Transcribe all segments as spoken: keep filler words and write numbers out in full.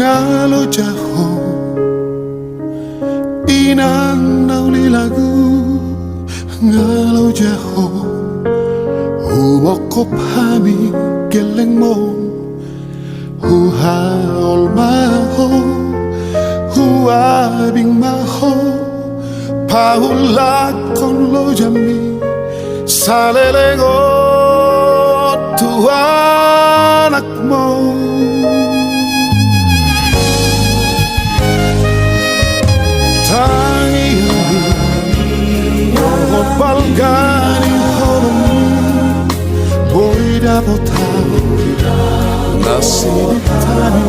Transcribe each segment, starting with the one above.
Nga loja ho, inang na uli lagu, nga loja ho, humongkop hami gellengmon, huhaol ma ho, huabing ma ho, paulakhon lojami, saleleng on tu anakmu. Tangiangmi, dohot balga ni holongmi, boi dapot hami na sinitani,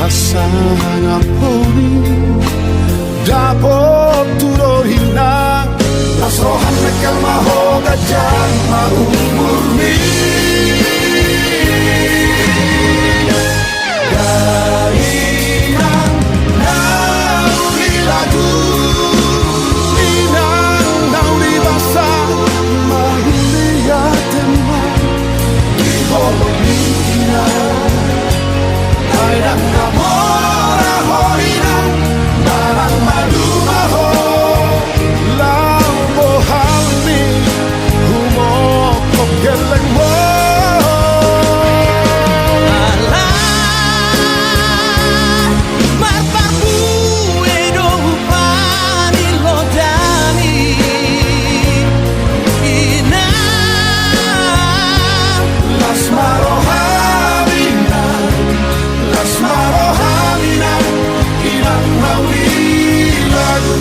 hasangapon i dapot tu rohana. Las roham, mengkel ma ho, ganjang ma umurmi. Inang na uli lagu, inang na uli basa, mauliate ma di holong ni inang. Ai ndang na mora ho inang, manang maduma ho, laho bohalmi humongkop gellengmon. Ala marparbue do hupailojami, inang. Las ma roham inang, las ma roham inang, inang na uli lagu.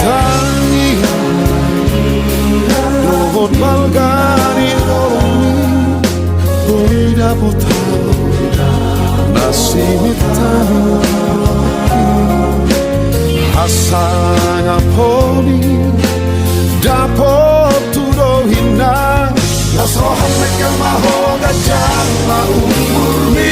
Tangiang dohot balga ni holongmi, boi dapot hami na sinitani, hasangapon i dapot tu rohana. Las roham, mengkel ma ho, ganjang ma umurmi.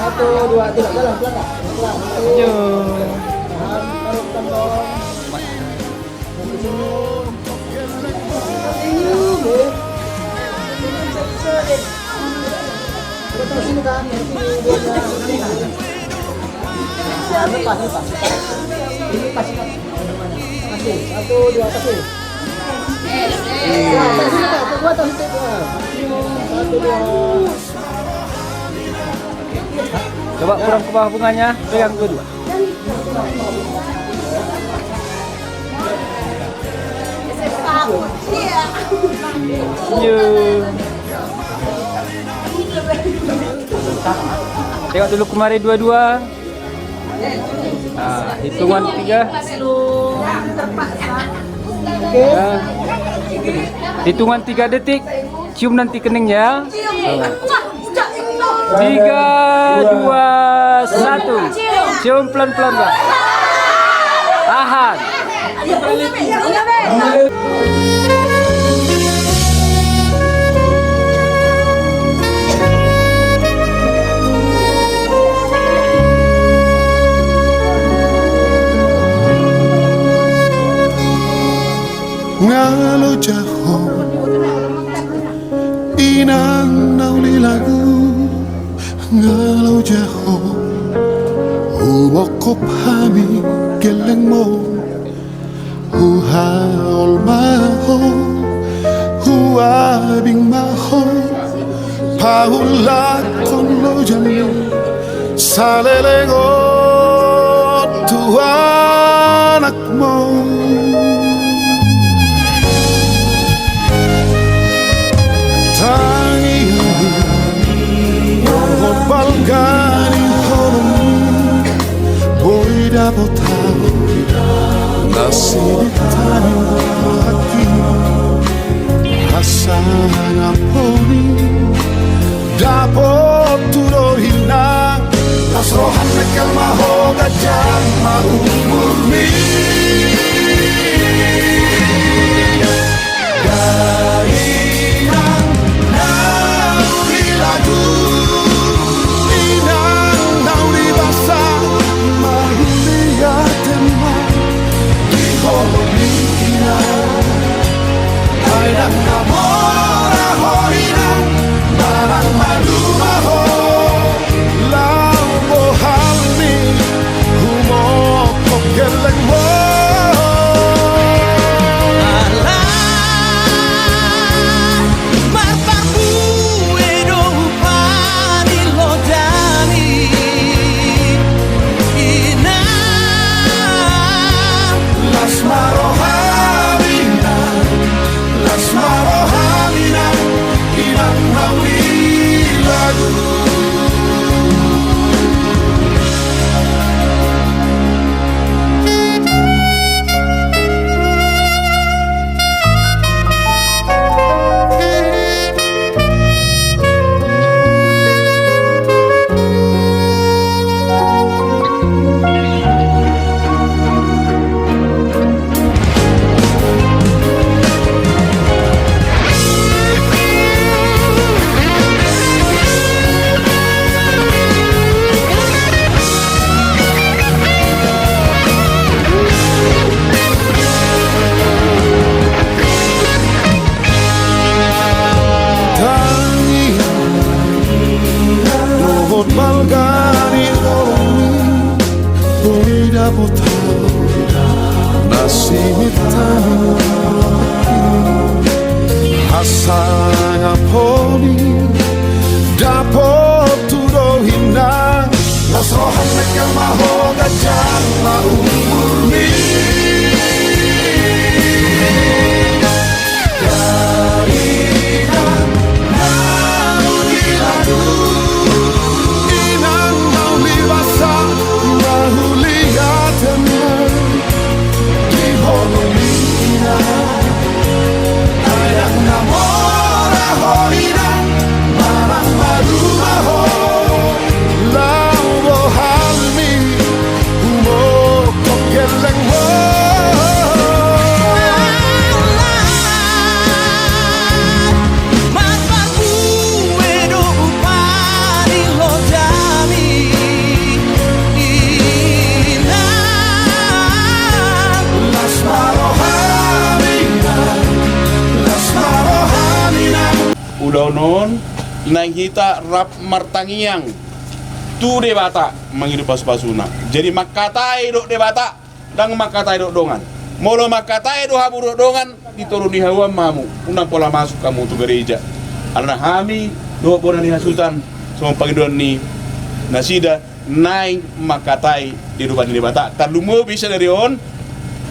Satu, dua, tiga, jalan, belakang. Belakang. Yo. Tahan, tahan, tahan. Senyum. Senyum, ya. Senyum, senyum. Udah, taruh sini, Kak. Taruh sini, dua, tiga. Lepas, lepas. Ini pas, Kak. Kasih. Satu, dua, kasih. Nah, taruh sini, Kak. Satu, dua. Coba kurang ke bawah bunganya, pegang dua-dua. Senyum. Tengok dulu kemari dua-dua. Nah, hitungan tiga. Nah, hitungan tiga detik. Cium nanti keningnya. Tiga, dua, satu. Cium pelan-pelan, Pak. Tahan. Nga loja ho, inang na uli lagu, nga loja ho, humongkop hami gellengmon, huhaol ma ho, huabing ma ho, Hulak tolo jam saleleng on tu anakmu. Tangiang ni dohot balga ni holong, boi dapot ahu na sinitani rohangki. Hasangapon i dapot tu do inang. Las roham, mengkel ma ho, ganjang ma umurmi. Inang na uli lagu, inang na uli basa, mauliate ma di holong ni inang. Ai ndang na mora ho inang, manang maduma ho. Laho bohalmi humophop gellengmu. Ala marparbue do hupaninlodami, inang. Las ma roham inang, las ma roham inang, inang na uli lagu. Tangiang dohot balga ni holongmi, boi dapot ahu na sinitani rohangki. Hasangapon i dapot tu do inang. Las roham, mengkel ma ho, ganjang ma umurmi. Inang na uli lagu, inang na uli basa, mauliate ma di holong ni inang. Ai ndang na mora ho inang, manang maduma ho. Laho bohalmi humophop gellengmu. Ala marparbue do hupaninlodami, inang. Las ma roham inang, las ma roham inang. Ulaon on naeng hita rap martangiang tu Debata mangido pasupasuna. Jadi mangkatai dohot Debata, ndang mangkatai dohot dongan. Molo mangkatai do hamu dohot dongan, ditoruni hamu ma hamu, unang pola masuk hamu tu gareja. Alana hami dohot bona ni hasuhuton, songon pangidoan ni nasida, naeng mangkatai di adopan ni Debata. Tarlumobi sadari on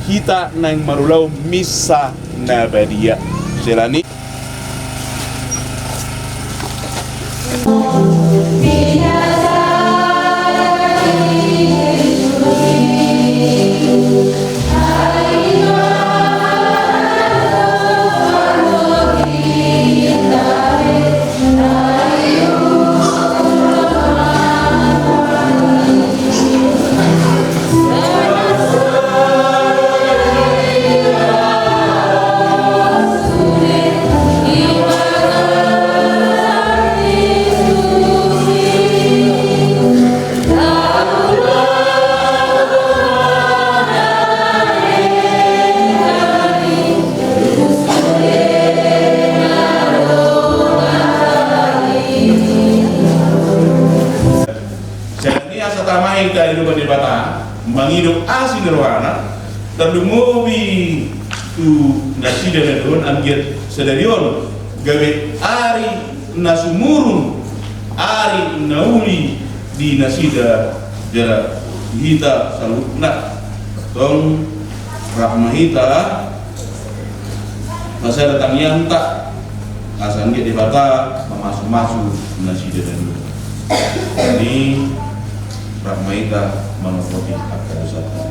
hita naeng marulaon misa na badia. Selani. Jadi asa tama hita di adopan ni Debata, mangido asi ni rohana, tarlumobi tu nasida na dua on, anggiat sadari on gabe ari na sumurung Ari na uli di nasida jala di hita saluhutna. Tong rap ma hita masada tangiangta asa anggiat Debata mamasumasu nasida na dua. Jadi rap ma hita manopoti angka dosanta.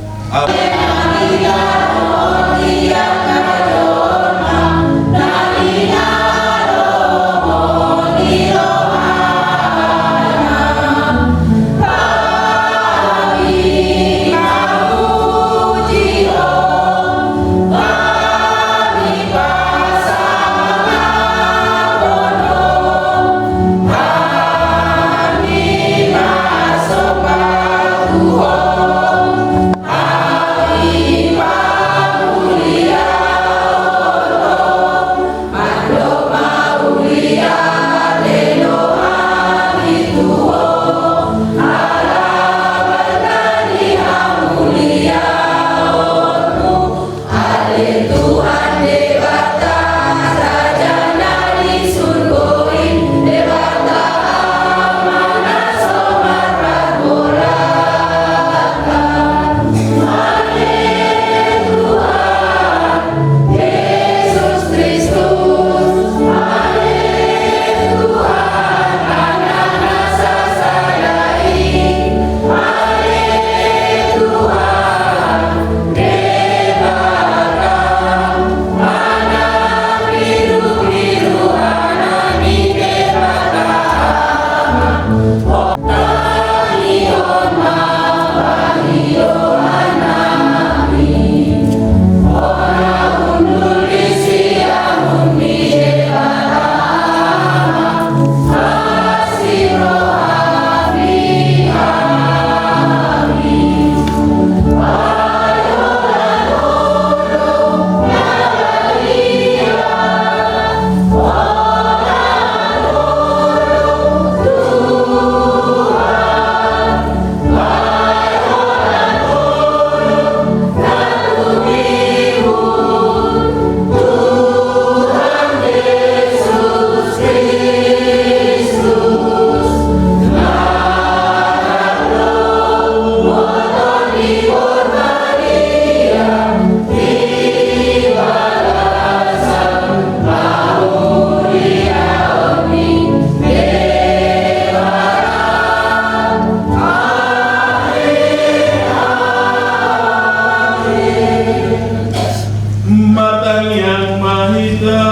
Martangiang ma hita.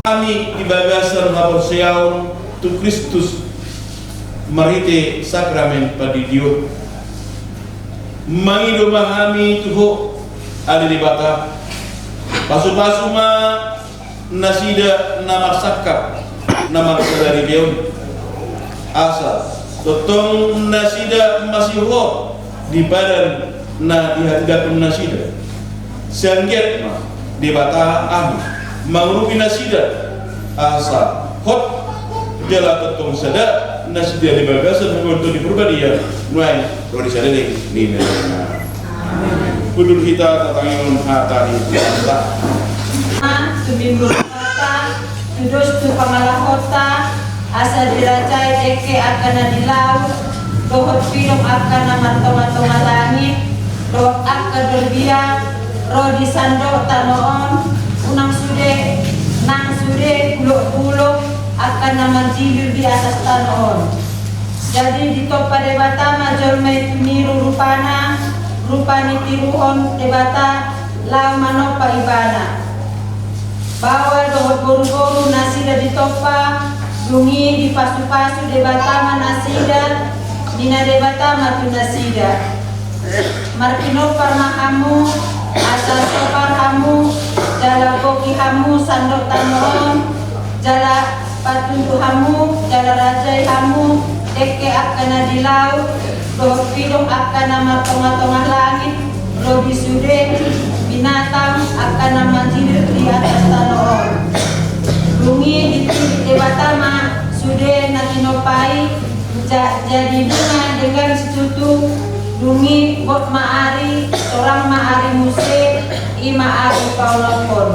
Hami di bagasan haporseaon tu Kristus marhite sakramen pandidion. Mangido ma hami tu Ho, ale Debata, pasupasu ma nasida na marsangkap, na marsadari pe on. Asa tongtong nasida masihohot di padan na dihatindanghon nasida. Sai anggiat ma Debata ahu mangurupi nasida asa hot jala tongtong sada nasida di bagasan hagogoon Tondi Porbadia nuaeng ro di saleleng ni lelengna. Hundul hita tatangihon hata ni Tuhanta. Tumimbo ma hata, tudos tu pangalahonta, asa dirajai dengke angka na di laut, dohot pidong angka na martongatonga langit, dohot angka dorbia ro di sandok tano on, unang sude, nang sude bulokbulok angka na manjijil di atas tano on. Jadi ditompa Debata ma jolma i tu niru rupana, rupa ni tiruhon Debata, laho manompa ibana. Baoa dohot boruboru nasida ditompa, dung i dipasupasu Debata ma nasida, ninna Debata ma tu nasida. Marpinompar ma hamu, asa sopar hamu, jala boki hamu sandok tano on, jala patundu hamu, jala rajai hamu, dengke angka na di laut, dohot pidong angka na martongatonga langit, ro di sude binatang angka na manjijil di atas tano on. Dung i ditirik Debata ma sude na tinompa i, ja-, jadi bunga denggan situtu, dung i bot ma ari, torang ma ari muse, i ma ari paolophon.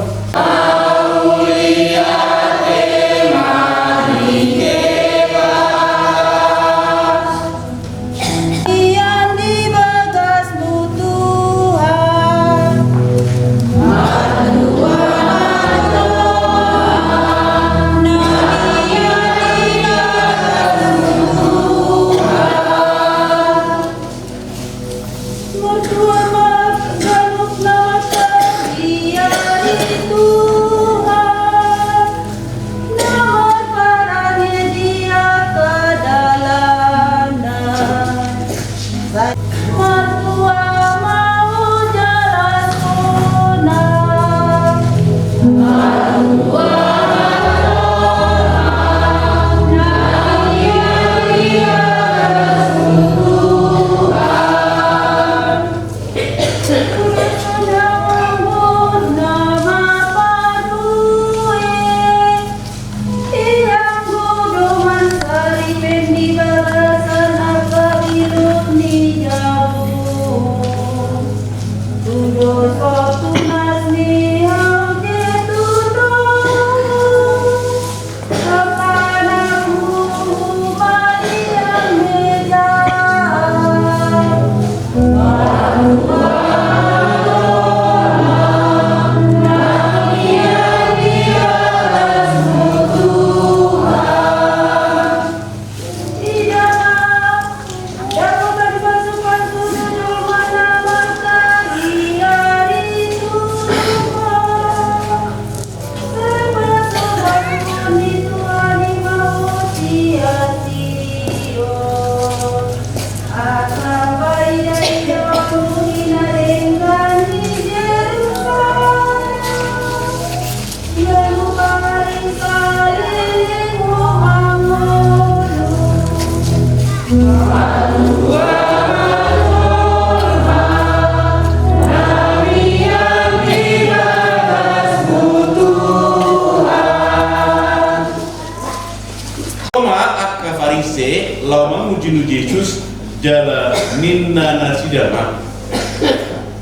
Na nasida ma.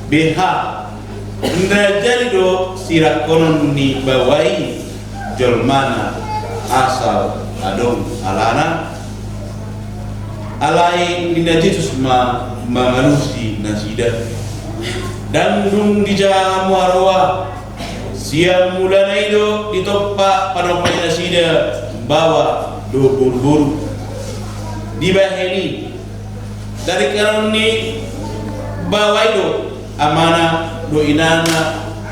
Beha. Nda jadi do sirangkonon ni baoa i jolmana asal adong alana. Alai ninna Jesus ma mangalusi nasida. Ndang dung dijama haroa. Sian mulana i do ditompa panompa ni nasida baoa dohot boruboru. Dibahen i, tarikkanon ni baoa i do amana dohot inana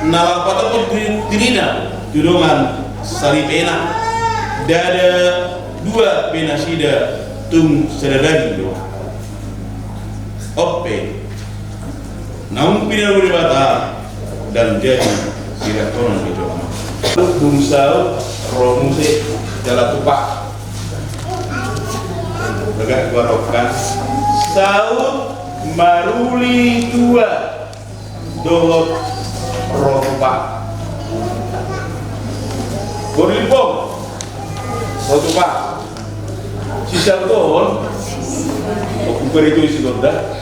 na laho patophon diri, dirina tu dongan salipena. Ndada dua be nasida, tung sada daging do. On pe naung pinangido Debata, ndang jadi sirangkonon ni jolma. Dung saut ro muse jala tupa. Bagak gua rokan. Saut maruli tua dohot ro tupa. Boru Limbong, ro tupa. Sisaut on, oh, bukan itu isi gonda.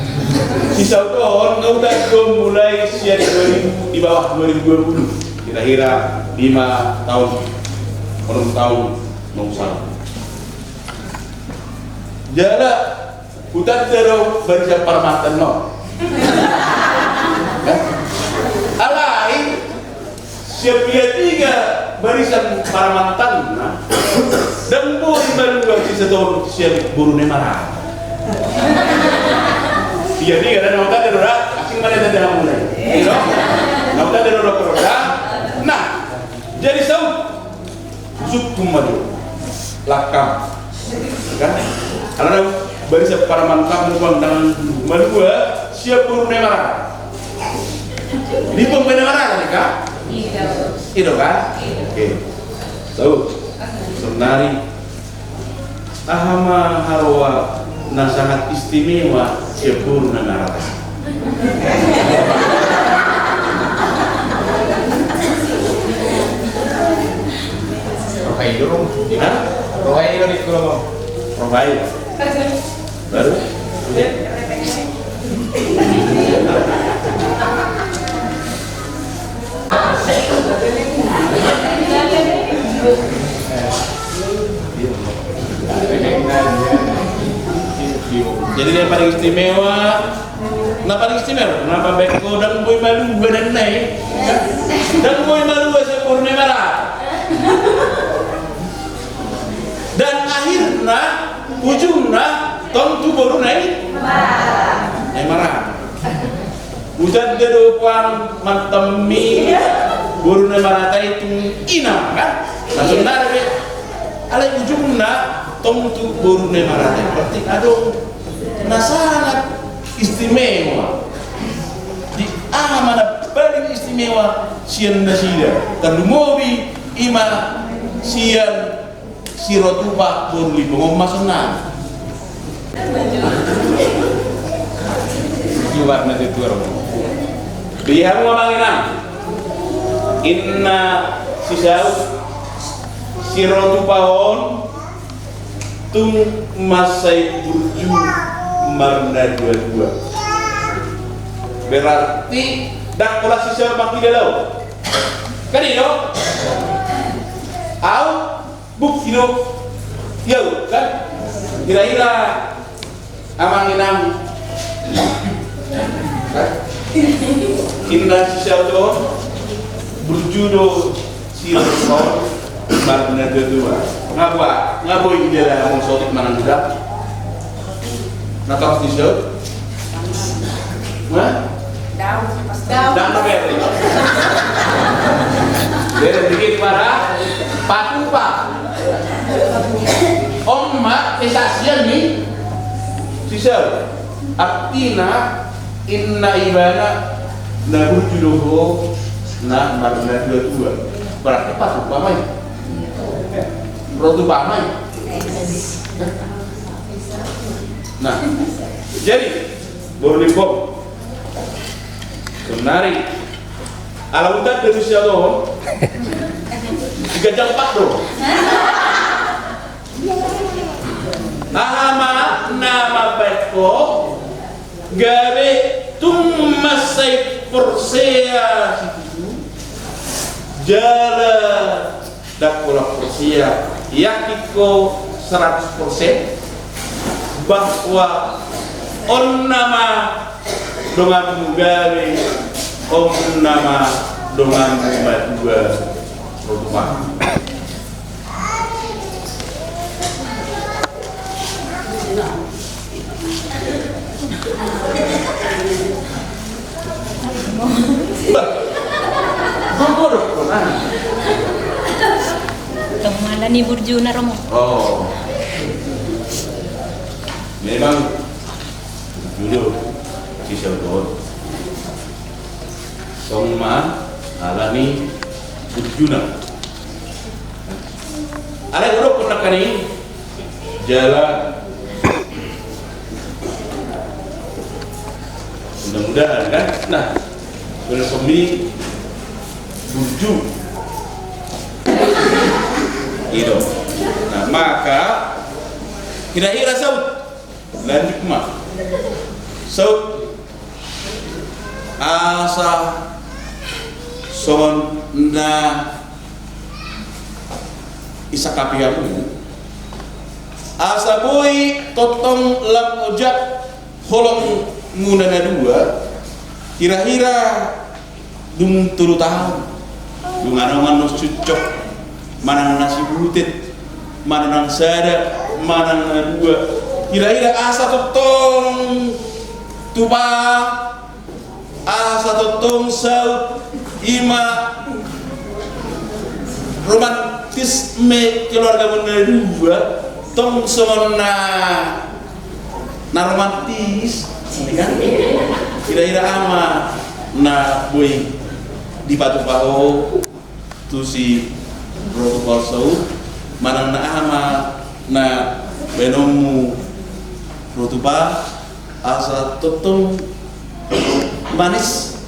Sisaut on nga utar do mulai sian dua ribu, di bawah dua ribu dua puluh, kira-kira lima tahun, enam tahun, enam tahun. Jala hutanda do barisan paramantan on. Alai sian piga-piga barisan paramantanna, ndang boi malua sisaut on sian boru na i marata. Piga-piga da, na hutanda do da, asing ma na tanda hamuna i. Iya do? Na hutanda do da, da. Nah, jadi saut. Sungkun ma jo langkam. Kan? Alana barisan paramantanmu ndang malua sian boru na i marata. Limbong pe na i marata, kan? Iya. Iya do, kan? Iya. Oke. Saut. Saonari. Aha ma haroa na sangat istimewa sian boru na i marata? Roha i do. Hah? Roha i do, di kulo. Roha i. Baru? Jadi na paling istimewa, na paling istimewa, na pabaen ho ndang boi malua, dan na i ndang boi malua sian boru na i marata. Dan akhirna, ujungna, tong tu boru na i, na i marata. Hutanda do pang mantan ni boru na i marata i tu ina, kan? Maksudna be, alai ujungna tong tu boru na i marata i. Berarti adong na sangat istimewa. Di aha ma na paling istimewa sian nasida? Tarlumobi i ma sian si Rotupa boru Limbong on, maksudna. Di warna di tuar. Di hamu amang inang, inna sisaut si Rotupa on tung mansai burju marnadua-dua. Berarti ndang pola sisaut mangkilala au. Kan i do? Au bukti do. Ia kan? Hira-hira amang inang, kan? Inna sisaut on burju do si Rotupa on marnadua-dua. Nga boi, nga boi di dalam mongsotik manang uda. Na tong sisaut. Hah? Daun. Daun. Daun na bere. Bere dikit para patupa. On ma kesaksian ni sisaut. Artina inna ibana na burju do ho na marnadua-dua. Berarti patupa ma i. Rotupa ma i. Nah, jadi boru Limbong. Saonari ala huta dari siapa? Tiga jam empat do. Aha ma na mambaen ho Gabe tung mansai porsea situtu, jala ndang pola porsea, yakin ho seratus persen bahwa on nama donganmu gabe, on nama donganmu matua, Rotupang. Bah. Tong ala ni burjuna romo. Oh. Memang burju do si Sauton. Tong ma ala ni burjuna. Alai hudok pernah kani jala. Mudah-mudahan kan. Nah, boleh pemi burju. Gitu. Nah, maka kira-kira Saut. Lanjut ma. Saut. Asa songon na isakapi hamu, asa boi tongtong lam ojak holongmuna na dua, hira-hira dung tolu taon, dung adong annon suncok, manang na sibutet, manang na sada, manang na dua, hira-hira asa tongtong tupa, asa tongtong Saut, ima romantisme keluargamuna na dua, tong songon na na romantis, ya kan? Hira-hira aha ma na boi dipatupa ho tu si Rotupang Saut, manang na aha ma na baenonmu Rotupang, asa tongtong manis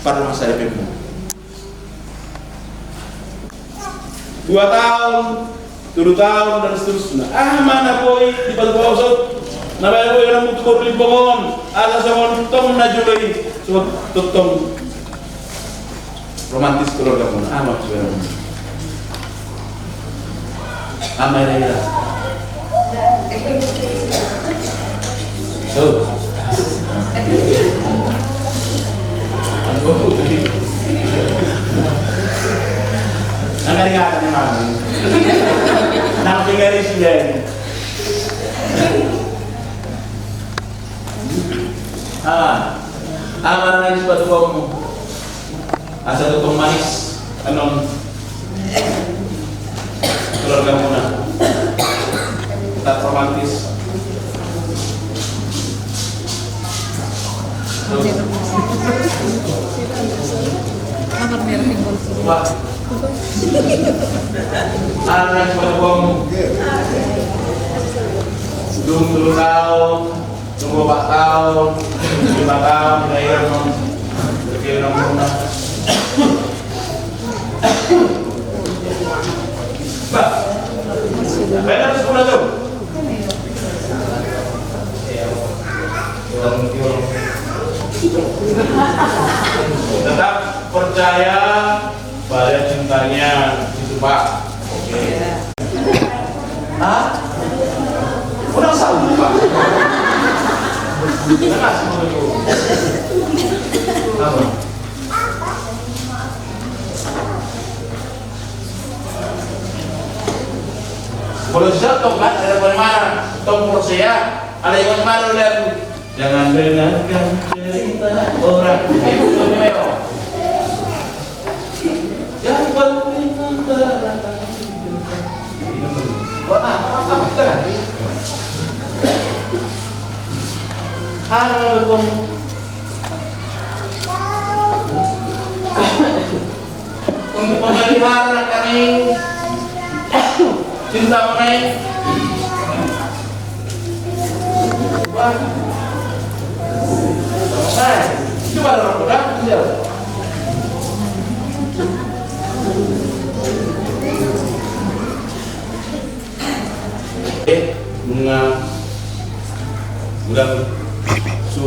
parrohasaripenmu. Dua taon, tolu taon, dan seterusna. Aha ma na boi dipatupa ho Saut, na baen boi anakmu tu boru Limbong on, asa songon tong na jolo i, songon tongtong romantis keluargamuna. Aha ma suarana? Aha ma ira-ira? Tuh. Nang ari kata ni mami. Nang tinggal di sini. Ah, aman lagi sepatu kamu. Asa tongtong manis annon keluargamuna. Tetap romantis. Tuh. Wah. Anak berbohong. Dung tolu taon. Dung opat taon, lima taon, na ia non. Oke, nomorna. Bah. Baik, harus guna tuh. Tetap percaya pada cintanya itu, Pak. Oke. Hah? Udah sanggup, Pak? Udah nggak sanggup itu? Apa? Kalau bisa tong kan ada bagaimana? Tong porsea, ada yang mana udah? Jangan dengarkan cerita orang. Itu tuh, Meo. Yang penting antara kami. Wah, apa, apa, apa, kita kan? Halo, Bang. Untuk memelihara kami cinta mengenai. Wah. Eh, itu baru orang muda, iya. Eh, nunga ulang, so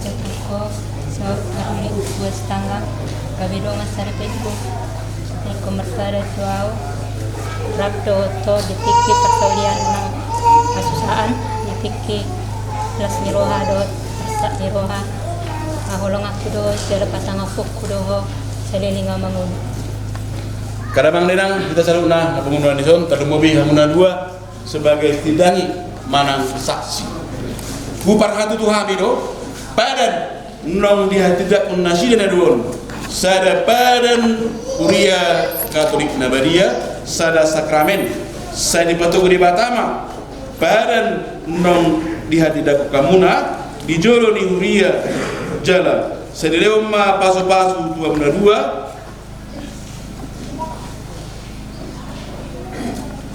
Jatuhko so aruli utua setangga, gabe dongan sada pengko. Pengko merpada tu au. Rap dohot ho di tingki parsaulian nang hasusaan, di tingki las ni roha dohot arsak ni roha. Haholonganku do jala pasangaphonku do ho saleleng au mangolu. Kada manang dainang hita saluhutna na pangurupion dison, tarlumobi hamu na dua sebagai tindangi manang saksi. Huparhatutu hami do, padan naung dihatindangkon nasida na dua on, sada padan huria Katolik na badia, sada sakramen, sai dipatogu Debata ma padan naung dihatindangkon hamuna di jolo ni huria, jala sai dilehon ma pasupasu tu hamu na dua.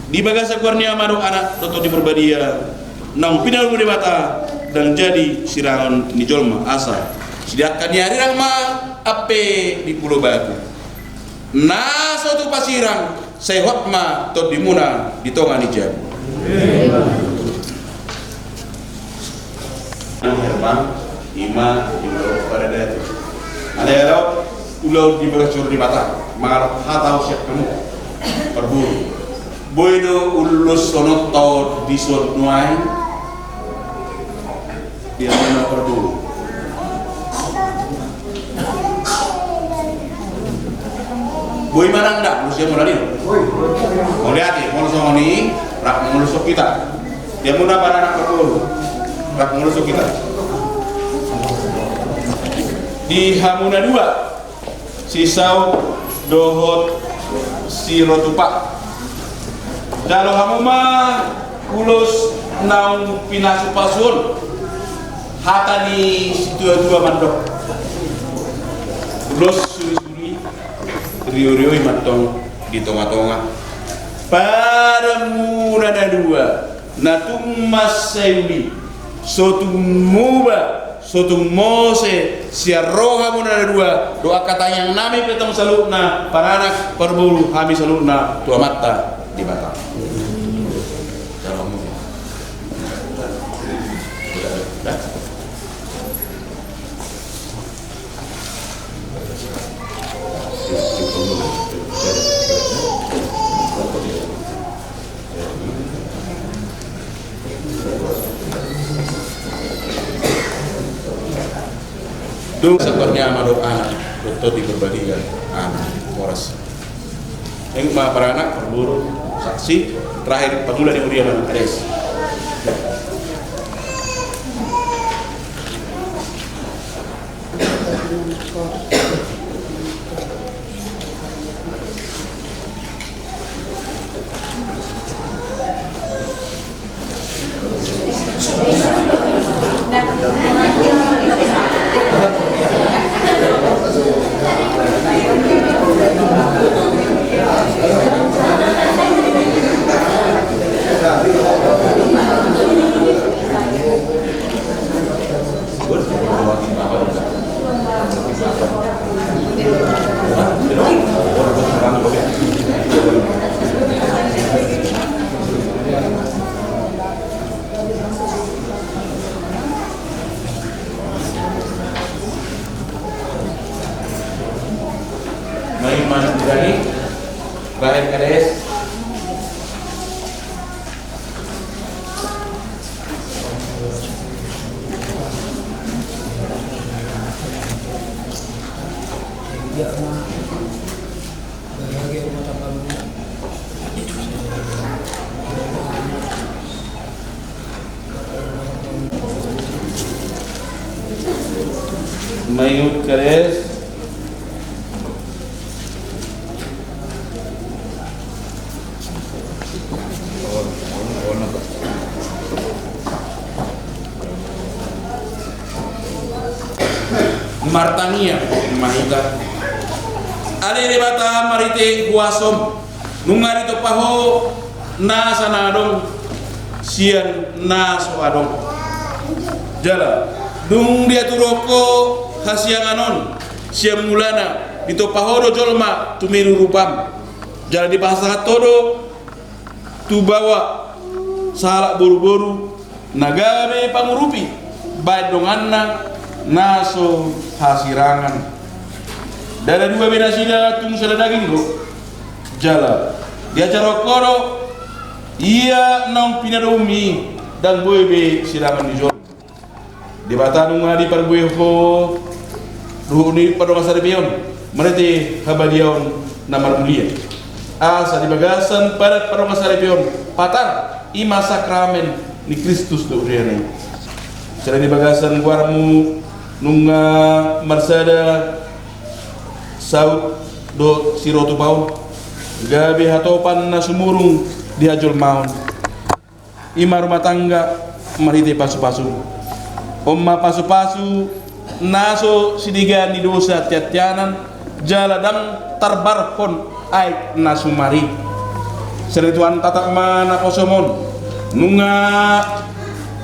Di bagasan goar ni Ama dohot Anak dohot Tondi Porbadia, naung pinalulu Debata, ndang jadi sirangon ni jolma, asa sidiangka ni arirang ma ampe di pulo batu. Na so tupa sirang, sai hot ma tondimuna di tonga ni jabu. Anu Herman, ima, ima, pada datu. Alai alai, ulaon di bagas joro Debata, mangalap hata au siap kamu. Parburu. Boi do ulos sonot tau di son nuaeng. Dia mana parburu. Boi manang da, ulos dia mula ni. Mauliate, molo songon i, rap mangolosok hita. Dia muna baranak berpuluh. Rap mangolosok hita. Di hamu na dua, si Saut dohot si Rotupa. Jalo hamu ma ulos naung pinasupasu on. Hata ni situatua mandok: Ulos suri-suri, rio-rioi ma antong di tonga-tonga. Padanmuna na dua, na tung mansai uli, so tung muba, so tung mose sian rohamuna na dua dohot angka tangiangnami pe antong saluhutna, paranak parboru, hami saluhutna tu Amanta Debata. Dung sabar ni Ama dohot Anak dohot Tondi Porbadia. Amin. Horas. Nunga paranak, parboru, saksi, terakhir pangula ni huria manang kades. Mai manang dani, bahen kades. Maiut kades. Martangiang ma hita. Ale Debata, marhite huasom nunga ditompa Ho nasa na adong sian na so adong. Jala dung diaturhon Ho hasiangan on sian mulana, ditompa Ho do jolma tu miru rupam. Jala dipasahat Ho do tu baoa sahalak boruboru na gabe pangurupi baen donganna na so hasirangan. Ndada dua be nasida, tung sada daging do. Jala diajarhon Ho do ia naung pinadomu i, ndang boi be sirangan ni jolma. Debata, nunga diparbue Ho ruhut ni pardongansaripeon marhite habadiaon na marmulia, asa di bagasan padan pardongansaripeon patar, i ma sakramen ni Kristus dohot Huriana i. Sada di bagasan goarmu nunga marsada saut dohot siro tupa on, gabe hatopan na sumurung di hajolmaon. I ma rumah tangga marhite pasupasu. On ma pasupasu na so sidegaan ni dosa tiatianan, jala ndang tarbarhon aek na sumar i. Sada ni Tuhan, tatap ma naposom on, nunga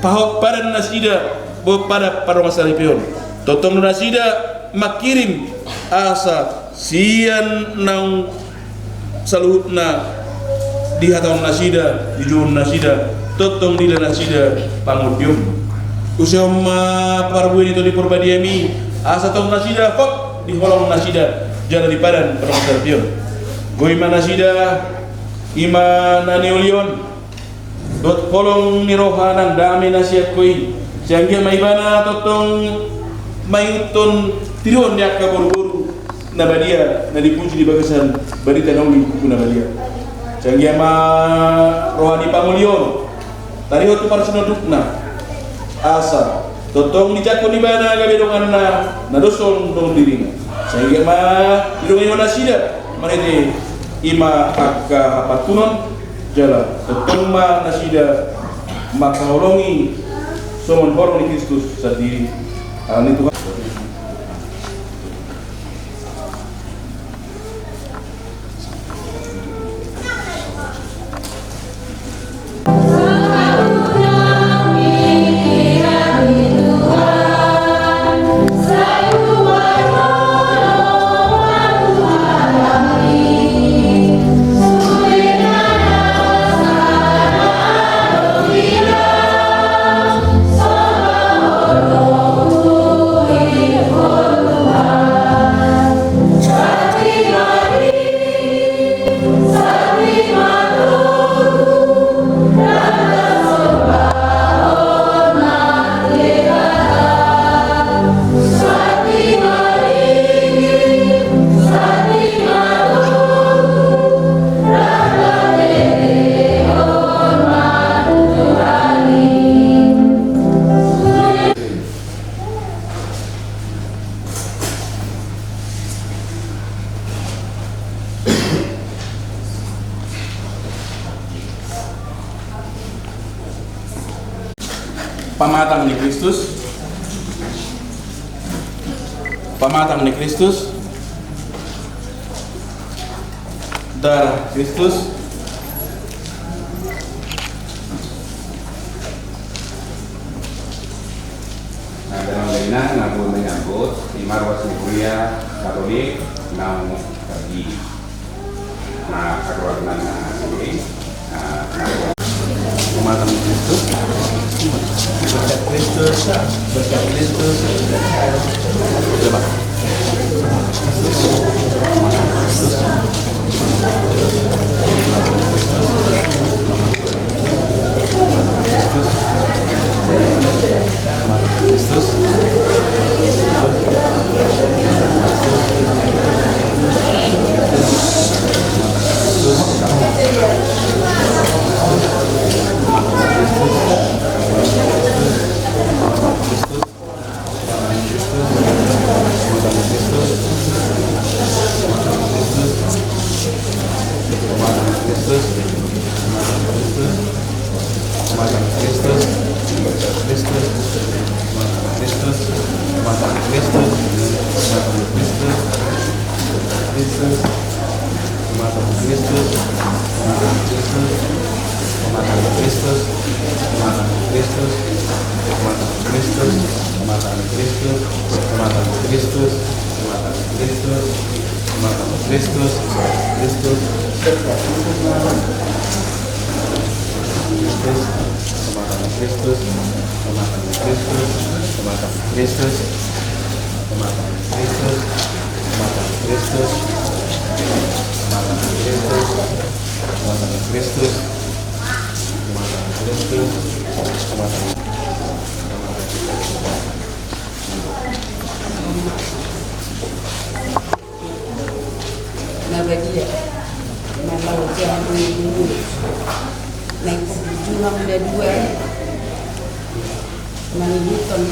pahot padan nasida dohot padan pardongansaripeon. Tongtong do nasida mangkirim asa sian naung saluhutna dihatahon nasida, dijouhon nasida, tongtong diida nasida pangondion. Usehon ma parbue ni Tondi Porbadiami, asa tong nasida hot di holong nasida jala di padan pardongansaripeon. Goi ma nasida, i ma na niulion dohot holong ni roha nang dame na sian Ho i. Sai anggiat ma ibana tongtong mangihuthon tirihon ni angka boruboru na badia na dipuji di bagasan barita na uli, Buku na Badia. Sai anggiat ma roha ni pangoli on tarihon tu parsinondukna, asa tongtong dijangkon ibana gabe donganna na dos on dohot dirina. Sai anggiat ma didongani Ho nasida marhite i ma angka hapantunon, jala tongtong ma nasida mangkaholongi Songon horong ni Kristus sandiri, ala ni Tuhan. Pamatang ni Kristus. Pamatang ni Kristus. Darah Kristus. Na, dalam lainnya, na, buat menyambut, di marwas ni Kuria Katolik, naung tadi. Na, keluarga, na, ini, na, na. Pamatang Kristus. Berkat Kristus, berkat Kristus. Coba. Pamatang Kristus, pamatang Kristus, pamatang Kristus, pamatang Kristus, pamatang Kristus, pamatang Kristus, pamatang Kristus, pamatang Kristus, Kristus, pamatang Kristus, pamatang Kristus, pamatang Kristus, pamatang Kristus, pamatang Kristus, pamatang Kristus, pamatang Kristus, pamatang Kristus, pamatang. Na badia, na laho jabu, na ipuju hamu na dua, mangihuthon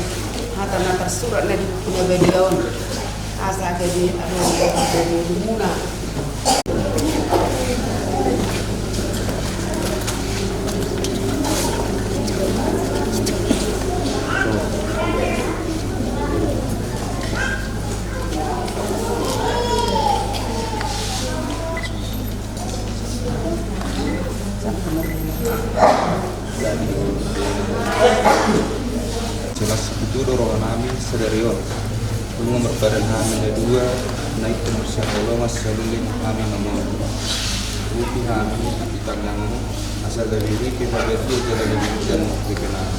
hata na tarsurat na di buku na badia on. Asa gabe adong di umuna. Jelas itu do roha nami sadari on. Nunga marpadan hami na dua, na ingkon marsihaholongan saleleng hami mamorsan. Urupi hami di tanganmu, asa gabe dengke pabadian jala gabe hujan di penang.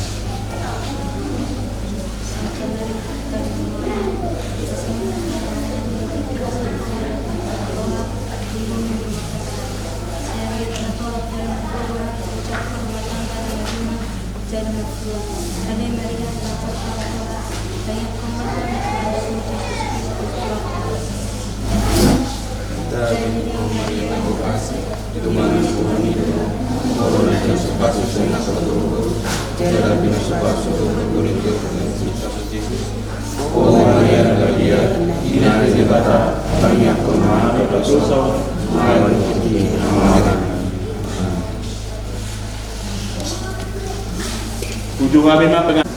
Ave Maria, gratia plena, Tuhan Maria, na berkasi, Tuhan Yesus, O Maria na badia, ina ni Debata, tangianghon ma hami na mardosa, songon na di bumi. Amen. Uju hami ma penga-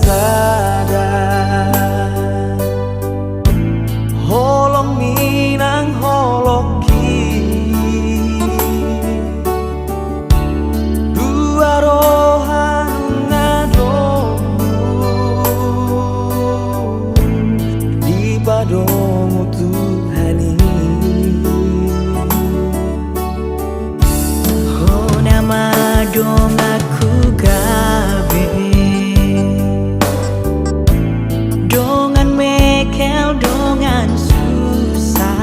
sada, holongmi nang holongki. Dua roha nunga domu dipadomu Tuhan i. Hona ma donganku gabe, dongan mengkel, dongan susah.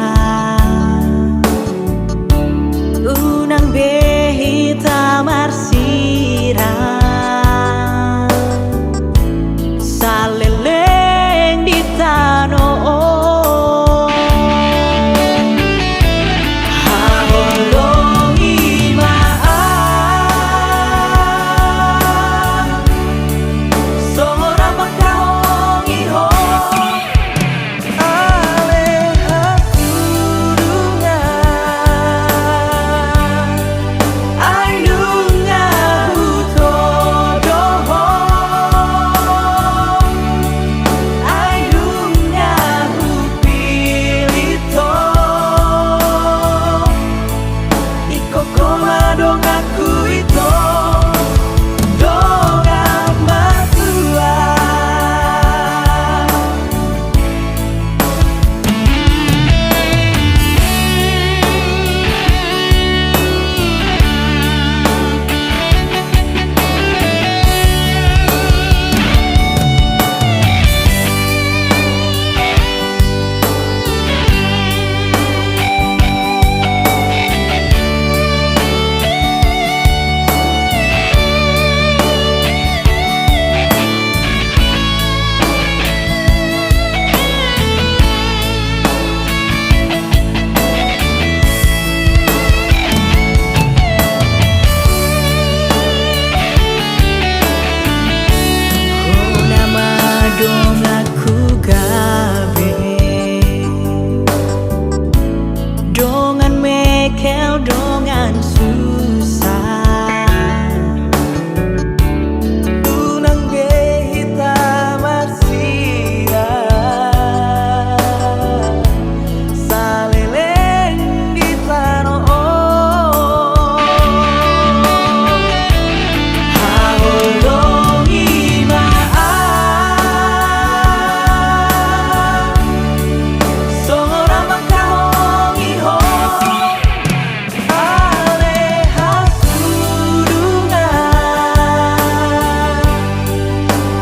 Unang be hita marsirang saleleng di tano on. Haholongi ma au songon na mangkaholongi ho. Ale hasudungan, ai nunga hutodo ho, ai nunga hupillit ho. Ingkon ho ma donganku ito, dongan matua. Hona ma donganku gabe, dongan mengkel, dongan susah. Unang be hita marsirang saleleng di tano on. Haholongi ma au songon na mangkaholongi ho. Ale hasudungan,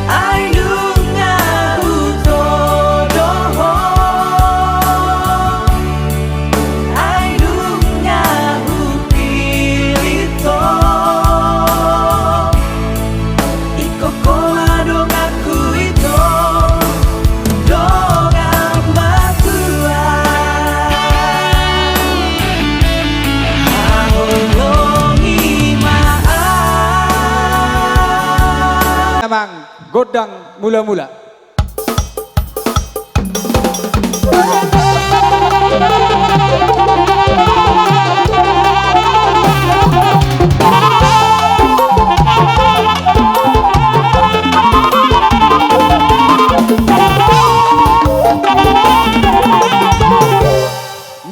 ai nunga hutodo ho, ai nunga hupillit ho. Ingkon ho ma donganku ito, dongan matua. Haholongi ma au. Amang gondang mula-mula.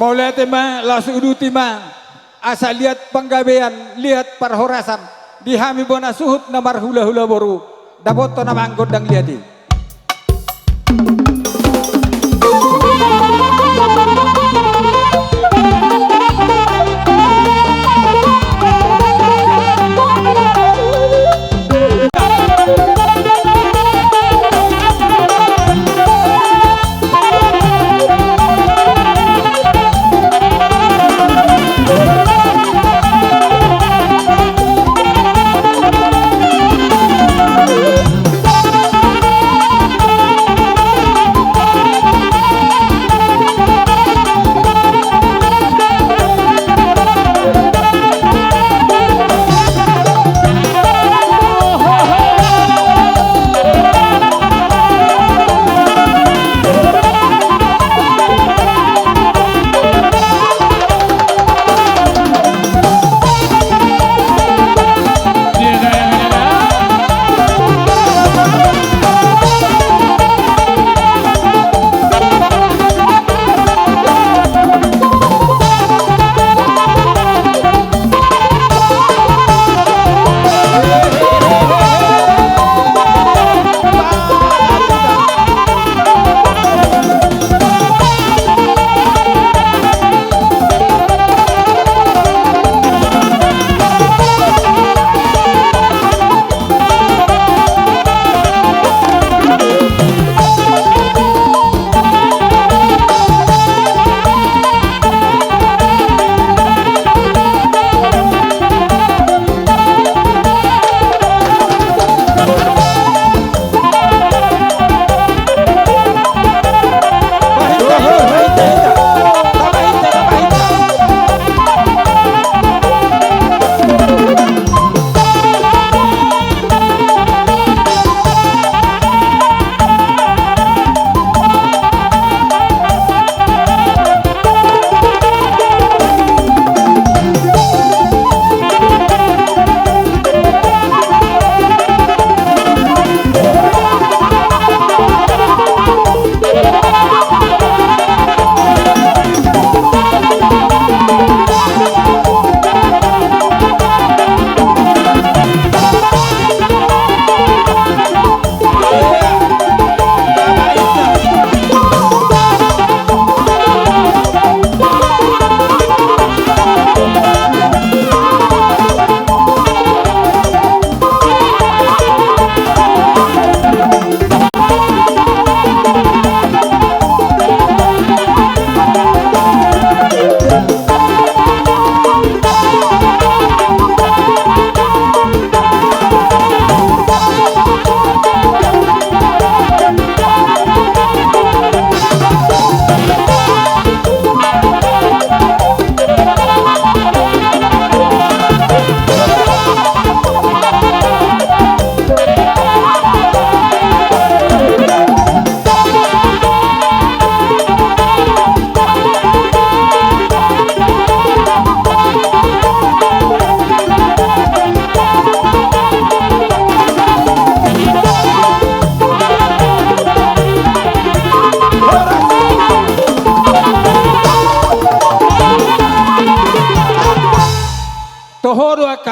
Mauliate ma, laos uduti ma. Asa liat panggabean, liat parhorasan di hami bona suhut na marhula-hula boru, dapothon amang gondang liat i.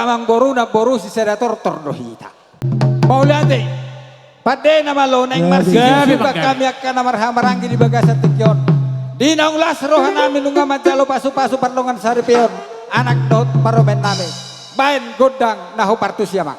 Amangboruna boru sisada tortor do hita. Mauliate. Pande na malo naeng marsiusup hami angka na marhahamaranggi di bagasan tingki on. Di naung las rohanami nunga manjalo pasupasu pardongan saripeon anak dohot parumaennami. Baen gondang na hombar tusi, amang.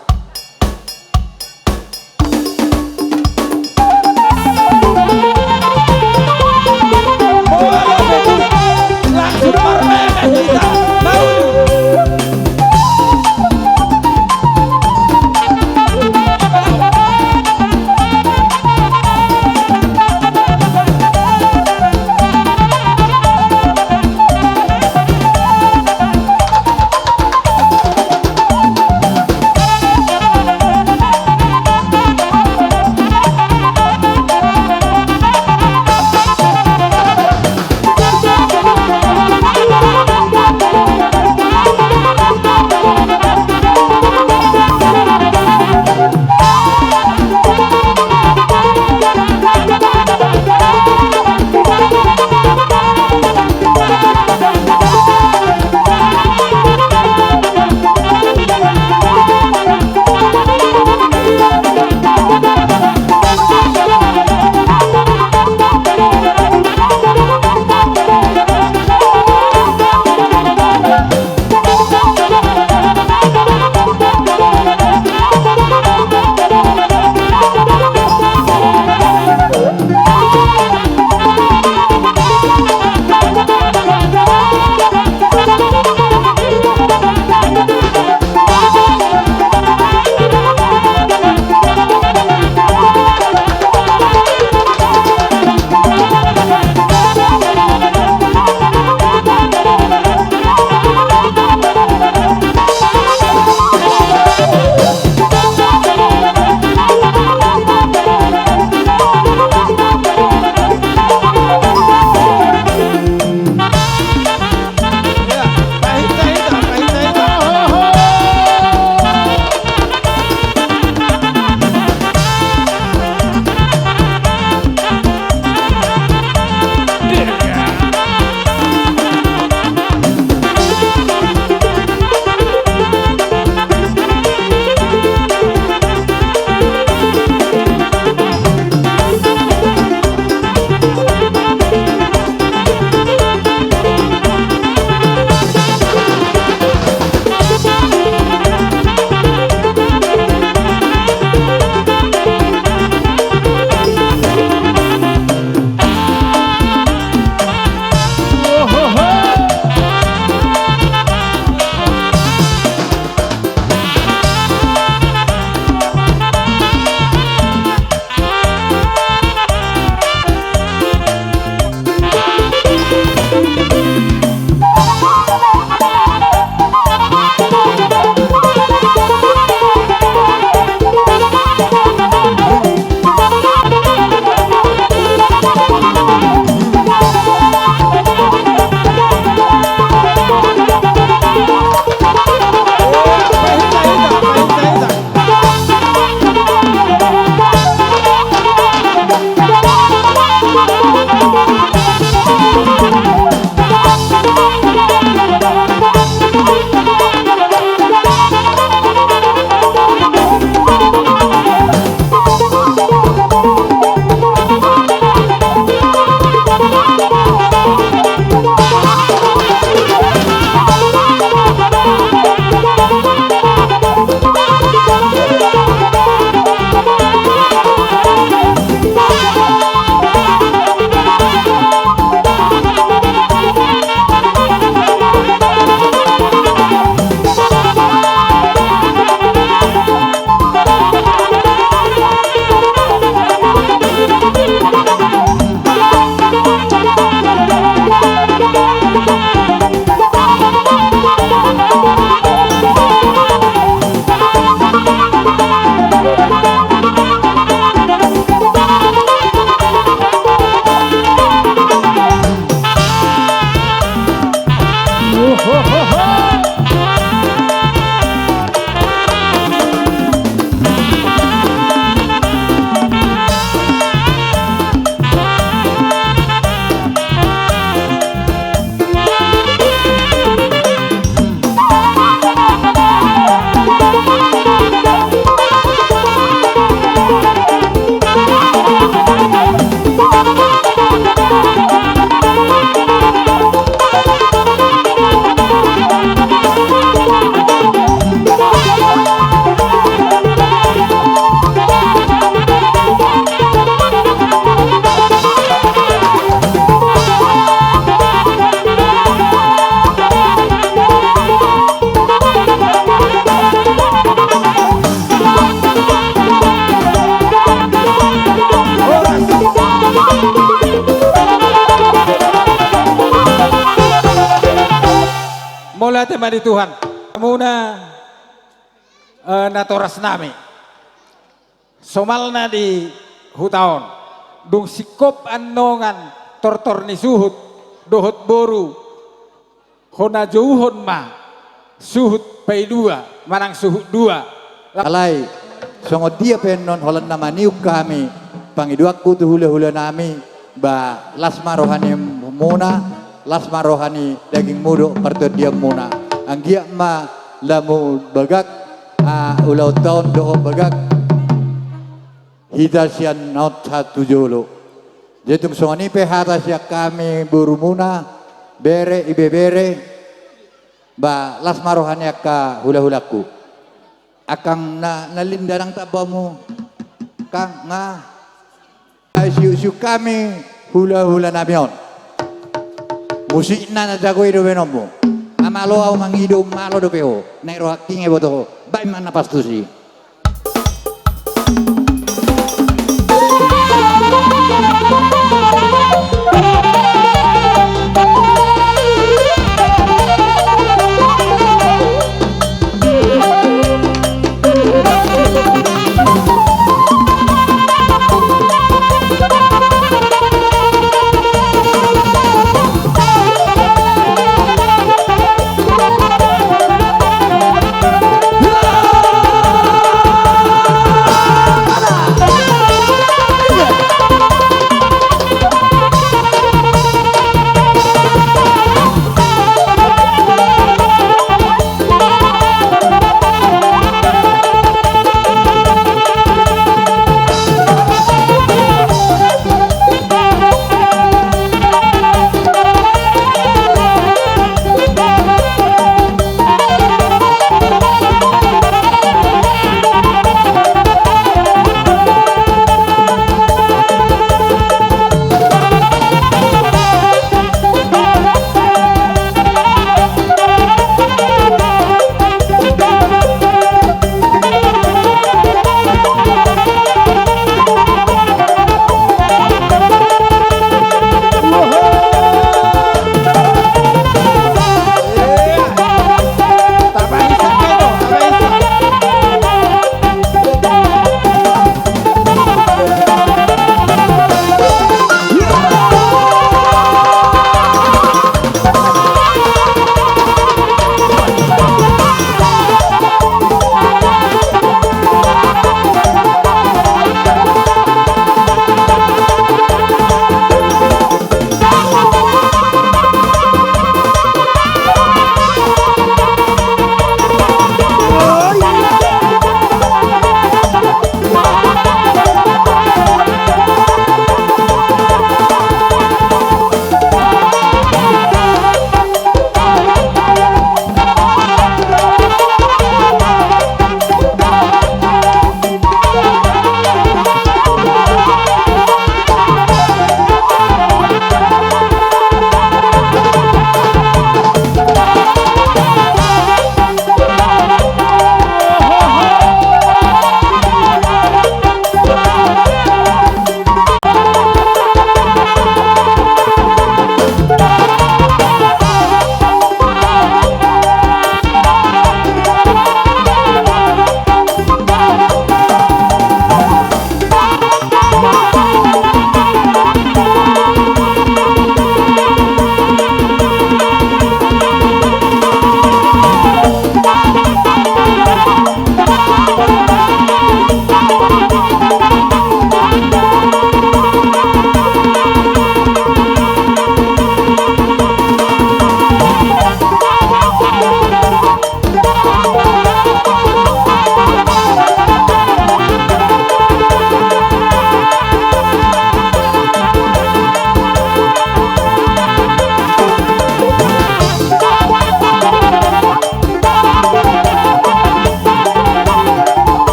Mauliate ma di Tuhan. Hamuna, eh, natoras nami. Somalna di huta on. Dung singkop annon tortor ni suhut dohot boru. Hona jouhon ma suhut paidua manang suhut dua. Alai, songon dia pe annon holan na maniuk hami pangidoanku tu hulahula nami, ba las ma roha ni hamuna, las ma roha ni dagingmu dohot partondianmuna. Anggiat ma lam bagak, ah, ulaonta on dohot bagak hita sian on sahat tu jolo. Jadi tung songon i pe hata sian hami borumuna, bere, ibebere, ba las ma roha ni angka hulahulangku. Angkang na, na linda nang tabamu, angkang nga. Ai siuk-siuk hami hulahula nami on. Musikna na jago i do baenonmu. Amalo au mangido, malo dope ho. Naeng rohangki nge boto ho. Baen ma na pas tusi.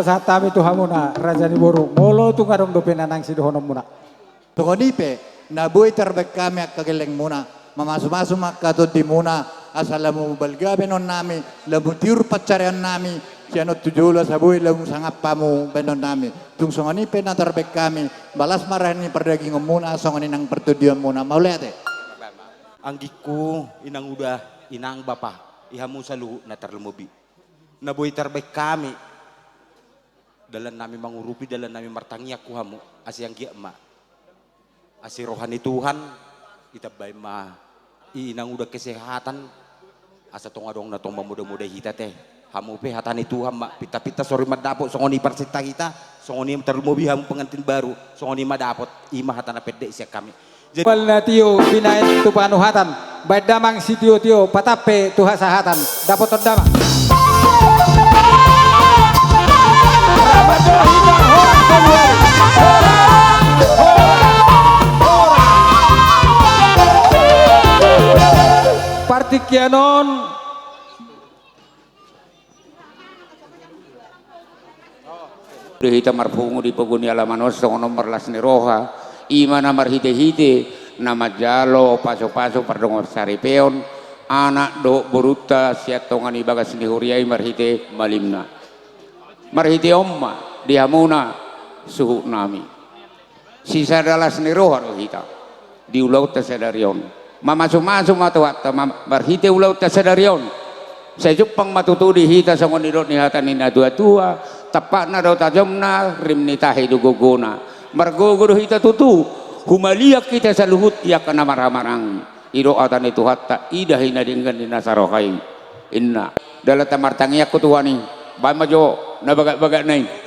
Sahat hami tu hamuna, raja ni boru, molo tung adong dope na naeng sidohononmuna. Songon i pe, na boi tarbaen hami angka gellengmuna, mamasumasu ma angka tondimuna, asa lamu balga baenonnami, lamu tiur pansariannami, sian on tu jolo asa boi lamu sangap hamu baenonnami. Tung songon i pe na tarbaen hami, balas ma rahen ni pardagingonmuna, songon i nang partondionmuna, mauliate. Anggingku, inang uda, inang bapa, i hamu saluhut na tarlumobi. Na boi tarbaen hami, dalannami mangurupi, dalannami martangiang tu hamu, asa anggiat ma. Asa roha ni Tuhan, ditambai ma i inang uda kesehatan, asa tong adong na tong mamoda-moda hita te. Hamu pe hata ni Tuhan ma, pinta-pinta sori mandapot, songon i parsinta hita, songon i tarlumobi hamu pengantin baru, songon i ma dapot, i ma hata na pendek sian hami. Jadi, pal na tio binaen tu panuhatan, baen damang sitio-tio, patampe tu hasahatan, dapoton damang. Partingkian on. Di hita marpungu di pogu ni alaman on songon on marlas ni roha, i ma na marhite-hite na manjalo pasu-pasu pardongansaripeon anak dohot borunta sian tonga ni bagas ni huria i marhite malimna. Marhite on ma di hamuna suhutnami. Sisada las ni roha do hita di ulaonta sadari on. Mamasumasu ma Tuhanta ma-, marhite ulaonta sadari on. Sai jumpang ma tutu di hita songon nidok ni hata ni natuatua, tampakna do tajomna, rim ni tahi do gogona. Margogo do hita tutu, humaliang hita saluhut i angka na marhahamaranggi. Didok hata ni Tuhanta, idahi na denggan ni na saroha i. Inna. Dalanta martangiang tu Tuhan i. Baen ma jo na bagak-bagakna i.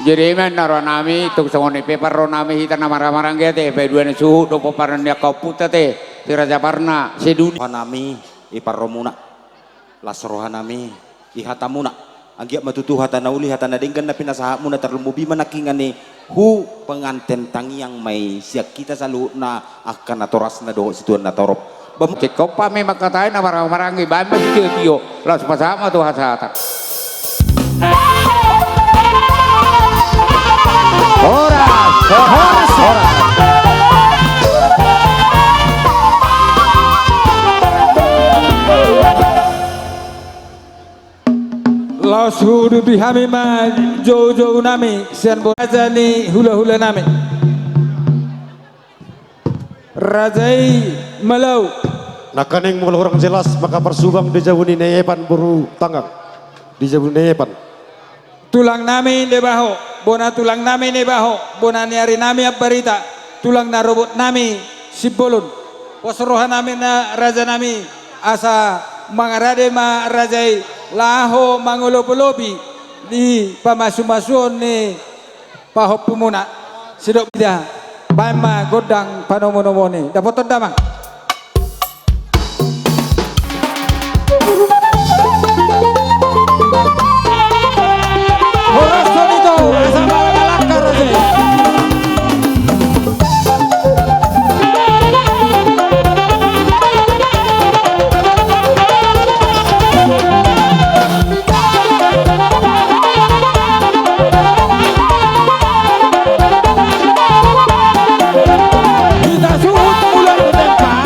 Jadi ima na rohanami, tung songon i pe parrohanami hita na marhahamaranggi ate, paidua ni suhut do pomparan ni angka ompunta ate, si Raja Parna, si Duni. Rohanami, i parrohamuna. Las rohanami, i hatamuna. Anggiat ma tutu hata na uli, hata na denggan na pinasahatmuna, tarlumobi ma nangkiningan i Hu penganten tangiang ma i sian hita saluhutna angka natorasna dohot situan na torop. Bam- Cekkopa memang katai na marang-marang i, baen ma sitio-tio, laos pasahat ma tu hasahatan. Horas, horas, horas. Laos huuduti hami ma joujou nami sian bo-, raja ni hulahula nami. Raja i Malau. Nangkaning molo hurang jelas maka parsubang di jabu ni Nai Epan boru Tanggang. Di jabu ni Nai Epan. Tulang nami Naibaho, bona tulang nami Naibaho, bona ni ari nami Ambarita, tulang na robot nami Simbolon. Pos roha nami na raja nami, asa mangarade ma raja i laho mangolopolopi di pamasu-masuon ni pahompumuna. Sidok bida, baen ma gondang panomo-nomon i. Dapoton damang. Horas songon i do, asa mangalangka raja i. Hita suhut mulak tu tempat.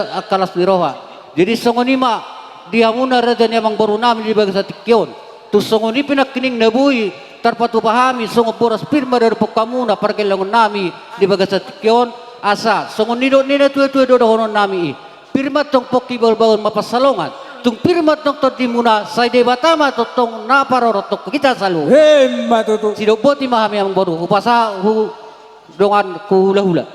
angka las ni roha. Jadi songon i ma di hamuna raja ni amangboru nami di bagasan tingki on. Tung songon i pe nangkining na boi tarpatupa hami songon boras pir ma dohot hamuna pargellengon nami di bagasan tingki on, asa songon nidok ni na tuatua do dohonon nami i. Pir ma tong pongki bahulbahul ma pansalongan. Tung pir ma tong tondimuna, sai Debata ma tongtong na parorot hita saluhut. Emma tutu. Sidok boti ma hami amangboru, hupasahat tu dongan hulahula.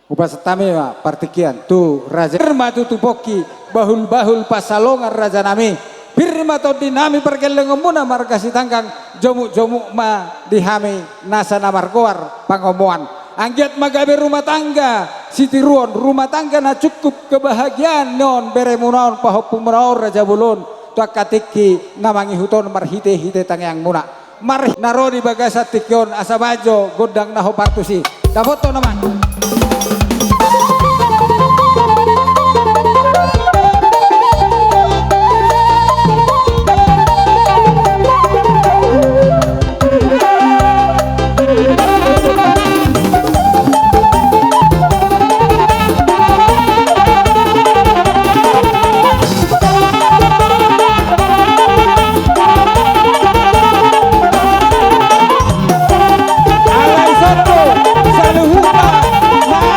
Hupasahat hami ma partingkian tu raja. Pir ma tutu pongki bahulbahul pansalongan raja nami. Pir ma tondi nami pargellengonmuna marga Sitanggang, jomukjomuk ma di hami nasa na margoar pangomoan. Anggiat ma gabe rumah tangga sitiruon, rumah tangga na cukup kebahagiaan ni on beremuna on, pahompumuna on raja bolon, tu angka tingki na mangihut on marhitehite tangiangmuna. Mar na ro di bagasan tingki on, asa bahen jo gondang na hombar tusi. Dapothon nama. Alai songon i saluhutna na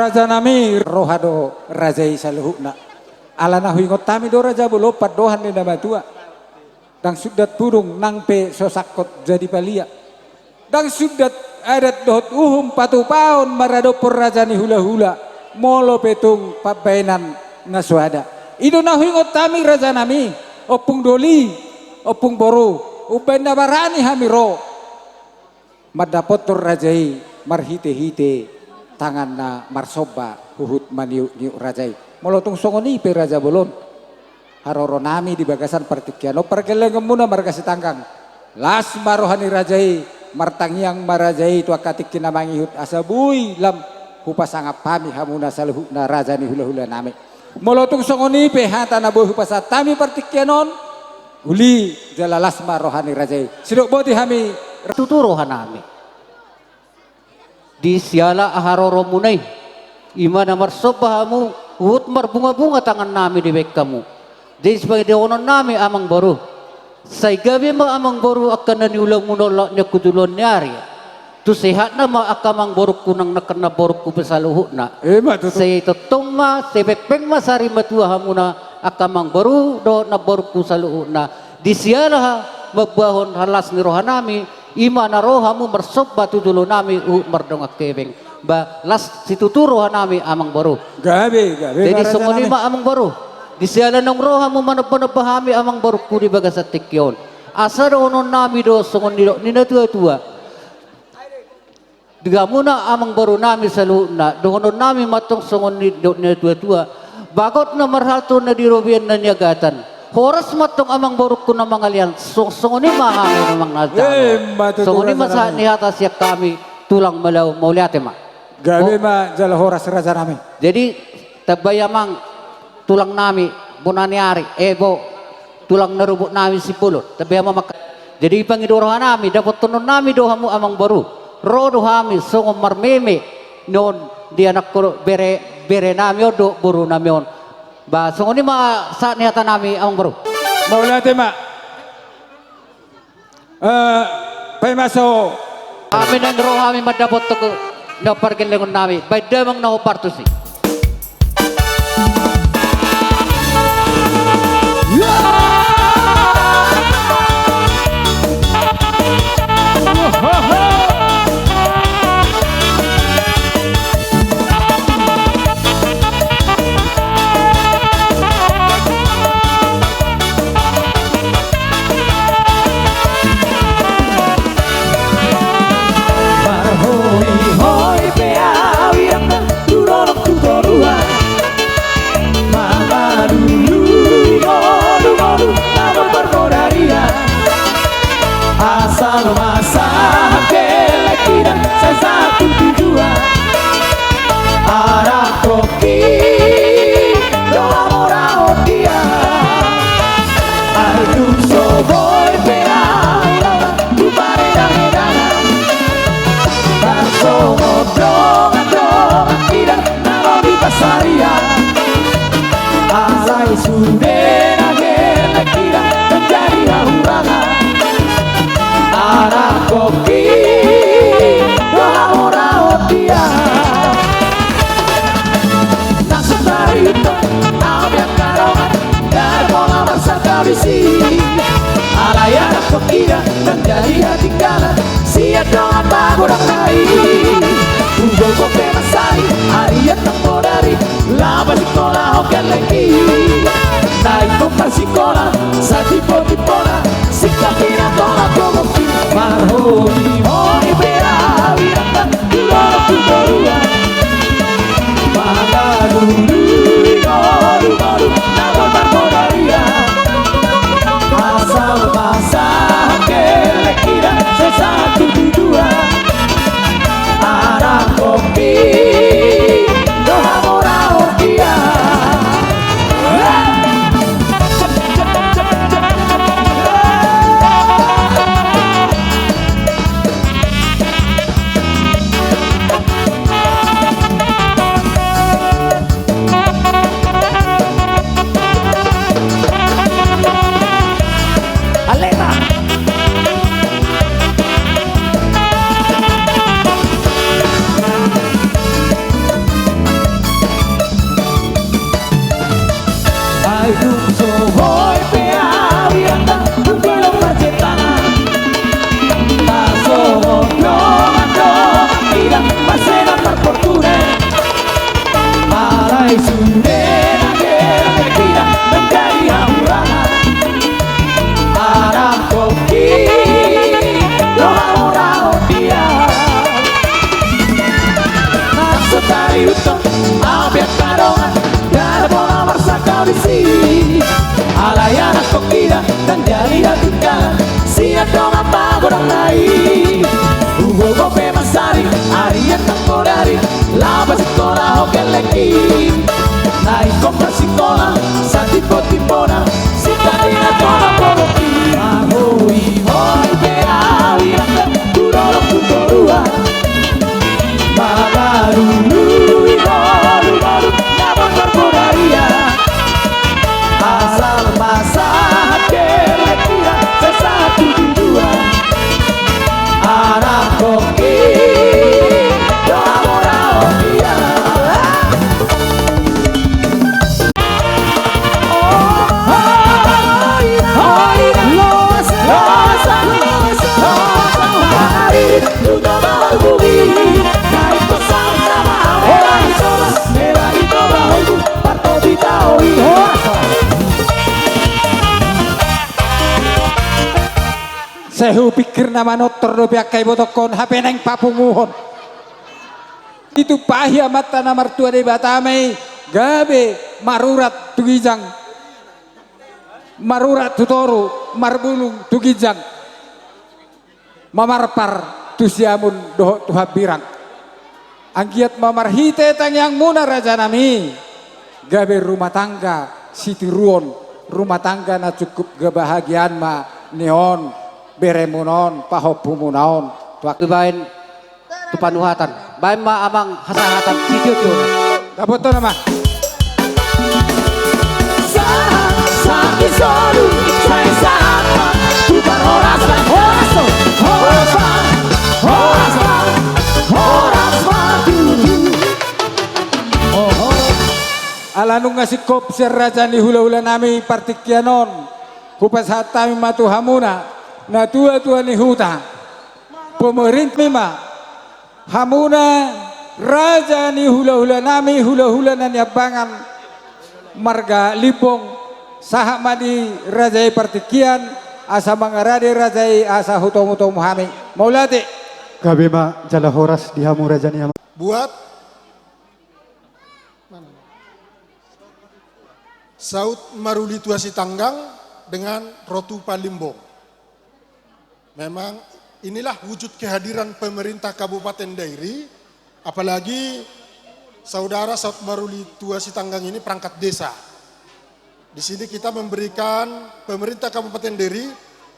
Raja nami, roha do raja i saluhutna. Ala na huingot hami do raja bolon pandohan ni na matua. Ndang sundat pudung nang pe so sangkot jadi palia. Ndang sundat adat dohot uhum patupaon maradophon raja ni hulahula, molo pe tung pambahenan na so ada. I do na huingot hami raja nami, ompung doli, ompung boru, umbahen na barani hami ro mandapothon raja i marhitehite tangan na marsomba huhut maniukniuk raja i. Molo tung songon i pe raja bolon, haroro nami di bagasan partingkian on pargellengonmuna marga Sitanggang. Las ma roha ni raja i, martangiang ma raja i tu angka tingki na mangihut asa boi lam hupasangap hami hamuna saluhutna raja ni hulahula nami. Molo tung songon i pe hata na boi hupasahat hami partingkian on, uli jala las ma roha ni raja i. Sidok boti hami. Tutu roha nami. Di siala haroromuna i, i ma na marsomba hamu, huhut marbungabunga tangan nami dibahen hamu. Jadi sipangidohonon nami amang boru, sai gabe ma amang boru angka na niulamuna on laho ni angka joloan ni ari. Tu sehatna ma angka amang borungku nang nangkin namborungku pe saluhutna. Ima tutu. Sai tongtong ma, sai pengpeng ma sari matua hamuna angka amang boru dohot namborungku saluhutna. Di siala mamboahon las ni roha nami, i ma na ro hamu marsomba tu jolo nami huhut mardongan hepeng. Ba las situtu roha nami amang boru. Gabe, gabe. Jadi songon i ma amang boru. Di siala naung ro hamu manombanomba hami amang borungku di bagasan tingki on, asa dohonon nami do songon nidok ni natuatua. Di hamuna amang boru nami saluhutna, dohonon nami ma tong songon nidok ni natuatua. Bagot na marhalto na di robean na niagatan. Horas ma tong amang borungku na mangalean, songon i ma hami na mangalehon. Songon i ma sahat ni hata sian hami, tulang Malau, mauliate ma. Gabe ma jala horas raja nami. Jadi, tamba i amang tulang nami, bona ni ari, eh bo, tulang na rubuk nami Simbolon, tamba i amang. Jadi pangido roha nami, dapothonon nami do hamu amang boru. Ro do hami songon marmeme ni on di anak bere, bere nami on dohot boru nami on. Ba songon i ma sahat ni hata nami amang boru. Mauliate ma. Eh, paima so. Hami naeng ro hami mandapothon na pargellengon nami. Baen damang na hombar tusi. Marhoihoi pe au i nang tu dolok tu toruan. Mangalului ngolungolu na mamboan modarian. Asal ma sahat gellengki nang sai sahat tu tujuan. Anak pongki do hamoraon dia. Ai dung so boi pe au i nang tu paredahedahan. Tarsongon dongandongan ida na ro di pasarian. Alai sude na gellengki nang manjadi hahurangan. Anak pongki do hamoraon dia. Nang sadari on au pe angka dongan, ndada pola marsangkabisi. Alai anak pongki da manjadi hatinggalan sian dongan magodang na i. Umgogo pe mansai arian nang bodari, laho parsingkolahon gellengki. Na ingkon marsikola satimpotipona, singkop i na tolap gogongki. Marhoihoi pe au i nang tu dolok tu toruan. Mangalului ngolungolu na mamboan modarian. Asal ma sahat gellengki nang sai sahat tu tujuan. Anak Iuton, au pe angka dongan, ndada pola marsangkap disi. Alai anak kok ida, ndang jadi hatinggalan, sian dongan pagodang nai. Hugogo pe mansari, ari an ndang godari, laho pasikola ho gellengki. Na ingkon marsikola, satimbo-timbona, sitadingan tona poloki. Mahoi-hoi pe au i nangkin, tu dolok tu toruan. Mamalului molu-molu na bongkar podaria. Asal ma sahat gellengkira, sai sahat tu tujuan. Anak kok i do hamoraon dia. Sai hupingkir na manortor dope angka ibotongkon, hape naeng papunguhon. Ditumpahi Amanta na martua Debata ma i, gabe marurat tu ginjang, marurat tu toru, marbulung tu ginjang, mamarpar tu siamun dohot tu hambirang. Anggiat ma marhite tangiangmuna rajanami, gabe rumah tangga sitiruon, rumah tangga na cukup kebahagiaan ma nion, beremuna on, pahompumuna on. Tu angka baen tu panuhatan. Baen ma amang hasahatan sitio-tio. Dapoton ma. Sahat, sahat di solu, sai sahat ma. Tukar horas ma, horas ma, horas ma, horas ma, horas ma, tutu. Oho. Ala nunga singkop sian raja ni hula-hula nami partingkian on, hupasahat hami ma tu hamuna, na tua-tua ni huta. Pemerintah ma, hamuna raja ni hula-hula nami, hula-hula na niambangan marga Limbong, sahat ma di raja i partingkian, asa mangarade raja i asa hutomu-tomu hami. Mauliate. Gabe ma jala horas di hamu raja ni ama. Buat saut maruli tua Sitanggang dengan ro tupa Limbong. Memang inilah wujud kehadiran pemerintah Kabupaten Dairi, apalagi saudara saut maruli tua Sitanggang ini perangkat desa. Di sini kita memberikan, pemerintah Kabupaten Dairi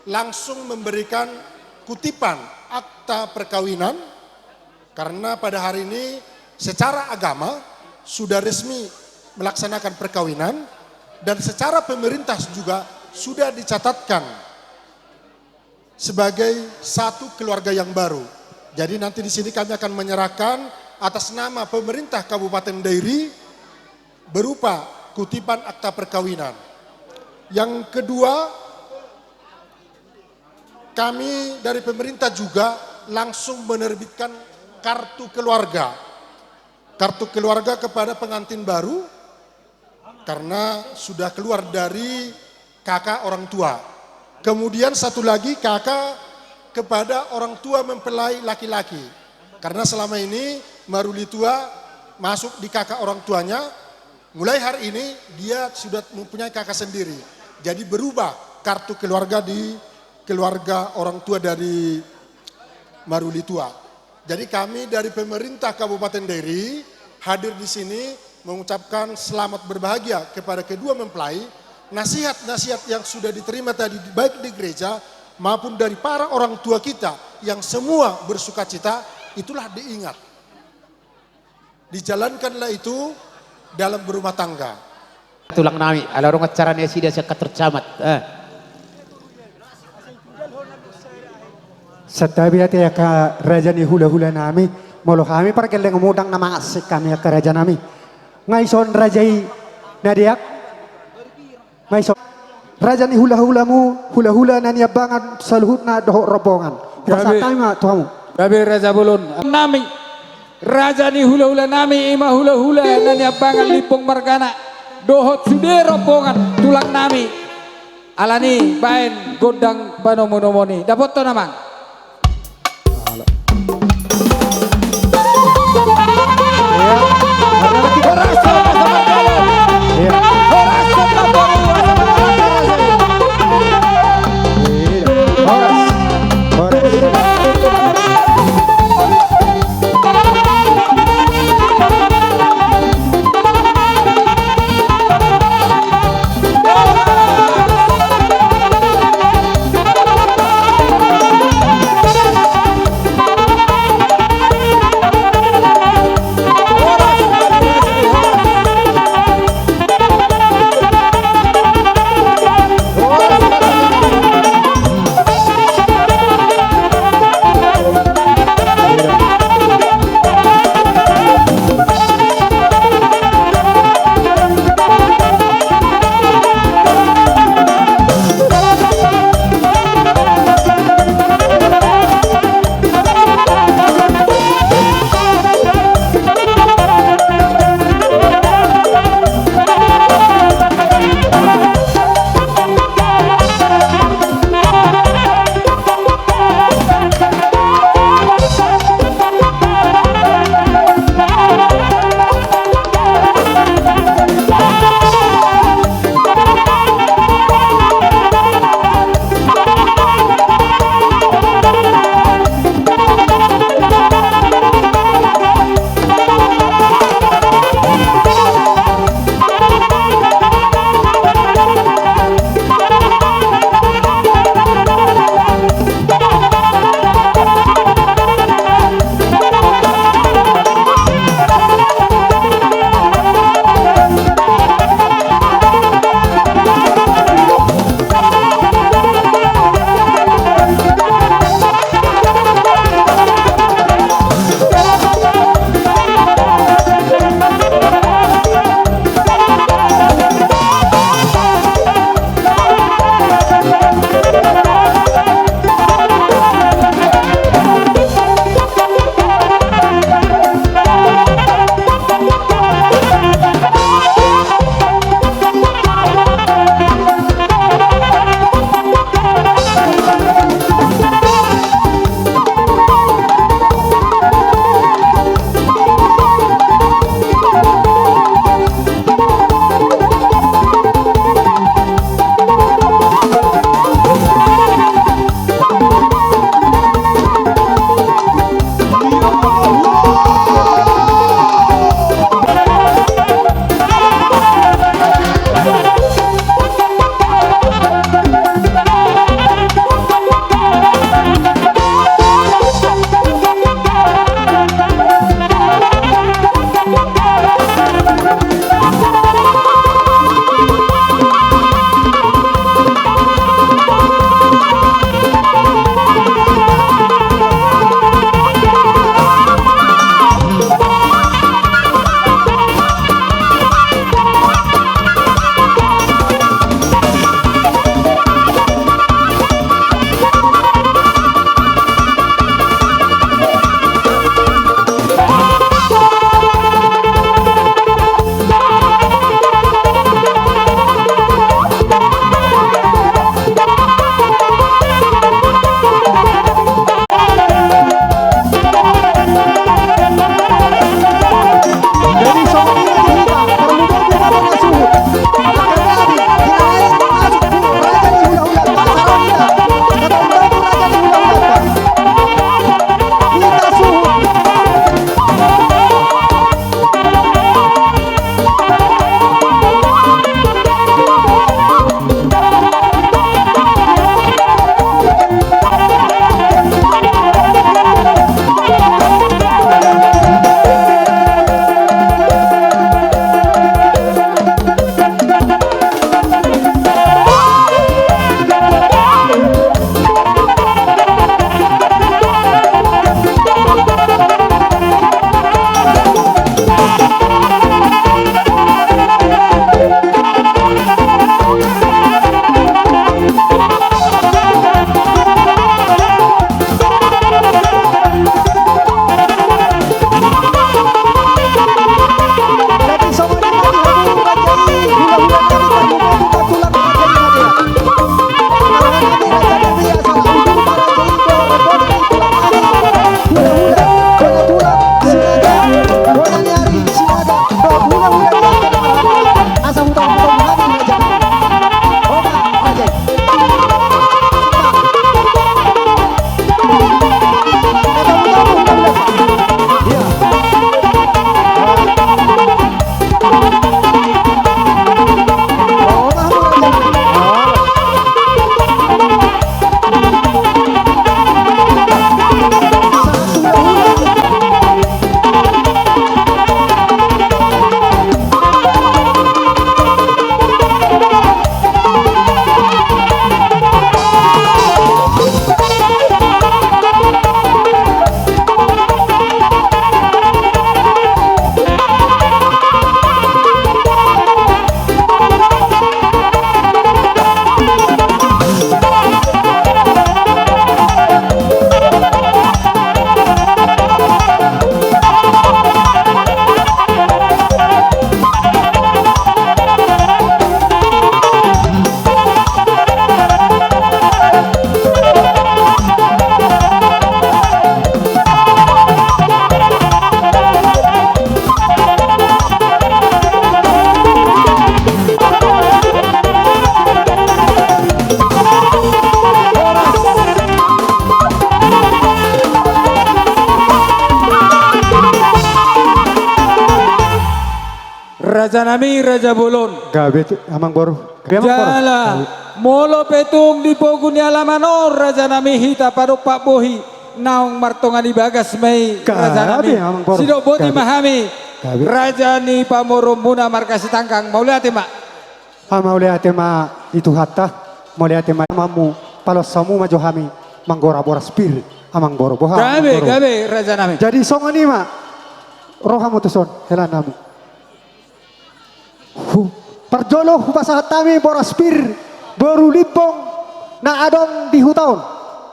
langsung memberikan kutipan akta perkawinan, karena pada hari ini secara agama sudah resmi melaksanakan perkawinan dan secara pemerintah juga sudah dicatatkan sebagai satu keluarga yang baru. Jadi nanti di sini kami akan menyerahkan atas nama pemerintah Kabupaten Dairi berupa kutipan akta perkawinan. Yang kedua, kami dari pemerintah juga langsung menerbitkan kartu keluarga. Kartu keluarga kepada pengantin baru karena sudah keluar dari K K orang tua. Kemudian satu lagi K K kepada orang tua mempelai laki-laki. Karena selama ini maruli tua masuk di K K orang tuanya, mulai hari ini dia sudah mempunyai K K sendiri. Jadi berubah kartu keluarga di keluarga orang tua dari maruli tua. Jadi kami dari pemerintah Kabupaten Dairi hadir di sini mengucapkan selamat berbahagia kepada kedua mempelai. Nasihat-nasihat yang sudah diterima tadi, baik di gereja maupun dari para orang tua kita yang semua bersukacita, itulah diingat. Dijalankanlah itu dalam berumah tangga. Tulang nami, ala adong acara ni nasida sian kantor camat. Eh. Santabi ate angka raja ni hula-hula nami, molo hami pargelleng mudang na mangasik hami angka raja nami. Nga ison raja i na deak. Nga ison raja ni hula-hulamu, hula-hula na niambangan saluhutna dohot rombongan. Gabe. Pasahat hami ma tu hamu. Gabe raja bolon. Nami. Raja ni hula-hula nami, ima hula-hula na niambangan Limbong margana dohot sude rombongan tulang nami. Alani baen gondang panomu-nomuni. Dapothon amang. Ala. Ya. Raja nami, raja bolon. Gabe tu, amang boru. Gabe, amang boru. Jala, gabe. Molo pe tung di pogu ni alaman on, raja nami, hita padompak bohi naung martonga ni bagas ma i, gabe, raja nami, amang boru. Sidok boti, gabe, ma hami. Gabe. Raja ni pamoruonmuna marga Sitanggang. Mauliate ma. Ah, mauliate ma di Tuhanta, mauliate ma di Amamu, paloas hamu ma jo hami manggora boras pir, amang boru, boha, amang boru. Gabe, gabe, raja nami. Jadi songon i ma, ro hamu tuson, helanami. Hu-, parjolo hupasahat hami boras pir, boru Limbong na adong di huta on.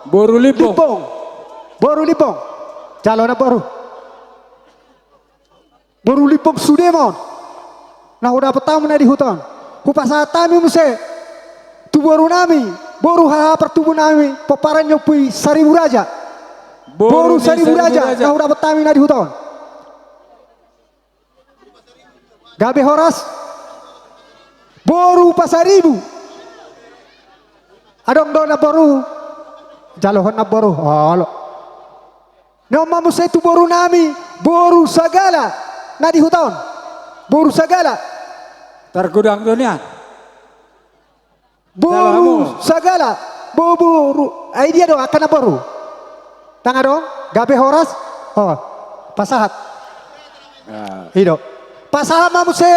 Boru Limbong. Limbong. Boru Limbong. Jalo na boru. Boru Limbong sude ma on. Na hudapot hami na di huta on. Hupasahat hami muse tu boru nami, boru haha partubu nami, pomparan ni Ompu i Saribu Raja. Boru ni Saribu Raja, Saribu Raja, na hudapot hami na di huta on. Gabe horas. Boru Pasaribu. Adong do na boru. Jalohon na boru. Olo. Nunga muse tu boru nami, boru Sagala, na di huta on. Boru Sagala. Targodang do nian. Jalo hamu. Boru Sagala, bo-, boru. Ai dia do, angka na boru. Tang adong, gabe horas. Oh, pasahat. Ya. I do. Pasahat ma muse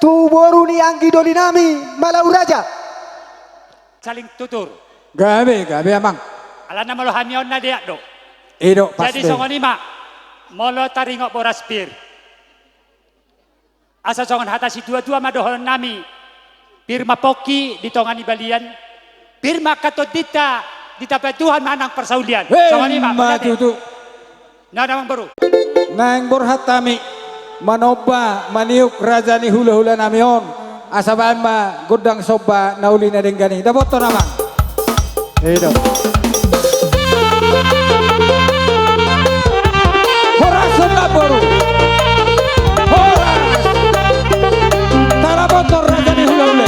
tu boru ni anggi doli nami, Malau Raja. Saling tutur. Gabe, gabe, amang. Alana molo hami on na deak do. I do, pasti. Jadi songon i ma, molo taringot boras pir. Asa songon hata situa-tua ma dohonon nami, pir ma pongki di tonga ni balian, pir ma angka tondinta, ditapai Tuhan ma nang parsaulian. Hei, songon i ma, ma mauliate. Tutu. Na, na, amang boru. Naeng borhat hami manomba, maniuk raja ni hula-hula nami on, asa baen ma gondang somba na uli na denggan i. Dapothon, amang. I do. Horas, amang boru. Horas. Dapothon raja ni hula-hula.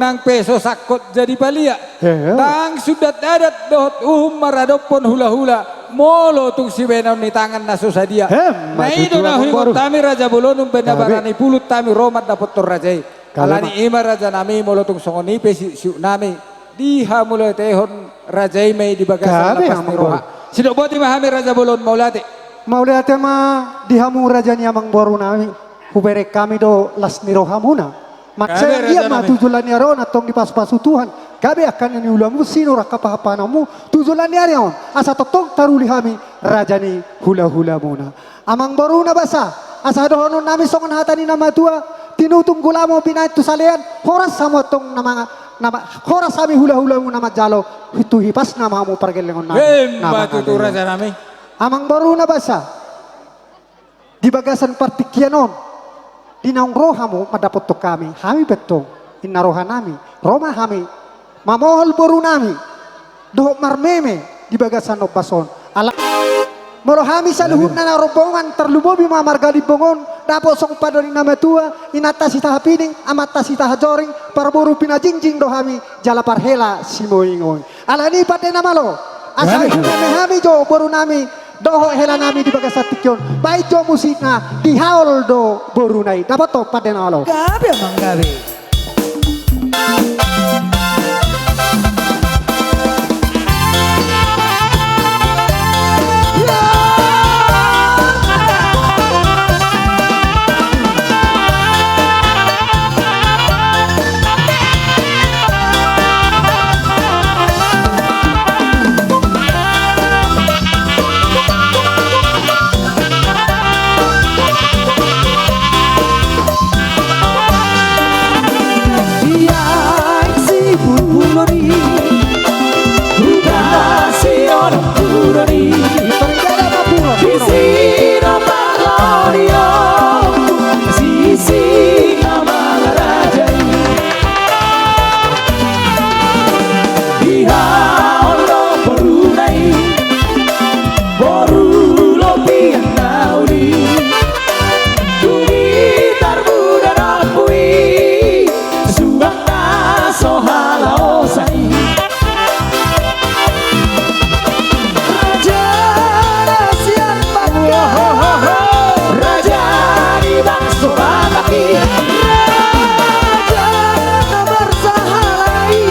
Nang pe so sangkot jadi palia. He, he. Ndang sundat adat dohot uhum maradophon hula-hula, molo tung sibaenon ni tangan na so sadia. He, na i do na huingot hami Raja Bolon, umbahen na barani pulut hami ro mandapothon raja i. Alani i ma raja nami, molo tung songon i pe siuk-siuk nami, dihamauliatehon raja i ma i di bagasan lapas ni roha. Sidok boti ma hami Raja Bolon, mauliate. Mauliate ma di hamu raja ni amangboru nami. Hubereng hami do las ni rohamuna. Mansai anggiat ma tu joloan ni ari on antong dipasu-pasu Tuhan gabe angka na niulamu, sinur angka pahanpahananmu tu joloan ni ari on, asa tongtong taruli hami raja ni hula-hulamuna. Amangboru na basa, asa dohonon nami songon hata ni na matua: Tinutung gulamo binahen tu salean, horas hamu antong na manga-, na ma-, horas hami hula-hulamu na manjalo, tu hipasna ma hamu pargellengon nami. Emma tutu, raja nami. Amangboru na basa, di bagasan partingkian on, di naung ro hamu mandapothon hami, hami pe antong, inna roha nami, ro ma hami mamohol boru nami dohot marmeme di bagasan ombas on. Ala molo hami saluhutna na rombongan, tarlumobi ma marga Limbong on, dapot songon pandok ni na matua, inanta Sitahapining, amanta Sitahajoring, parboru pinajingjing do hami jala parhela simoingoing. Alani i pande na malo, asa humeme hami jo boru nami dohot hela nami di bagasan tingki on. Baen jo musikna, dihaol do boruna i. Dapothon pande na malo. Gabe, amang, gabe. Ia sipulpulon i, huta siolopulon i, disi do parlolio, sisi na mangarajai. Dihaol do boruna i, boru lobian na uli. Dung i tarbuda do ompu i, subang na so halaosan i. Raja na sian Batak, raja ni bangso Batak i, raja na marsahala i,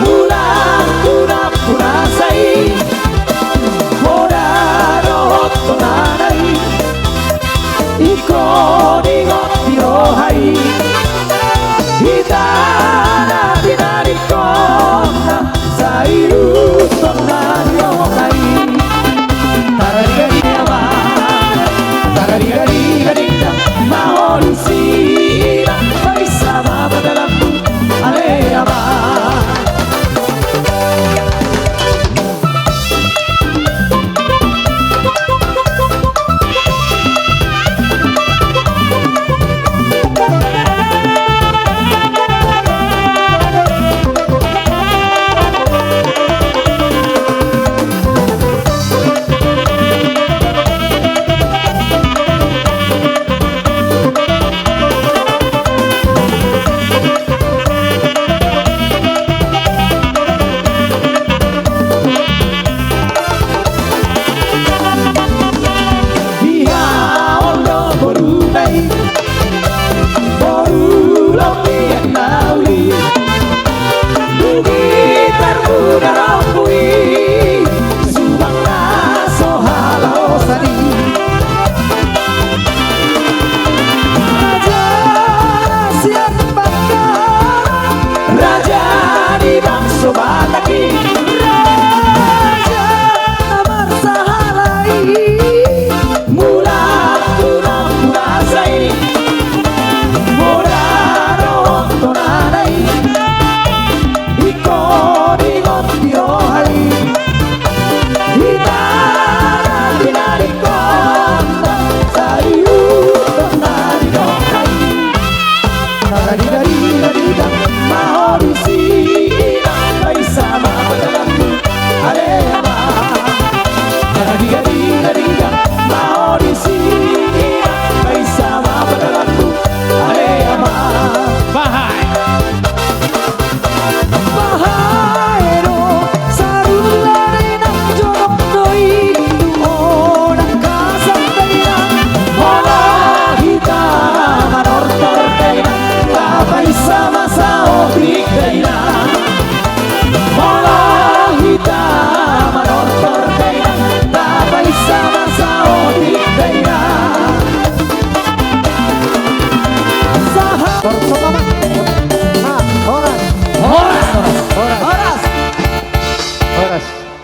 mulak tu nampuna sa i, poda dohot tonana i. Ingkon ingot di roha i, hita na pinadingkon na, sai ihuthon na di roha i. Taradiga di ama, taradiga di gading, maol si ina, baen ma padalanmu, ale ama. Dihaol do boruna i, boru lobian na uli. Dung i tarbuda do ompu i, subang na so halaosan i. Raja sian Batak, raja ni bangso Batak i, raja na marsahala i, mulak tu nampuna sa i, poda dohot tonana i. Ingkon ingot di roha i, hita na pinadingkon na, sai ihuthon na di roha i. Taradiga di gading, maol si ina, baen ma padalanmu, ale ama. Taradiga di gading, maol si ina, baen ma padalanmu, ale ama. Bahai.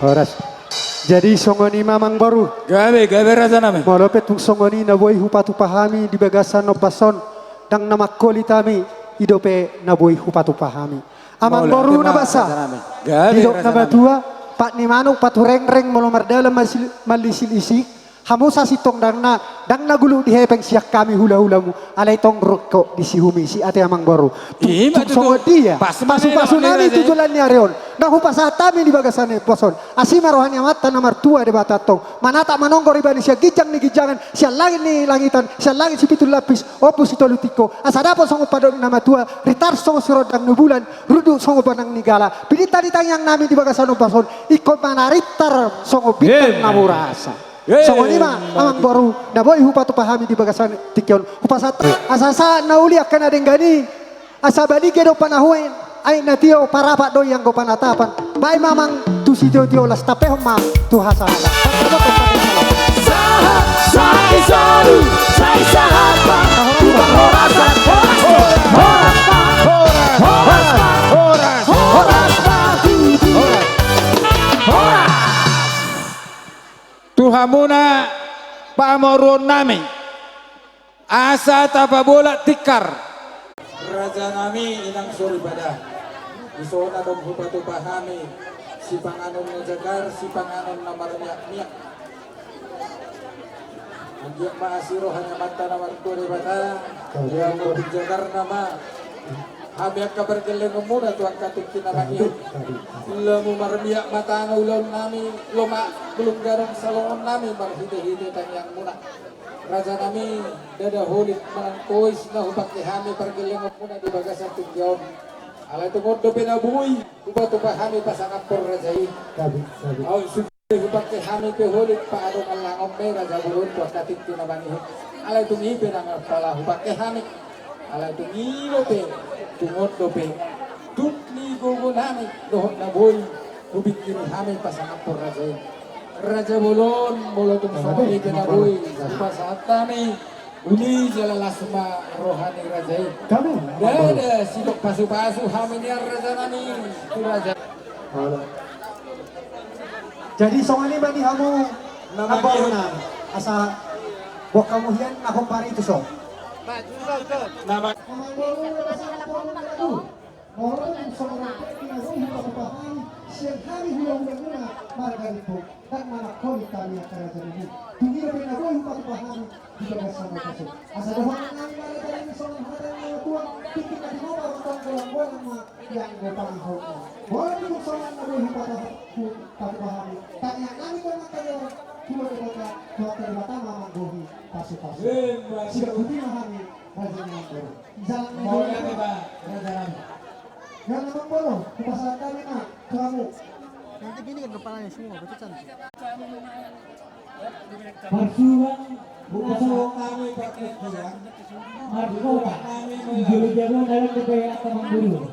Horas. Jadi songon i ma amangboru. Gabe, gabe rajanami. Molo pe tung songon i na boi hupatupa hami di bagasan ombas on, ndang na mangkolit hami, i dope na boi hupatupa hami. Amangboru na basa. Gabe rajanami. Didok na matua, pat ni manuk, pat hurengreng, molo mardalan malisil-, malisil-isik, hamu sasintongna, ndang na guluk di hepeng sian hami hula-hulamu, alai tong ringkot di sihumisi, ate amangboru. Tung songon dia pasu-pasu nami tu joloan ni ari on, na hupasahat hami di bagasan ombas on. Asi ma roha ni Amanta na martua Debata tong manatap manonggor ibana sian ginjang ni ginjangan, sian langit ni langitan, sian langit sipitu lapis, ompu sitolu tingko, asa dapot songon pandok ni na matua, ritar songon sirondang ni bulan, runduk songon bonang ni gala. Pinta ni tangiang nami di bagasan ombas on, ingkon manarintar songon bintang na murasa. Songon i ma amangboru na boi hupatupa hami di bagasan tingki on. Hupasahat asa sahat na uli angka na denggan i, asa balige do panahuan, aek na tio, parapat do i anggo panatapan. Baen ma amang tu sitio-tio, las tampehon ma tu hasahatan. Sahat, sahat ni solu, sai sahat ma. Horas, horas, horas, horas. Tu hamuna pamoruon nami, asa tapabolak tikar. Rajanami, inang soripada, dison adong hupatupa hami sipanganon na jagar, sipanganon na marmiak-miak. Anggiat ma asi roha ni Amanta na martua Debata, di hamu tu jagar nama. Hami angka pargellengonmuna tu angka tingki na mangihut, lomo marmiak ma tano ulaon nami, lomak bulung gadong salongon nami marhite-hite tangiangmuna. Rajanami, ndada holit manang tois na hupangke hami pargellengonmuna di bagasan tingki on. Alai tung on dope na boi hupatupa hami pasangaphon raja i. Au, hupangke hami pe holit paadongan langon ma i raja bolon tu angka tingki na mangihut. Alai tung i pe ndang pala hupangke hami. Alai tung i dope, tung on dope tuk ni gogo nami dohot na boi hupingkiri hami pasangaphon raja i. Raja bolon, molo tung songon i pe na boi hupasahat hami, uli jala las ma roha ni raja i. Ndada sidok pasu-pasu hami nian rajanami tu raja. Jadi songon i ma di hamu namboru nami, asa boan hamu hian na hombar i tuson. Molo tung songon i pe na boi hupatupa hami sian hami hula-hulamuna marga Rimbo, ndang na mangkolit hami angka rajanami. Tung i dope na boi hupatupa hami di bagasan ombas on. Asa dohonon nami ma rajanami songon hata ni na matua, tingki na di hamu ma rondang, golang-golang ma di anggo pangahautna. Molo tung songon i na boi hupatupa, hupatupa hami, tangiang nami tu Amanta Debata, tu Debata ma manggohi pasu-pasu. Sidok tutu ma hami raja ni amangboru. Jalang ni amangboru. Jalang ni amangboru, hupasahat hami ma tu hamu. Nanti gini kan kepalanya semua, betul kan? Marsuang, hupasahat hami pakean. Marsuang, di jolo jago dalam kepala amangboru.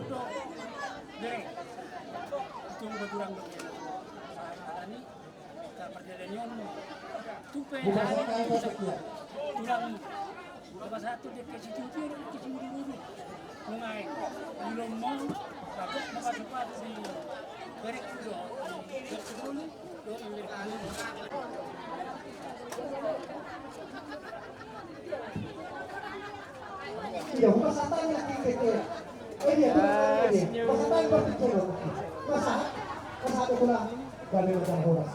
Tung pe hami tulang, salah satu dek ke situ tu, ke situ dulu. Nunga i ulomong, bagot ma pasu-pasu di berek tu do, berek tu do, do berek tu do. Iya, hupasahat hami lagi ke, ke. Eh, iya, iya, iya. Hupasahat hami berpikir. Masa? Masa ada pula? Gabe macam horas.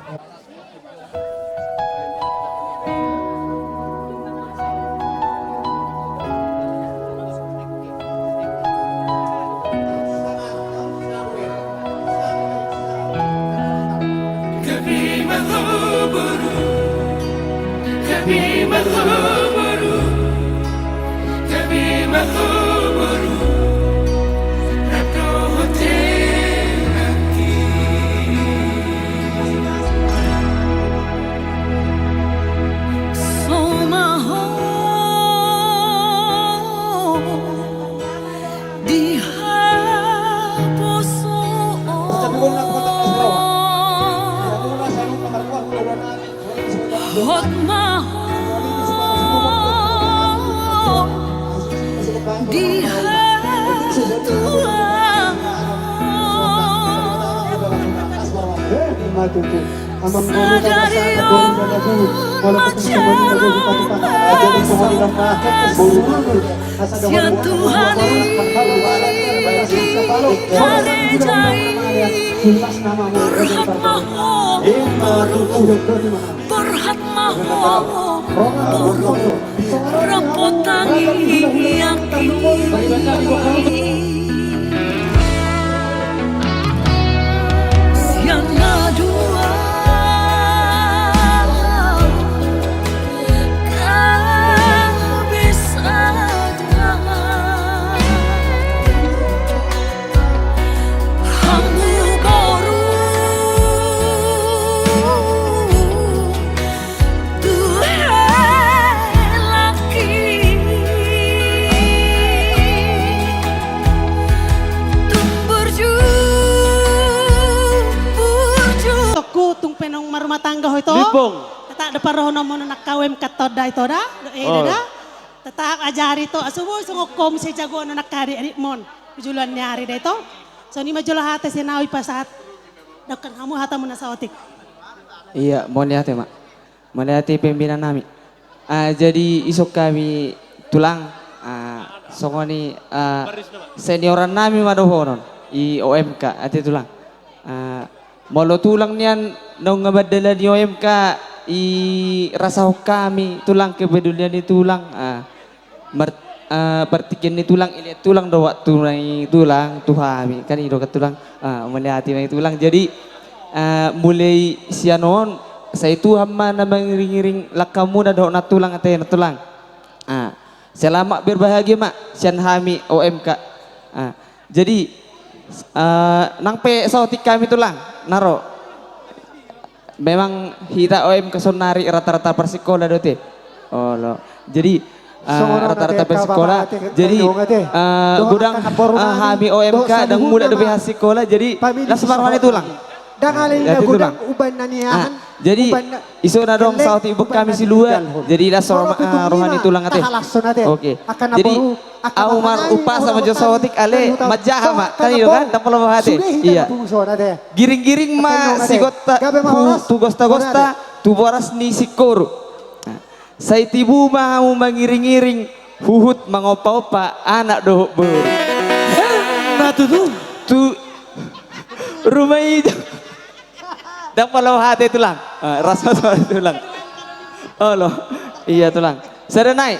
Di haposo on. Hot ma ho di hatuaon. Sadari on majalah, sian Tuhan i karejai. Borhat ma ho, borhat ma ho, boru, rap tangiang i. Sian na dua gabe sada. Hamu boru, tu halak i, tung burju, burju. Tokku, tung pe naung marrumah tangga ho ito. Limbong. Tetap do parrohahononmu anak kawem katonda ito da. Eh, oh, da. Tetap ajari ito, asa boi songon ho muse jagoan anak adikadikmon di joloan ni ari da ito. Songon i ma jolo hata sian ahu, dipasahat dohonon hamu hatamu na saotik. Iya, mauliate ma. Mauliate pembina nami. Ah, jadi ison hami tulang, ah, songon i, ah, senioran nami ma dohonon i O M K, ate tulang. Ah, molo tulang nian naung mandalani O M K i rasahon hami tulang, kepedulian ni tulang, ah, mar-, ah, partingkian ni tulang, ilean tulang do waktu na i tulang tu hami, kan i do kan tulang, ah, mauliate ma i tulang. Jadi, ah, mulai sian on, sai Tuhan ma na mangiringiring langkamuna dohot na tulang, ate na tulang. Ah, selamat berbahagia ma sian hami O M K. Ah, jadi, eh, nang pe saotik hami tulang na ro. Memang hita O M K saonari rata-rata parsikola do te. Olo. Jadi, eh, rata-rata parsikola. Jadi, eh, godang, eh, hami O M K ndang mulak dope hasikola. Jadi, las ma roha ni tulang. Ndang alai na godang ubaen na nian. Ah, jadi, ison adong saotik boru hami silua. Jadi, las roha ni tulang ate. Oke. Jadi, ahu marupa sama jo saotik ale, manjaha ma. Kan i do kan, ndang pola mauliate. Iya. Giring-giring ma sigotta tu gosta-gosta, tu boras ni singkoru. Nah, sai tibu ma hamu mangiring-iring, huhut mangompa-ompa anak dohot boru. Nah, tutu. Tu ruma i. Ndang pola mauliate tulang. Ah, ras ma tulang. Olo. Iya tulang. Sada nai.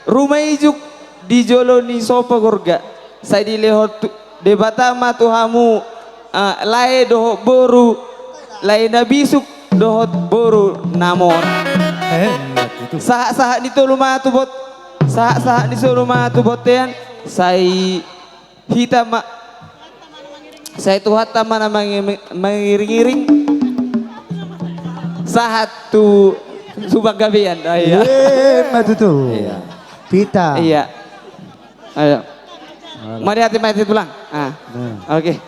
Ruma ijuk di jolo ni sopo gorga. Sai dilehon tu Debata ma tu hamu, ah, lae dohot boru, lae na bisuk dohot boru na mora. Eh, itu. Sahat-sahat ni tolu ma tu bot-, sahat-sahat ni tolu ma tu bontean, sai hita ma, sai Tuhanta ma na mangi-, mangiring-iring sahat tu, tu panggabean. Ah, iya. Eh, ma tutu. Iya. Pita. Iya. Ayo. Mari hati-hati tulang. Ah. Nah. Oke.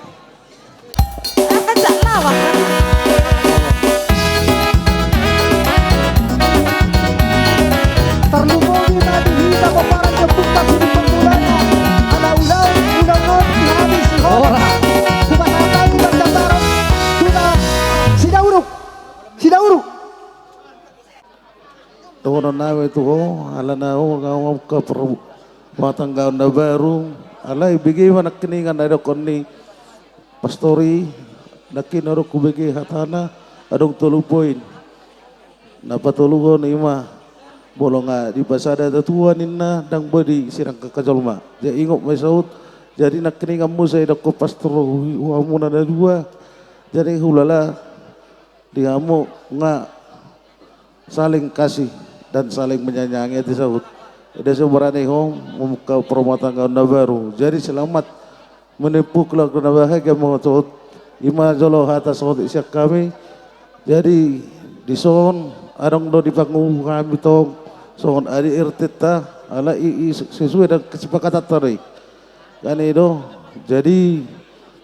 Ajak lawak. Tarlumobi ma di hita pomparan jemput na sining pangulana. Ala ulaon, ulaon on di hami sihol. Ora. Hupasahat hami marjambaron tu na Sidauruk. Sidauruk. Dohonon nami tu ho, alana ho, ho, ho, ka per-, rumah tangga na baru, alai bege ma nangkiningan na didokkon ni pastor i, nangkin adong hubege hatana, adong tolu poin. Na patoluhon i ma, molo nga dipasada tatua ninna, ndang boi disirang angka jolma. Jadi ingot ma i saut, jadi nangkiningan muse didokkon pastor hu-, hamuna na dua, jadi hulala, di hamu nga saling kasih dan saling menyayangi, ate saut. Ida so berani ho membuka perumah tangga na baru. Jadi selamat menempuh keluarga na bahagia ma ho saut. I ma jolo hata saotik sian hami. Jadi dison adong do di panggung hami tong songon adik R T ta, alai i, i sesuai dengan kesepakatan tadi. Kan i do, jadi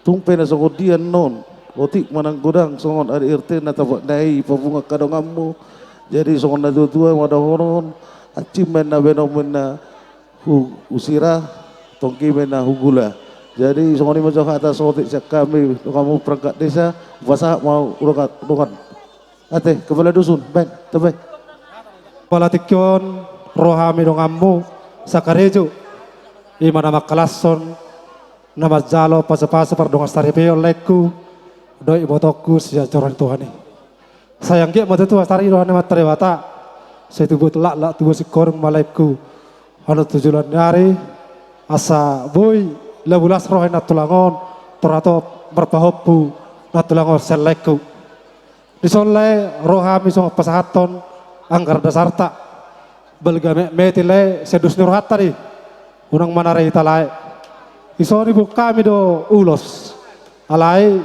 tung pe na songon dia annon, otik ma nang godang songon adik R T na tapak na i pabunga angka donganmu. Jadi songon na tua-tua ma dohonon, ancim ma inna, benom ma inna hu-, husira, tonggi ma inna hugula. Jadi songon i ma jo hata saotik sian hami donganmu perangkat desa, Pasahat ma au dongan, dongan. Ate, kepala dusun, baen, tabaen. Pala tingki on, ro hami donganmu, sakarejo. I ma na mangkalashon, na manjalo pasupasu pardongan saripeon laengku, dohot ibotongku sian joro ni Tuhan i. Sai anggiat ma tutu hasari roha ni Amanta Debata, sai tubu laklak tubu singkoru ma laengku. Annon tu joloan ni ari, asa boi labu las roha ni nantulang on, tor hatop marpahompu nantulang on sian laengku. Dison lae, ro hami songon pasahathon anggaran dasarta. Balga metmet i lae, sian dos ni rohanta do i. Unang manare hita lae. Dison iboan hami do ulos. Alai,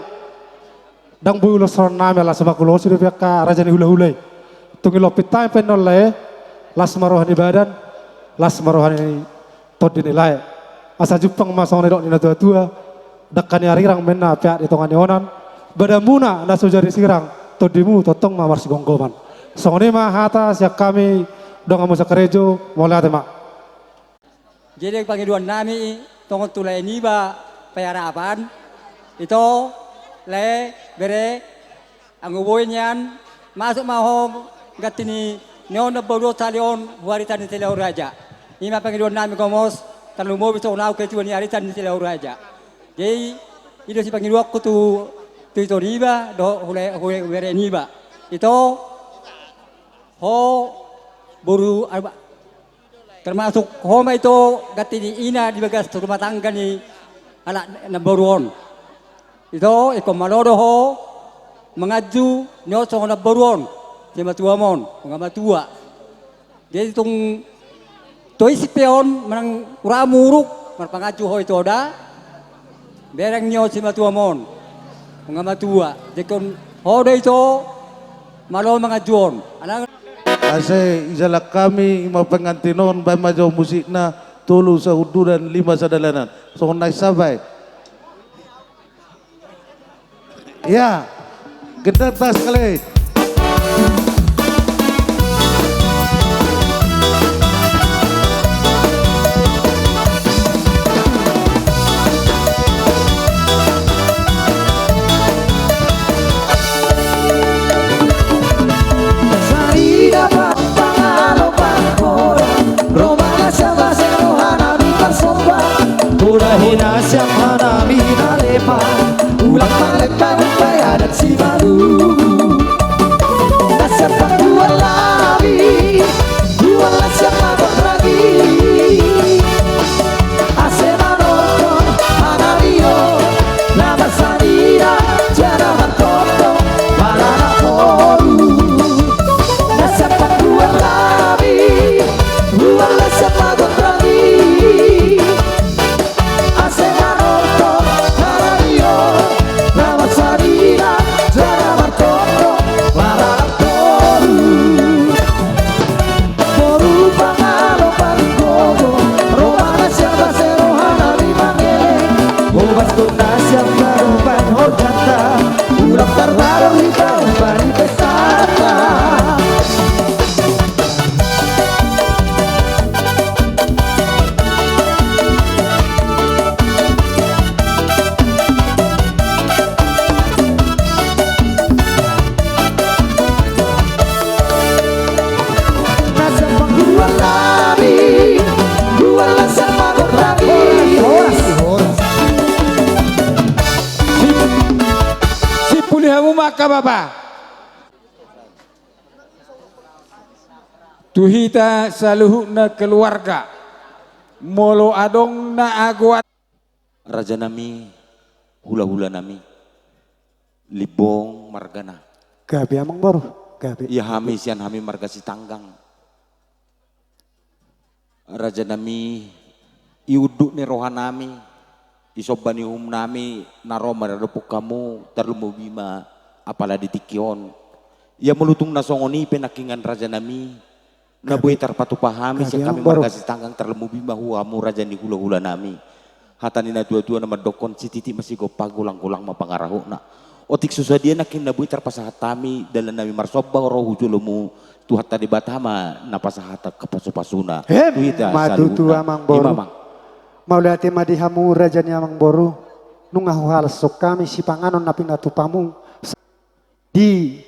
ndang boi ulos rohanami ala so mangulosi dope angka raja ni hulahula i. Tung i lompit hami pe annon lae, las ma roha ni badan, las ma roha ni tondi ni lae. Asa jumpang ma songon nidok ni natuatua, dangka ni arirang ma inna peak di tonga ni onan, badanmuna na so jadi sirang, tondimu tongtong ma marsigomgoman. Songon i ma hata sian hami donganmu sakarejo, mauliate ma. Jadi pangidoannami tongon tu lae niba paiarapan, ito, lae, bere, anggo boi nian, masuk ma ho ganti ni, ni on na baru sahali on, hu arita ni Silau Raja. I ma pangidoannami gomos, tarlumobi songon au ketua ni arita ni Silau Raja. Jadi, i do sipangidoanku tu, tu ito niba, dohot hule, hule, bere niba. Ito, ho, boru, alba-, termasuk ho ma ito ganti ni ina di bagas rumah tangga ni anak namboru on. Ito, ingkon malo do ho manganju ni on songon namboru on, simatuam on, angka matua. Jadi tung tois pe on manang ura muruk marpanganju ho ito da. Bereng ni on simatuam on, angka matua. Jadi ingkon ho do ito malo manganju on. Ala- Asa ijalang hami, i ma pengantin on, baen ma jo musikna, tolu sahundulan, lima sadalanan. Songon na i sabai. Ia, gendang tangkas kali. Sari dapat pangalo pangkola, ro ma na siapa se roha nami marsomba. Boda hina siapa nami na lepa, ulang malepa upai adat Simalungun. Na siapa dua lami, dua la siapa beragi. Ase manortor hanario, na marsadira jala martortor, marana poru. Na siapa dua lami, dua la siapa beragi. Ase manortor hanario, na marsadira jala martortor, marana poru. Boru pangalo panggogo, ro ma na siapa se roha nami mangeleng. Hobas do na siapa rupa horjanta, ulang tarbaror hita umpani pestanta. Simpuli hamu ma angka bapa. Tu hita saluhutna keluarga, molo adong na agoan. Rajanami, hulahulanami, Limbong margana. Gabe amang boru, gabe. Ia hami sian hami marga Sitanggang. Rajanami, i unduk ni rohanami, i somba ni uhumnami, na ro maradophon hamu, tarlumobi ma apala di tingki on. Ia molo tung na songon i pe nangkiningan rajanami, na boi tarpatupa hami sian hami marga Sitanggang, tarlumobi ma tu hamu raja ni hulahulanami. Hata ni natuatua na mandokhon, sititi ma sigompa, golanggolang ma pangarahutna. Otik so sadia nangkin na boi tarpasahat hami, dalannami marsomba ro hu jolomu, Tuhanta Debata ma na pasahat angka pasupasuna. Ima tutu, amang boru. Mauliate ma di hamu raja ni amang boru. Nunga huhalashon hami sipanganon na pinatupamu, Di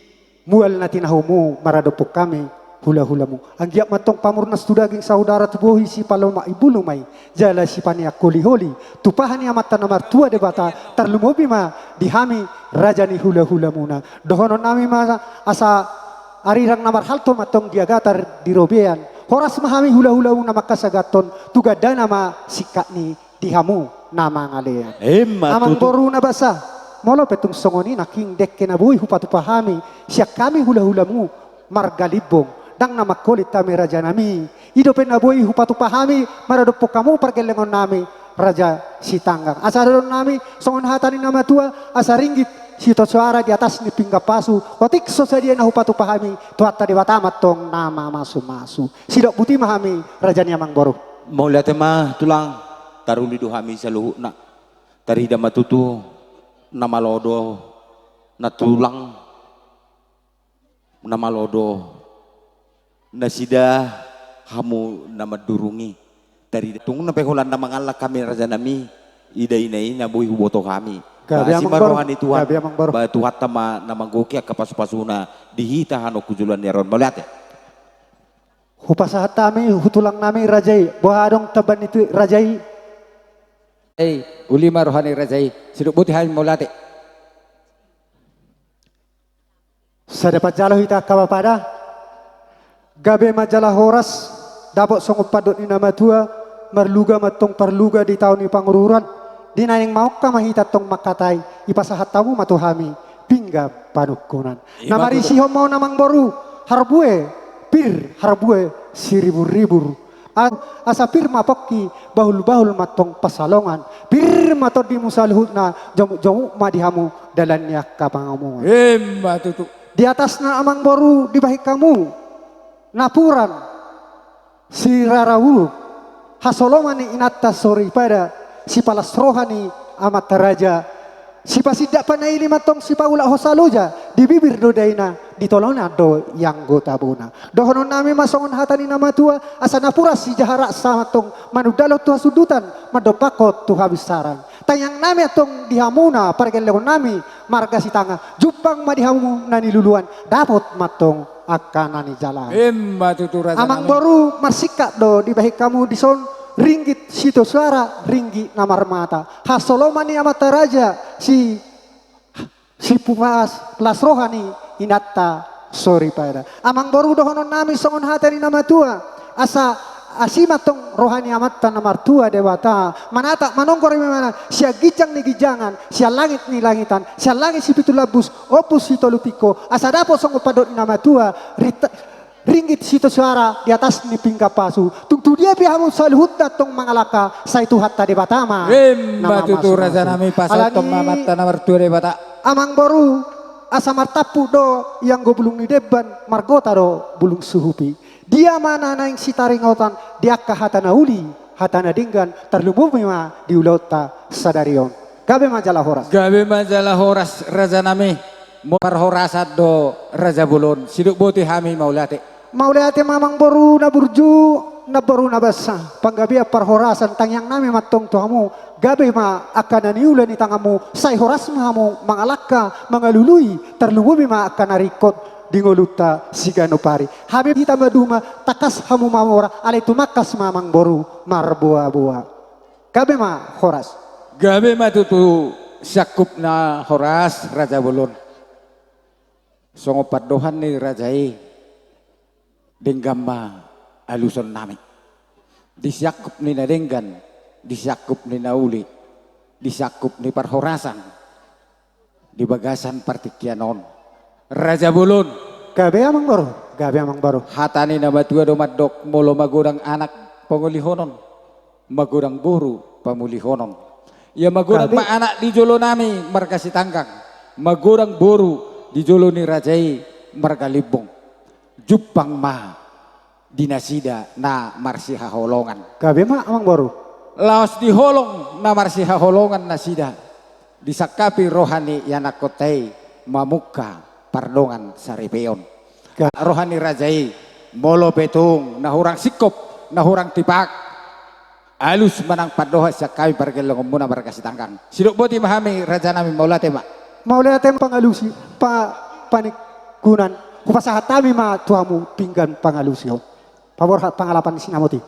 mual na tinahumu maradophon hami hulahulamu. Anggiat ma antong pamurnas tu daging, saudara tu bohi, sipalomak i bulu ma i, jala sipaneang holiholi. Tumpahon ni Amanta na martua Debata, tarlumobi ma di hami raja ni hulahulamuna. Dohononnami ma asa arirang na marhalto ma antong di agatar di robean. Horas ma hami hulahulamuna mangkasagathon, tu gandana ma singkat ni di hamu na mangalean. Ima tutu. Amangboru na basa, molo pe tung songon i nangkin dengke na boi hupatupa hami sian hami hulahulamu marga Limbong, ndang na mangkolit hami rajanami. I dope na boi hupatupa hami maradophon hamu pargellengonnami raja Sitanggang. Asa dohononnami songon hata ni na matua, asa ringgit sitio soara di atas ni pinggan pasu, otik so sadia na hupatupa hami, Tuhanta Debata ma antong na mamasumasu. Sidok boti ma hami raja ni amangboru. Mauliate ma tulang, taruli do hami saluhutna. Tarida ma tutu na malo do na tulang, na malo do nasida, hamu na mandurungi. Tarida tung na pe holan na mangallang hami rajanami, ida ina i na boi huboto hami. Gabe amangboru. Ba asi ma roha ni Tuhan. Gabe amangboru. Ba Tuhanta ma na manggohi angka pasupasuna di hita hamu tu joloan ni ari on. Mauliate. Hupasahat hami tu tulangnami raja i, boha adong tamba ni tu raja i. Ei, uli ma roha ni raja i, sidok boti hami mauliate. Sada panjalo hita angka bapa da. Gabe ma jala horas, dapot songon pandok ni na matua, marluga ma antong parluga di tao ni pangururan, di na naeng maongka ma hita antong mangkatai, ipasahat hamu ma tu hami pinggan panungkunan. Ima tutu. Na marisihon ma on amangboru, harbue, pir, harbue, siriburribur. A-, asa pir ma pongki, bahulbahul ma antong pansalongan. Pir ma tondimu saluhutna, jomukjomuk ma di hamu dalan ni angka pangomoan. Ima tutu. Di atasna amangboru dibahen hamu napuran sirara ulu, hasoloman ni inanta soripada, sipalas roha ni amanta raja, sipasindak panaili ma antong sipaulakhon saloja, di bibir do daina, di tolonan do ianggo tabona. Dohononnami ma songon hata ni na matua, asa napuran sijaharaksa ma antong manundalhon tu hasundutan, mandompakhon tu habinsaran. Tangiangnami antong di hamuna pargellengonnami marga Sitanggang, jumpang ma di hamu na niluluan, dapot ma antong angka na nijalahan. Ima tutu rajanami. Amangboru, marsingkat do dibahen hamu dison, ringgit sitio soara, ringgit na marmata. Hasoloman ni amanta raja, si, sipalas roha ni inanta soripada. Amangboru, dohononnami songon hata ni na matua, asa asi ma antong roha ni Amanta na martua Debata, manatap manonggor ibana sian ginjang ni ginjangan, sian langit ni langitan, sian langit sipitu lambus, ombus sitolu tingko, asa dapot songon pandok ni na matua, rit-, ringgit sitio soara di atas ni pinggan pasu. Tung tu dia pe hamu saluhutna antong mangalangka, sai Tuhanta Debata ma. Ima tutu na mamasumasu. Rajanami, pasahathon ma Amanta na martua Debata. Amangboru, asa martampuk do ianggo bulung ni demban, margota do bulung suhupi. Dia ma na naeng sitaringotan di angka hata na uli, hata na denggan, tarlumobi ma di ulaonta sadari on. Gabe ma jala horas. Gabe ma jala horas, rajanami. Mo-, parhorasan do raja bolon. Sidok boti hami mauliate. Mauliate ma amangboru na burju, namboru na basa. Panggabean parhorasan, tangiangnami ma antong tu hamu. Gabe ma angka na niula ni tanganmu, sai horas ma hamu mangalangka, mangalului, tarlumobi ma angka na ringkot di ngolunta siganup ari. Hami hita maduma, tangkas hamu mamora, alai tumangkas ma amangboru marboaboa. Gabe ma horas. Gabe ma tutu siangkup na horas, raja bolon. Songon pandohan ni raja i, denggan ma alusonnami. Di siangkup ni na denggan, di siangkup ni na uli, di siangkup ni parhorasan, di bagasan partingkian on. Raja bolon. Gabe amangboru, gabe amangboru. Hata ni na matua do mandok, molo magodang anak pangolihonon, magodang boru pamulihonon. Ia magodang ma anak di jolonami marga Sitanggang, magodang boru di jolo ni raja i marga Limbong. Jumpang ma di nasida na marsihaholongan. Gabe ma amangboru. Laos di holong na marsihaholongan nasida, disangkapi roha ni ianakkonta i mamungka pardongan saripeon. Ga- Roha ni raja i, molo pe tung na hurang singkop, na hurang tipak, alus ma nang pandohan sian hami pargellengonmuna marga Sitanggang. Sidok boti ma hami, rajanami, mauliate ma. Mauliate ma pangalusi, pa- panungkunan, hupasahat hami ma tu hamu pinggan pangalusi on. Paborhat pangalapan ni sinamot i.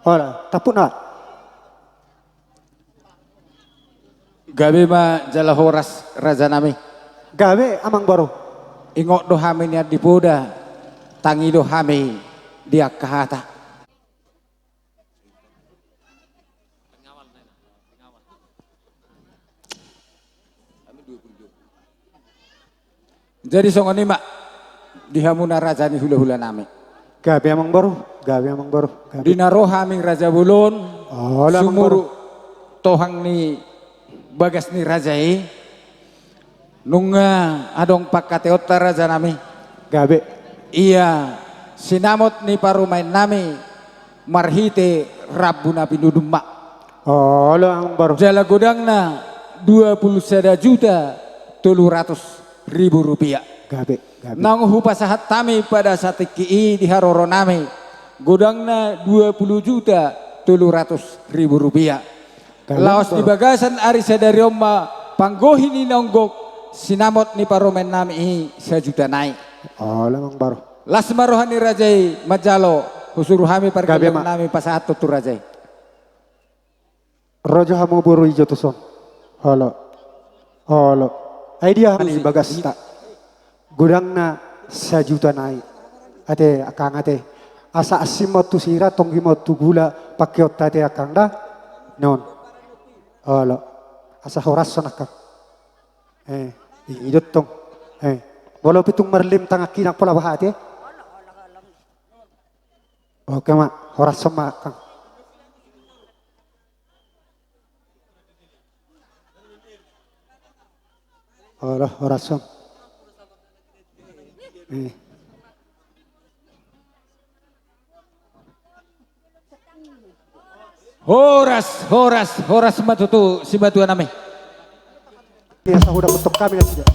Ora, tampukna. Gabe ma jala horas rajanami. Gabe amang boru. Ingot do hami nian di poda, tangi do hami di angka hata. Jadi songon i ma di hamuna raja ni hulahulanami. Gabe amang boru, gabe amang boru, gabe. Di na ro hami raja bolon, olo amang boru, sumurut tohang ni bagas ni raja i. Nunga adong pangkataionta rajanami. Gabe. Ia sinamot ni parumaennami marhite rambu na pinudun ma. Olo amang boru. Jala godangna dua puluh sada juta tolu ratus ribu rupiah. Gabe, gabe. Naung hupasahat hami pada saat tingki i di haroronami, godangna dua puluh juta tolu ratus ribu rupiah. Gabe amang boru. Laos di bagasan ari sadari on ma panggohi ni na umgok sinamot ni parumaennami i sajuta nai. Olo amang boru. Las ma roha ni raja i manjalo, husuru hami pargellengonami pasahathon tu raja i. Ro jo hamu boru i jo tuson. Olo. Olo. Ai dia hamu i bagasta. Godangna sajuta nai. Ate angkang ate. Asa asing ma tu sira, tonggi ma tu gula, pangkeonta ate angkang da. Non. Olo. Asa horashon angkang. Eh, i do tong. Eh, molo pe tung marlem tangan kiri nang pola bahat e. Oke ma, horashon ma angkang. Olo, horashon. Eh. Horas, horas, horas ma tutu simatuanami. Ia sahuda mentok kami nasida.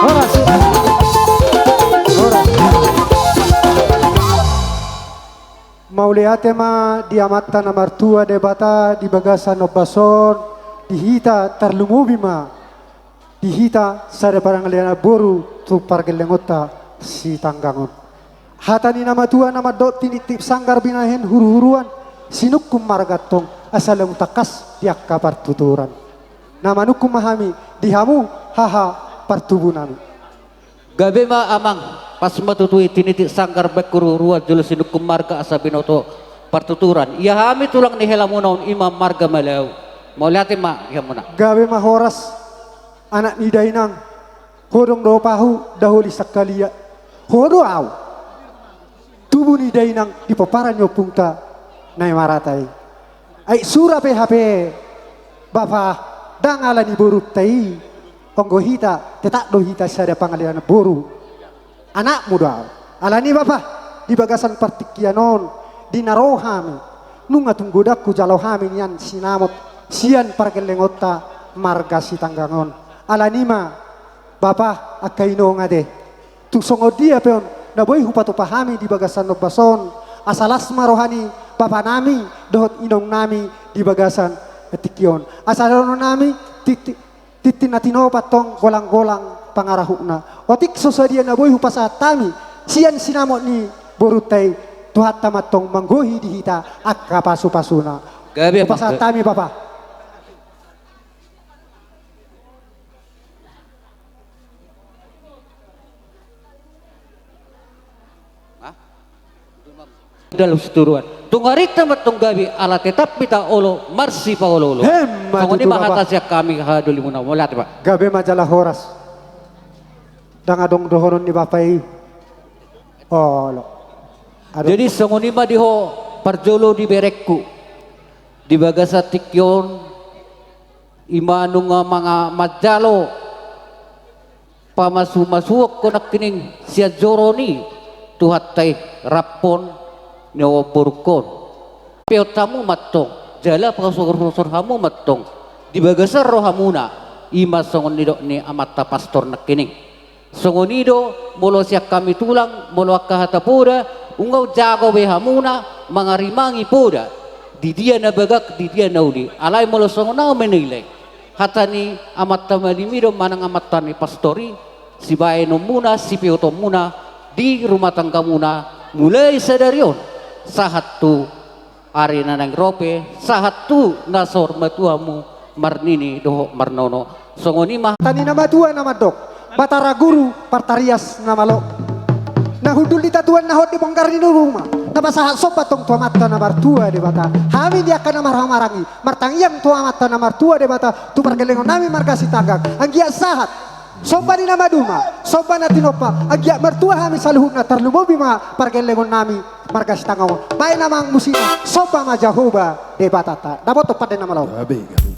Horas. Horas. Mauliate ma di Amanta na martua Debata di bagasan ombas on, di hita tarlumobi ma di hita sada pargellengon boru tu pargellengonta Sitanggang on. Hata ni na matua na mandok tiniptip sanggar binahen huruhuruan, sinungkun marga antong asa lam tangkas di angka partuturan. Na manungkun ma hami di hamu haha partubunami. Gabe ma amang, pas ma tutu i tiniptip sanggar bahen huruhuruan jolo sinungkun marga asa binoto partuturan. Ia hami tulang ni helamuna on i ma marga Malau. Mauliate ma di hamuna. Gabe ma horas anak ni dainang. Ho do pahu daholi sangkaliat. Ho do au. Tubu ni dainang di pomparan ni ompungta na i marata i. Ai sura pe hape bapa, ndang ala ni borunta i, anggo hita tetap do hita sada pargellengon boru. Anakmu do au. Alani bapa, di bagasan partingkian on, di na ro hami, nunga tung godang hujalo hami nian sinamot sian pargellengonta marga Sitanggang on. Alani ma bapa, angka inong ate. Tung songon dia pe on na boi hupatupa hami di bagasan ombas on, asa las ma roha ni bapanami dohot inongnami di bagasan tingki on. Asa dohononnami tintin, tintin na tinopa antong golanggolang pangarahutna. Otik so sadia na boi hupasahat hami sian sinamot ni borunta i, Tuhanta ma antong manggohi di hita angka pasupasuna. Gabe ma. Hupasahat hami bapa. Hah? Dalam situruan. Tung arinta ma antong gabe ala tetap hita olo marsipaoloolo. Hem, ma tutu bapa. Songon i ma hata sian hami haha dolimuna. Mauliate ma. Gabe ma jala horas. Ndang adong dohonon ni bapa i. Olo. Adong. Jadi songon i ma di ho parjolo di berengku. Di bagasan tingki on, i ma nunga manga-, manjalo pamasumasuon ho nangkining sian joro ni Tuhanta i, rap on ni omborungkon. Peot hamu ma antong, jala pasosorhusor hamu ma antong. di bagasan rohamuna, i ma songon nidok ni amanta pastor nangkining. Songon i do, molo sian hami tulang, molo angka hata poda, unang jago be hamuna mangarimangi poda, di dia na bagak, di dia na uli. Alai molo songon au menilai hata ni amanta malim i do manang amanta ni pastor i, sibaenonmuna, sipiotonmuna di rumah tanggamuna, mulai sadari on sahat tu ari na naeng ro pe, sahat tu na saur matuamu marnini dohot marnono. Songon i ma. Hata ni na matua na mandok, Batara Guru partarias na malo. Na hundul di tatuan na hot di bongkar ni ruma, na pasahat somba tong tu Amanta na martua Debata. Hami di angka na marhahamaranggi, martangiang tu Amanta na martua Debata, tu pargellengon nami marga Sitanggang. Anggiat sahat somba ni na maduma, somba na tinompa, anggiat martua hami saluhutna, tarlumobi ma pargellengon nami marga Sitanggang on. Baen amang musikna, somba ma Jahowa Debatanta. Dapothon pande na malo. Gabe, gabe.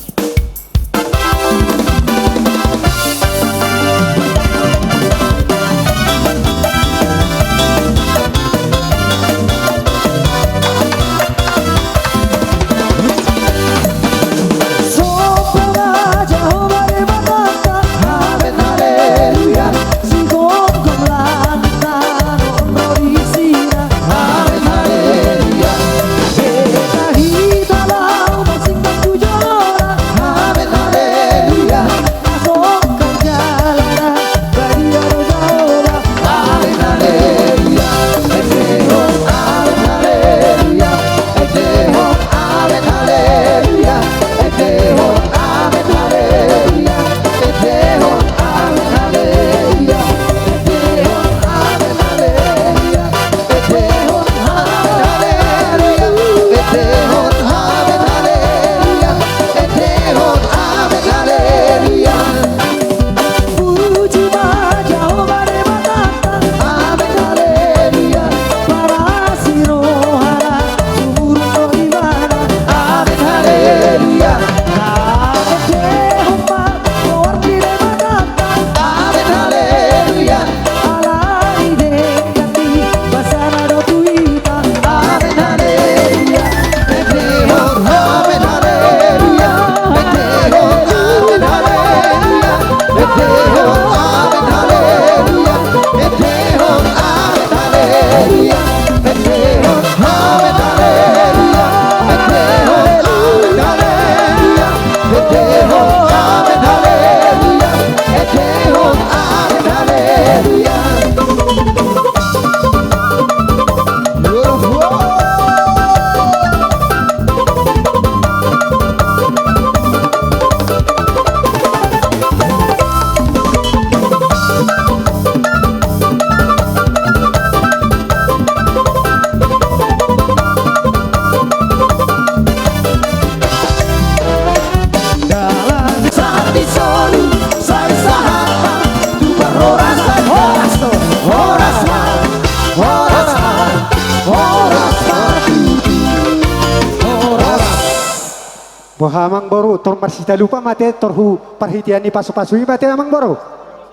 Boha amang boru, tor marsitalupa mate, tor hu parhitean ni pasupasu i mate amang boru.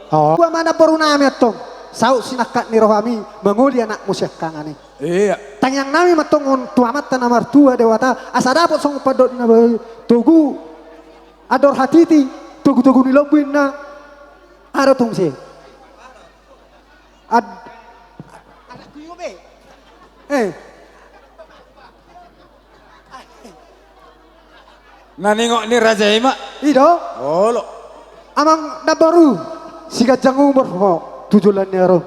Oh. Dua ma namboru nami antong, saut sinangkap ni rohami, mangoli anakmu siangkangan i. Iya. Tangiang nami ma antong on tu Amanta na martua Debata, asa dapot songon pandok ni na bahen, togu andor hatiti, togu-togu ni lombu inna. Aha do tung muse? Ad-, eh. Na ningot ni raja i ma. I do? Olo. Amang namboru, siganjang umur ho tu joloan ni ari on.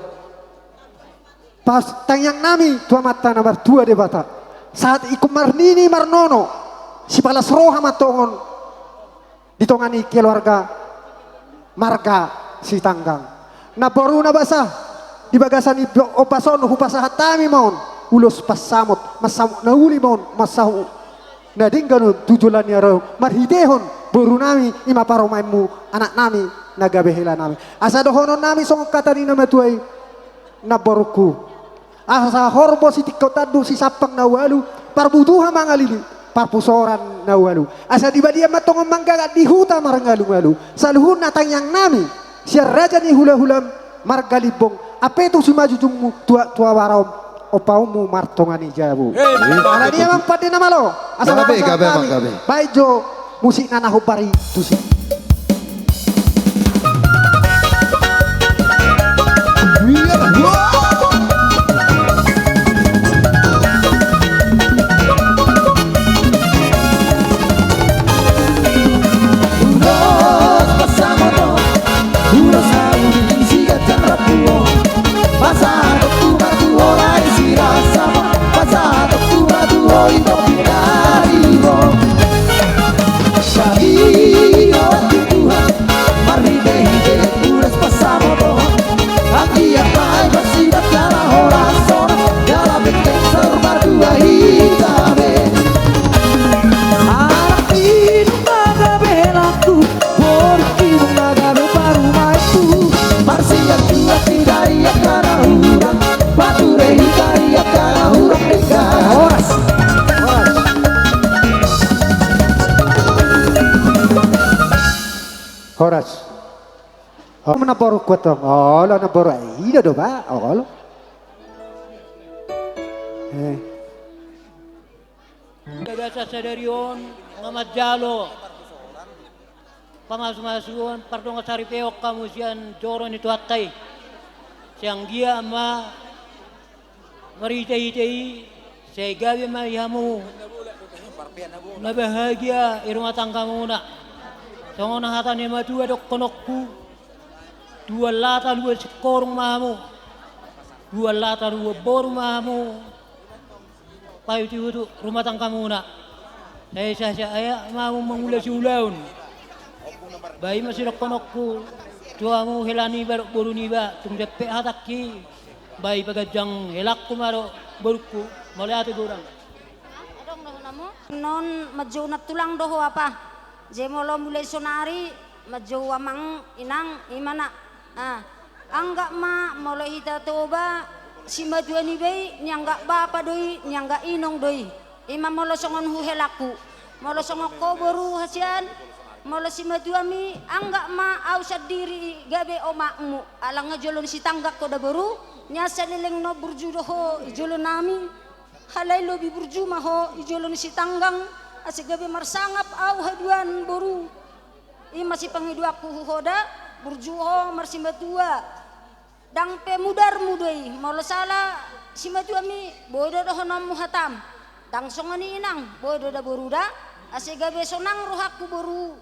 Pas tangiang nami tu Amanta na martua Debata, sahat ingkon marnini marnono, sipalas roha ma antong on di tonga ni keluarga marga Sitanggang. Namboru na basa, di bagasan i ombas on hupasahat hami ma on ulos pansamot, mansamot na uli ma on, mansamot na denggan on tu joloan ni ari on, marhitehon boru nami, i ma parumaenmu, anak nami, na gabe hela nami. Asa dohonon nami songon hata ni na matua i, namborungku. Asa horbo sitingko tandu sisampang na ualu, parbutuha mangalili, parpusoran na ualu. Asa di balian ma antong on manggagat di huta marngalungalu. Saluhutna tangiang nami, sian raja ni hulahula marga Limbong, ampe tu simanjujungmu, tua-tua bara on, ompaonmu martonga ni jabu. Eh, ala ni amang pande na malo, asa gabe, gabe, amang, gabe. Baik jo. Musik na na hombar i tusi. Ulos pasamoto, ulos haudi siganjang rambu on. Pasahaton tu matuatua i sirasam on, pasahaton tu matuatua i topi ni ari on. Sai dohot tu Tuhan marhitehite ulos pasamoto on. Anggiat ma i marsibat jala horas sonang, jala bengkeng saur matua hita be. Anak inong na gabe helangku, boru inong na gabe parumaenku. Marsiganjang hita di angka na hurang, pature hita di angka na hurang denggan. Horas. Horas. Horas. Oh, na boru kuat dong. Olo, na boru. Ida do ba. Olo. Eh. Bagasan sadari on nga manjalo pamasumasuon, pardongansaripeon hamu sian joro ni Tuhanta i. Sai anggiat ma marhitehite i, sai gabe ma i hamu na bahagia i rumah tanggamuna. Songon hata ni matua dohononku, tuan lata dua singkoru ma hamu, tuan lata dua boru ma hamu. Paihutihut rumah tanggamuna. Sai sahat-sahat ma hamu mangula siulaon. Ba i ma sidohononku tu hamu hela niba dohot boru niba, tung dempet hatangki. Ba i paganjang helangku ma dohot borungku. Mauliate godang. Adong dohononmu? Non manjou nantulang do ho apa? Jadi molo mulai sonari manjou amang inang i ma na. Ah, anggap ma molo hita Toba, simatua niba i nianggap bapa do i, nianggap inong do i. I ma molo songon hu helangku. Molo songon ho boru hasian, molo simatuam i anggap ma au sandiri i gabe omakmu. Ala nga jolo ni sitanggang ho da boru, nian saleleng on burju do ho i jolo nami. Alai lobi burju ma ho i jolo ni sitanggang, asa gabe marsangap au haduan boru. I ma sipangidoanku tu ho da, burju ho marsimatua. Ndang pe mudarmu do i, molo sala simatuam i, boi do dohononmu hatam. Ndang songon i inang, boi do da boru da, asa gabe sonang rohangku boru,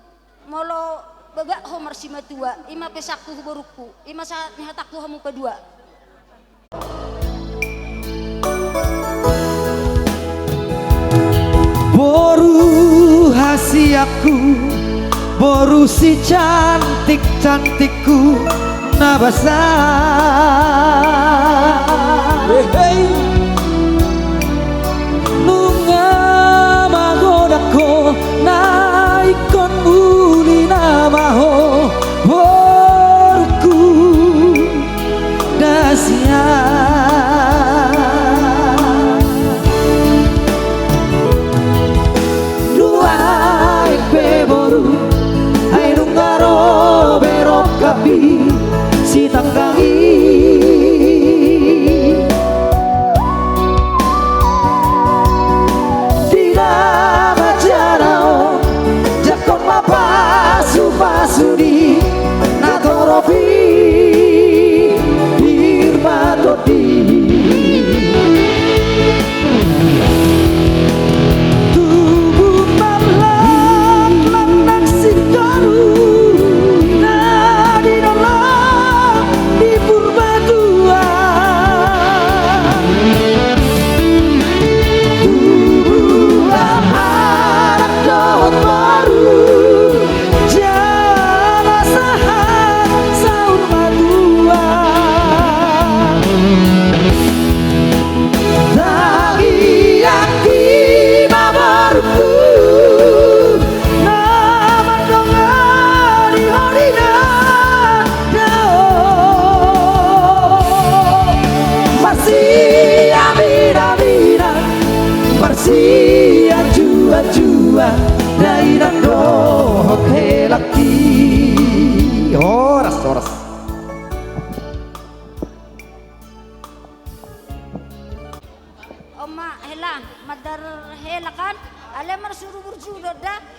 molo bagak ho marsimatua, i ma pesanku tu borungku, i ma sahat ni hatangku hamu padua. Boru hasianku, boru sicantik-cantikku na basa. Hei, hei. Nunga magodang ho, na ingkon uli nama ho, borungku na hasian. Nuaeng pe boru, ai nunga ro be rongkap i sitanggang i. Di na manjalo, jangkon ma pasupasu ni na torop i, pir ma tondi. Tubu ma langlak nang singkoru, na di dolok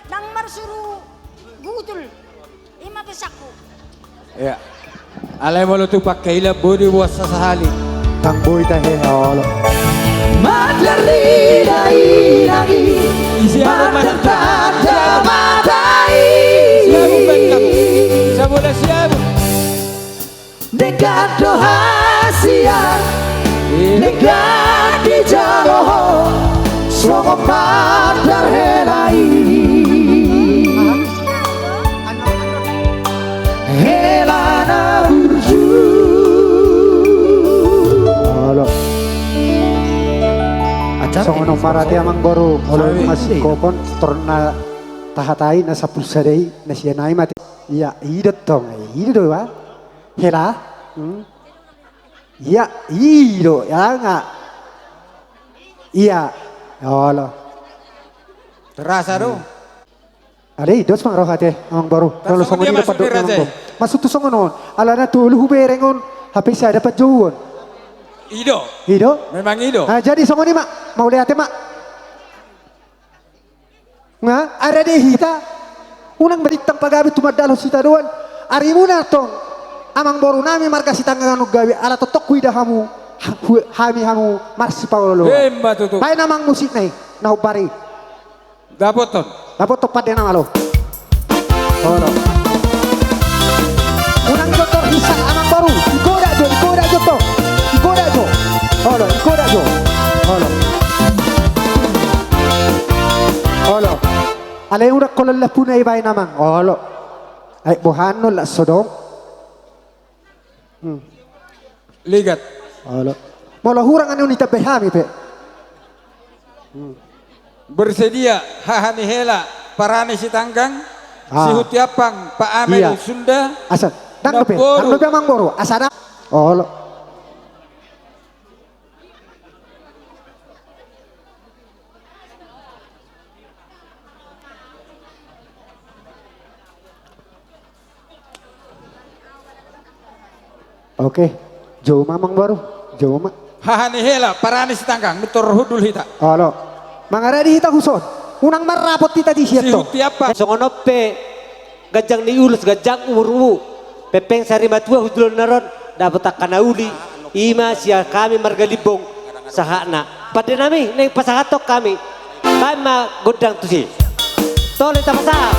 Ndang marsuru gutul. Ima pesanku. Ia. Alai molo tu pangkailan boi diboan sasahali. Ndang boi tahe olo. Mandar di dainang i. Isi abang mandar tanda mata i. Siabun, bang, kamu. Sabola siabun. Denggan do hasian, denggan dijalo ho, songon mandar hela i. Hela na burju. Olo. Songon on ma rade amangboru, olo, masingkopon, tor na tahatai, na sampulu sada i, na sian ai mate. Ia, i do tong, i do ba. Hela? Hmm? Ia, i do, ia nga. Ia, olo. Terasa do. Alai, dos ma roha te, amangboru. Molo songon i do pandok ni amangboru. Maksud tu songon on, alana tolu hubereng on, hape sada panjouon. I do. I do? Memang i do. Ah, jadi songon i ma, mauliate ma. Nga, ai rade hita, unang marintang pagabe tumandalhon sitadoan, arimuna tong, amangboru nami marga Sitanggang on gabe, ala tongtong huida hamu, ha-, hu-, hami hamu marsipaolooloan. Emma tutu. Baen amang musik na i, na hombar i. Dapothon. Dapothon pande na malo. Olo. Unang jo tor hisa amangboru. Igoda jo, igoda jo to. Igoda jo. Olo, igoda jo. Olo. Olo. Alai unang holan lampuna i baen amang. Olo. Ai bohanon las sodom. Hmm. Ligat. Olo. Molo hurang anu ni tambai hami pe. Hmm. Bersedia haha ni hela, parane Sitanggang, ah, Sihut Tiampang, Pak Amel, iya, Sunda. Asa, dang dope, dang dope amangboru, asa dang. Olo. Oke, jou ma amangboru, jou ma. Haha ni hela, parane Sitanggang, nuntor hundul hita. Olo. Mangaradi hita huson. Unang marrapot hita di sian tong. Sihut Tiampang. Songon on pe, ganjang ni ulos, ganjang umurmu. Pengpeng sari matua hundulhon na ro on, dapot angka na uli. Ima sian hami marga Limbong, sahatna. Pande nami, naeng pasahathon hami. Baen ma gondang tusi. Tole tapasahat.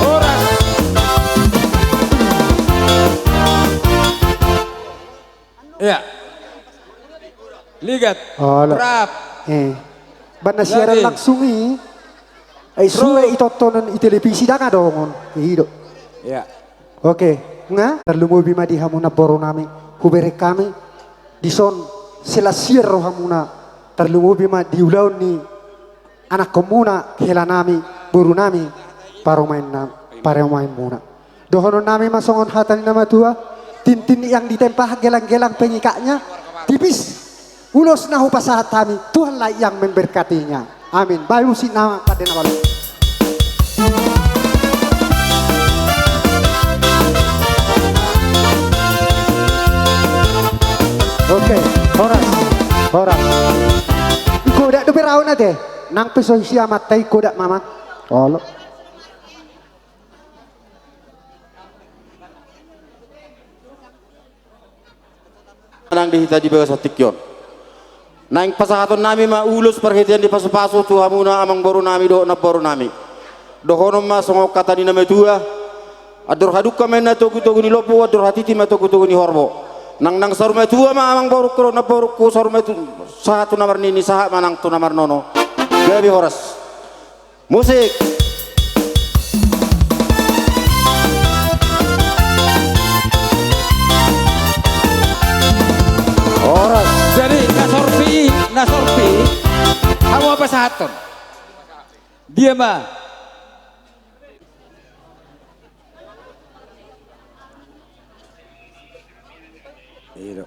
Horas. Iya. Ligat. Olo. Rap. Eh. Baen na siaran langsung i. Ai sure i tontonan i televisi, dang adong on. I do. Iya. Oke. Nga, tarlumobi ma di hamu namboru nami. Hubereng hami. Dison, selasier rohamuna. Tarlumobi ma di ulaon ni anakkonmuna, hela nami, boru nami, parumaen nam-, parumaenmuna. Dohonon nami ma songon hata ni na matua, tintin yang ditempa gelang-gelang pengikatnya, tipis ulos na hupasahat hami, Tuhanlah yang memberkatinya. Amin. Baen musik nama pande na malo. Oke, horas, horas. Igodat dope raon ate. Nang pe so isi amanta igodat ma amang. Olo. Nang di hita di bagasan tingki on. Naeng pasahaton nami ma ulos parhitean ni pasupasu tu hamuna amangboru nami dohot namboru nami. Dohonon ma songon hata ni na matua. Andor hadungka ma inna togu-togu ni lombu, andor hatiti ma togu-togu ni horbo. Nang, nang saur matua ma amangborungku dohot namborungku, saur matu-, sahat tu na marnini, sahat ma nang tu na marnono. Gabe horas. Musik. Horas. Jadi, na sorpi, na sorpi. Hamu ma pasahathon. Dia ma. Iya.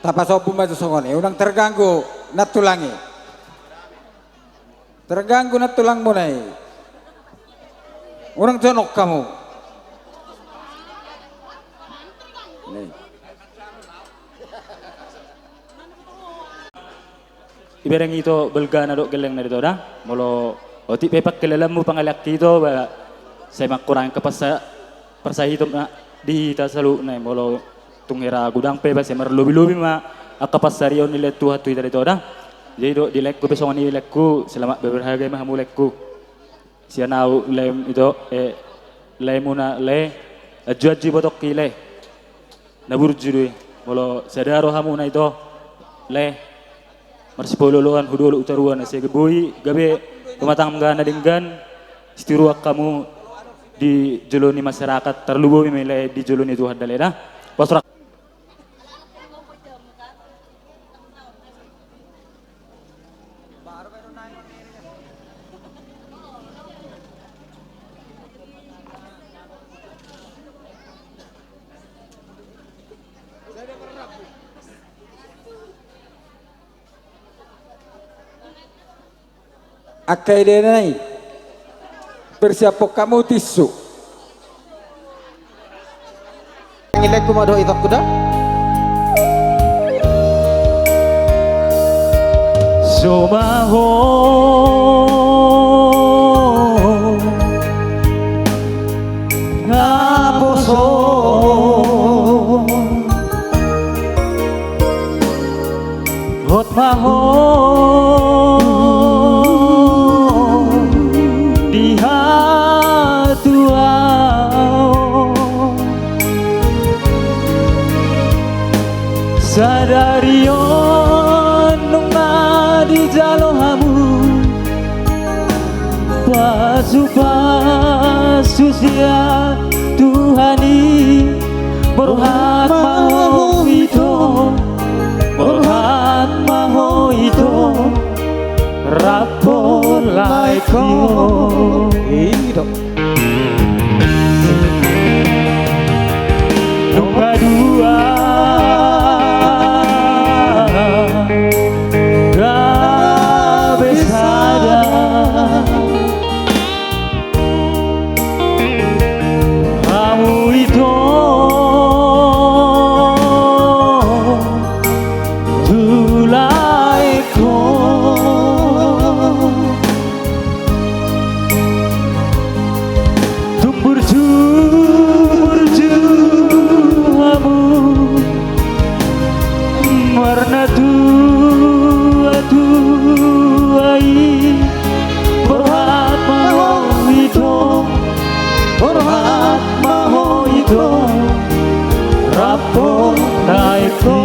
Tapasombu ma jo songon i, unang terganggu nantulang i. Terganggu nantulangmuna i. Unang jonok hamu. Nih. Ibereng ito balgana dohot gellengna di toda. Molo otik pe pangkilalaanmu pangalean ito ba sai mangkurangi angka parsa-, parsahitonna di hita saluhutna i. Molo tung hira godang pe ba sai marlobi-lobi ma angka pansarion ni lae Tuhan tu hita di toda. Jadi dohot di laengku pe songon i laengku, selamat berbahagia ma hamu laengku. Sian ahu laem ito, eh, laemuna lae, anju-anju ibotongki lae. Na burju do i, molo sada rohamuna ito lae. Marsipaolo-oloan hu dolok hu toruan asa boi gabe rumah tangga na denggan, sitiruan hamu di jolo ni masyarakat, tarlumobi ma i lae di jolo ni Tuhan da lae da. Pos ra- Angka idena i. Persiaphon hamu tisu. Ngileku ma dohot itongku da. Somaho naposo. Hot ma ho di hatuaon. Sadari on nunga dijalo hamu pasu-pasu sian Tuhan i. Borhat ma ho ito, borhat ma ho ito, rap laengku. Nunga dua gabe sada. Hamu ito tu laengku. Tung burju-burju hamu marnatua-tua i. Borhat ma ho ito, borhat ma ho ito, rap laengku.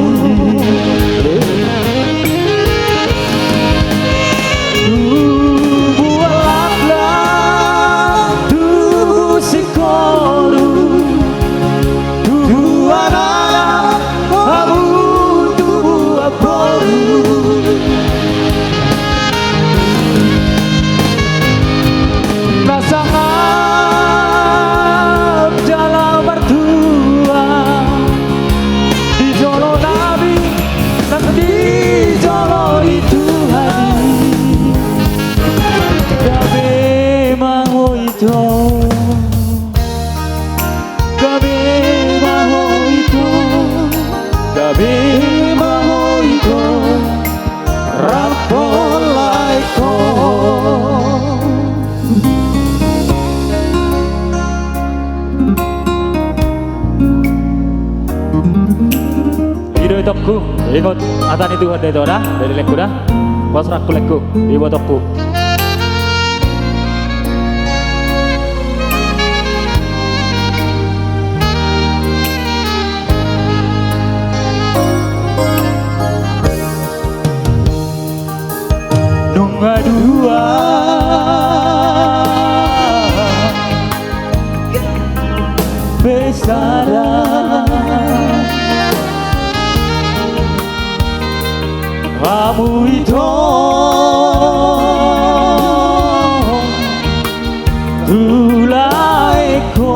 Tubu laklak, tubu singkoru, tubu anak, hamu tubu amangboru. Na sangap jala martua di jolo nami, nang di jolo ni Tuhan i. Gabe ma ho ito. Gabe ma ho ito, gabe ma ho ito, rap laengku. I do itongku, ingot hata ni Tuhan da ito da, dari laengku da. Pos ra laengku, ibotongku. Nunga dua be sada. Hamu ito tu laengku.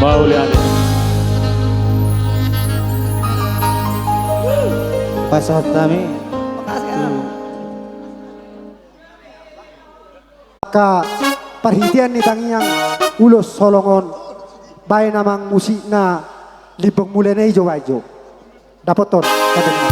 Mauliate. Pasahat hami. Angka parhitean ni tangiang ulos holong on, baen amang musikna Limbong Mulana i jo, baen jo. Dapothon kontenna.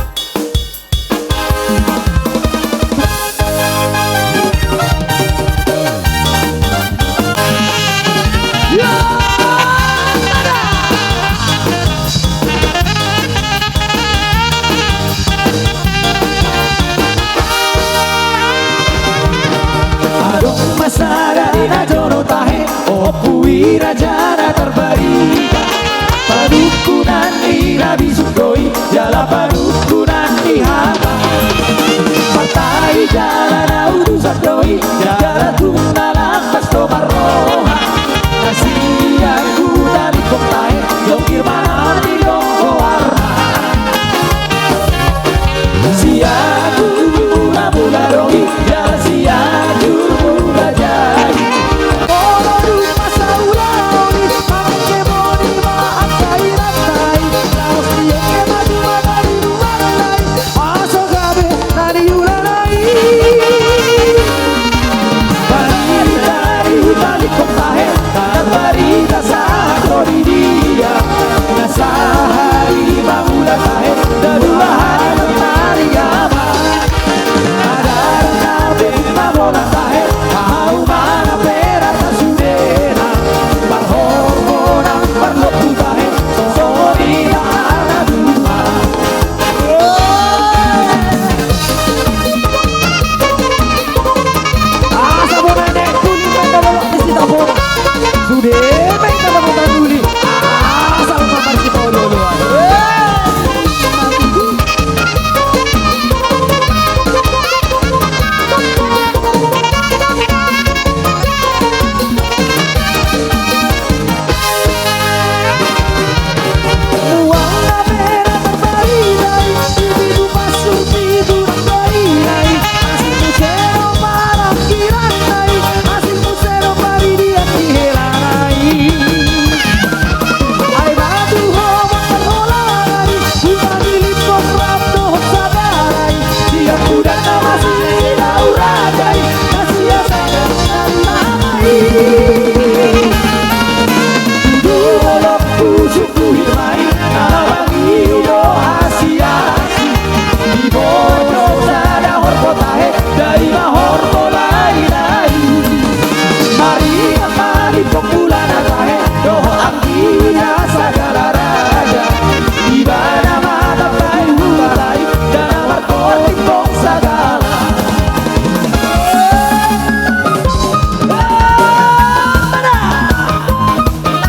Adong ma sada di na jolo tahe, Ompu i raja na tarbarita. Padungkunan ni na bisuk do i, jala padungkunan ni hata. Partai jala na utusan do i, jala tung na lapas do marroha. Na sian huta Limbong tahe, jongkir ma na nidok goarna. Sian tubu na mula do i, jala sian tubu raja i. Olo dung masa ulaon i, mangke moni ma angka irantai. Laos diangke ma tu mata ni luar lai, asa gabe na niula na i. Barita di huta Limbong tahe, tarbarita sahat ro di dia. Na sahali ma mula tahe, na dua hali ma tari ama. Adar na pe ma mula tahe, hauma na pe rata sudena. Parhorbo nang parlombu tahe, songon i ma na dua. Asa bona ne, tuli mangka lolo di sita bona. Sude mangka lolo tuli. Asa lolo parti lolo.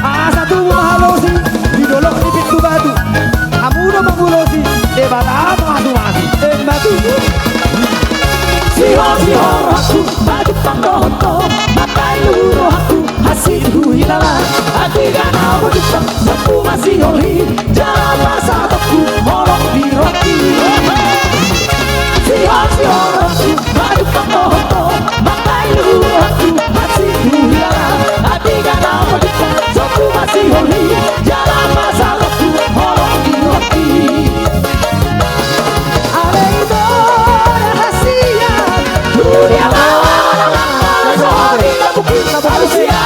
Asa tubu ma halosi di dolok ni pintu batu. Hamu do mangulosi, Debata mangasumasu. Emma tutu. Sihol, sihol rohangku, pajumpang dohot ho, mangkalu rohangku, hansit huhilala. Andigan na pajumpang, sombu ma sihol i, jala pasahatonku holong di rohangki. Sihol, sihol rohangku, pajumpang dohot ho, mangkalu rohangku, hansit huhilala. Andigan na pajumpang, sombu ma sihol i, jala pasahatonku holong di rohangki. Ale ito na hasian, dunia ma, ale sohori na bukit na balusia.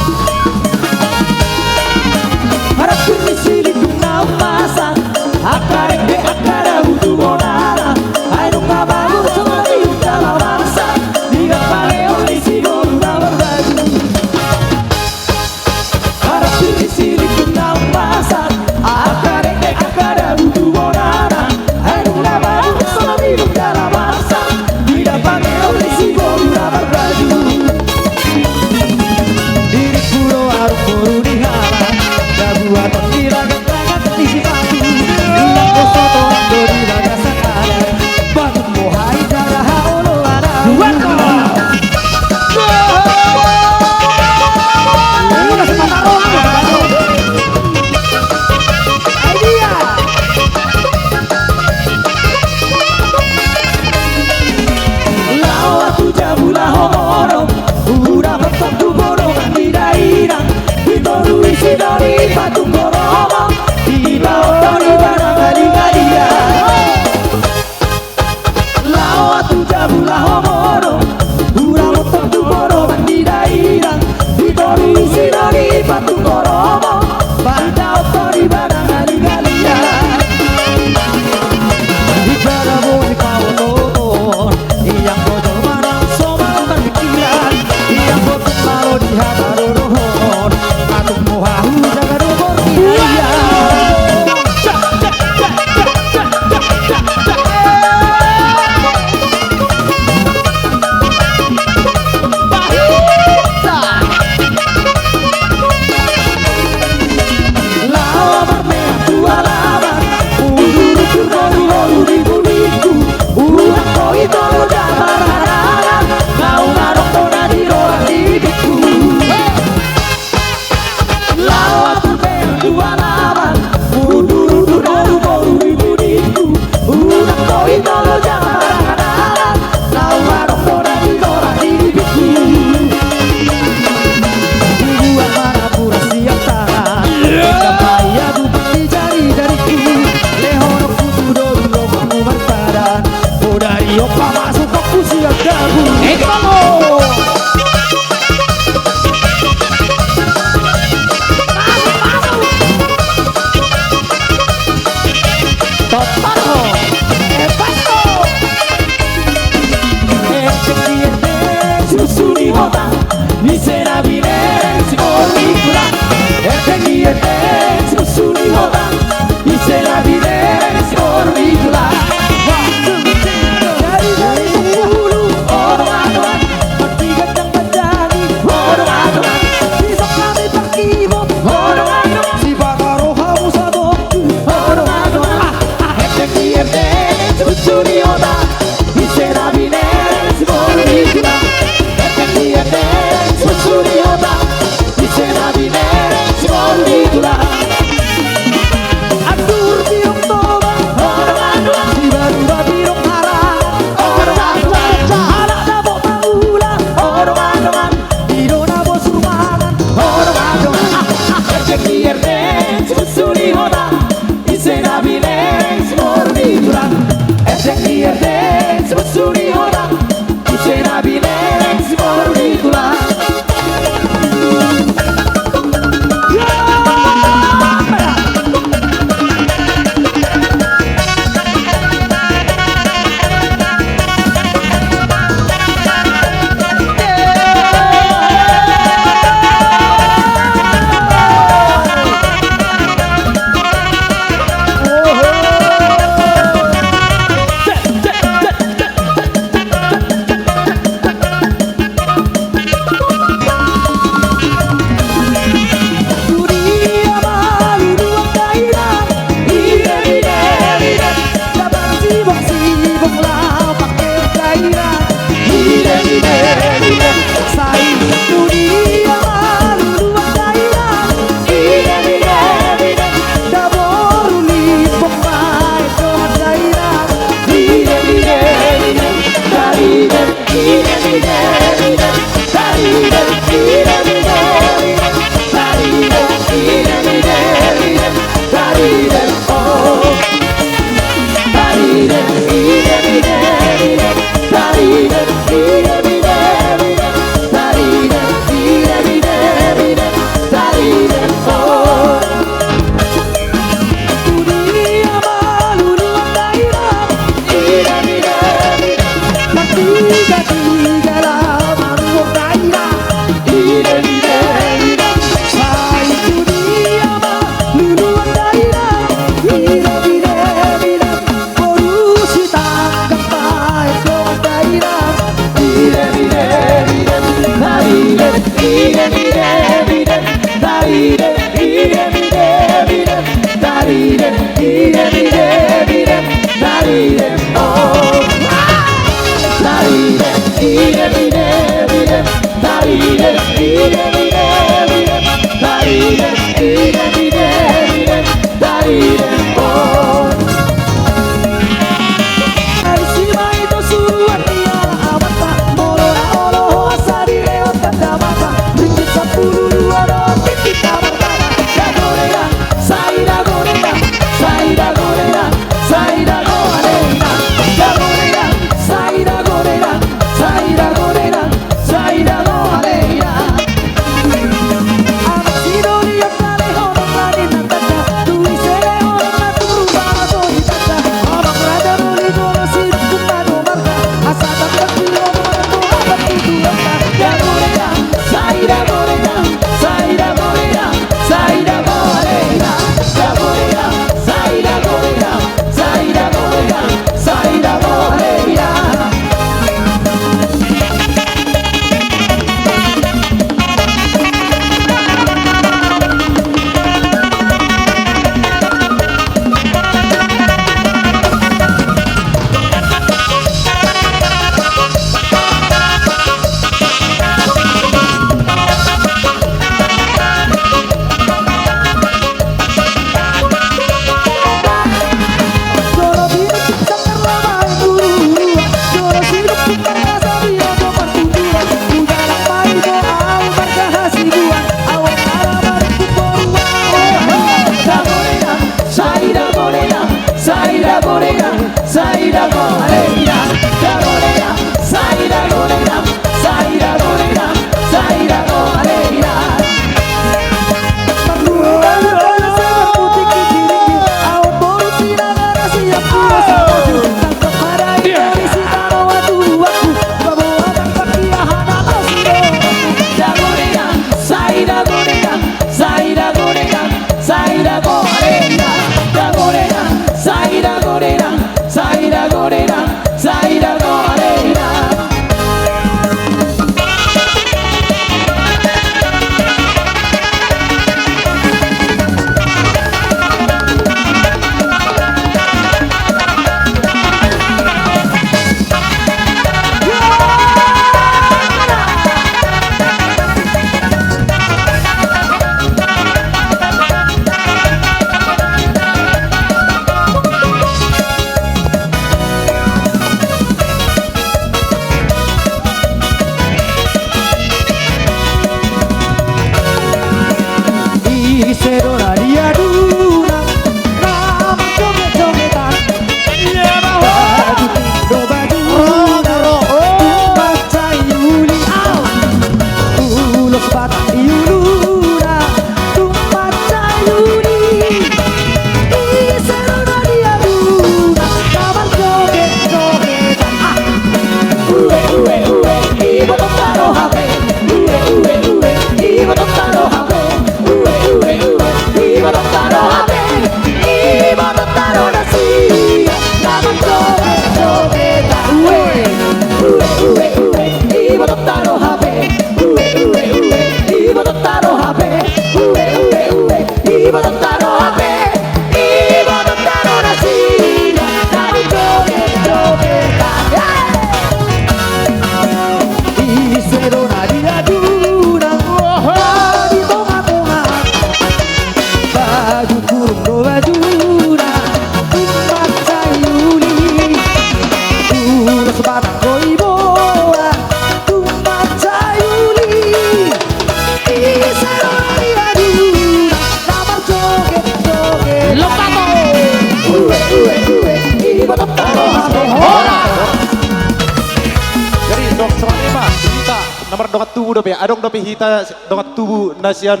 Jadi, dok, songon i ma hita na mardongan tubu dope, adong dope hita dongan tubu na sian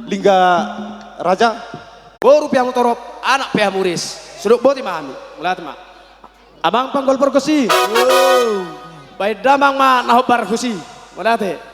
Lingga Raja. Boru pe hamu torop, anak pe hamu ris. Sudok boti ma hami. Mauliate ma. Amang panggol porgos i. Baen damang ma na hombar husi. Mauliate.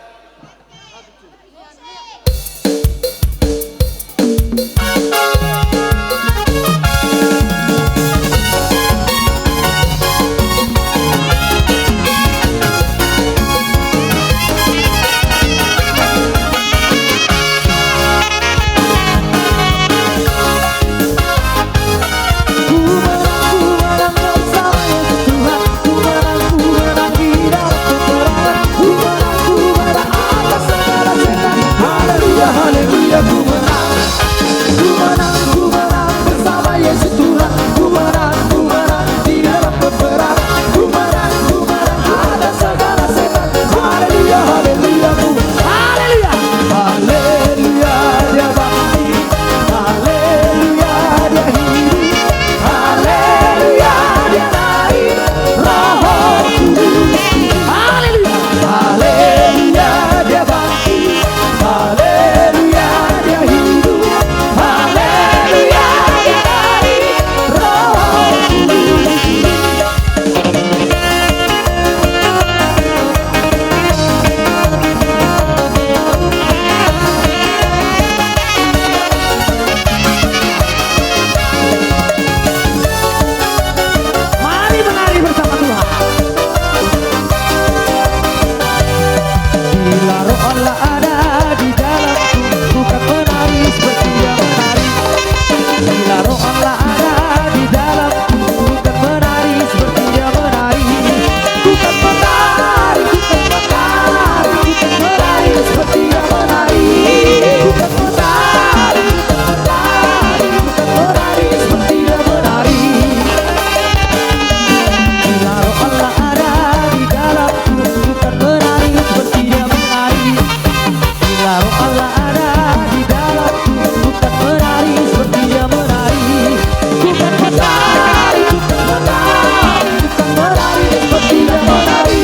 Taruh Allah ada di dalam tubuh, ku tak menari seperti dia menari. Ku tak menari, ku tak menari, ku tak menari seperti dia menari.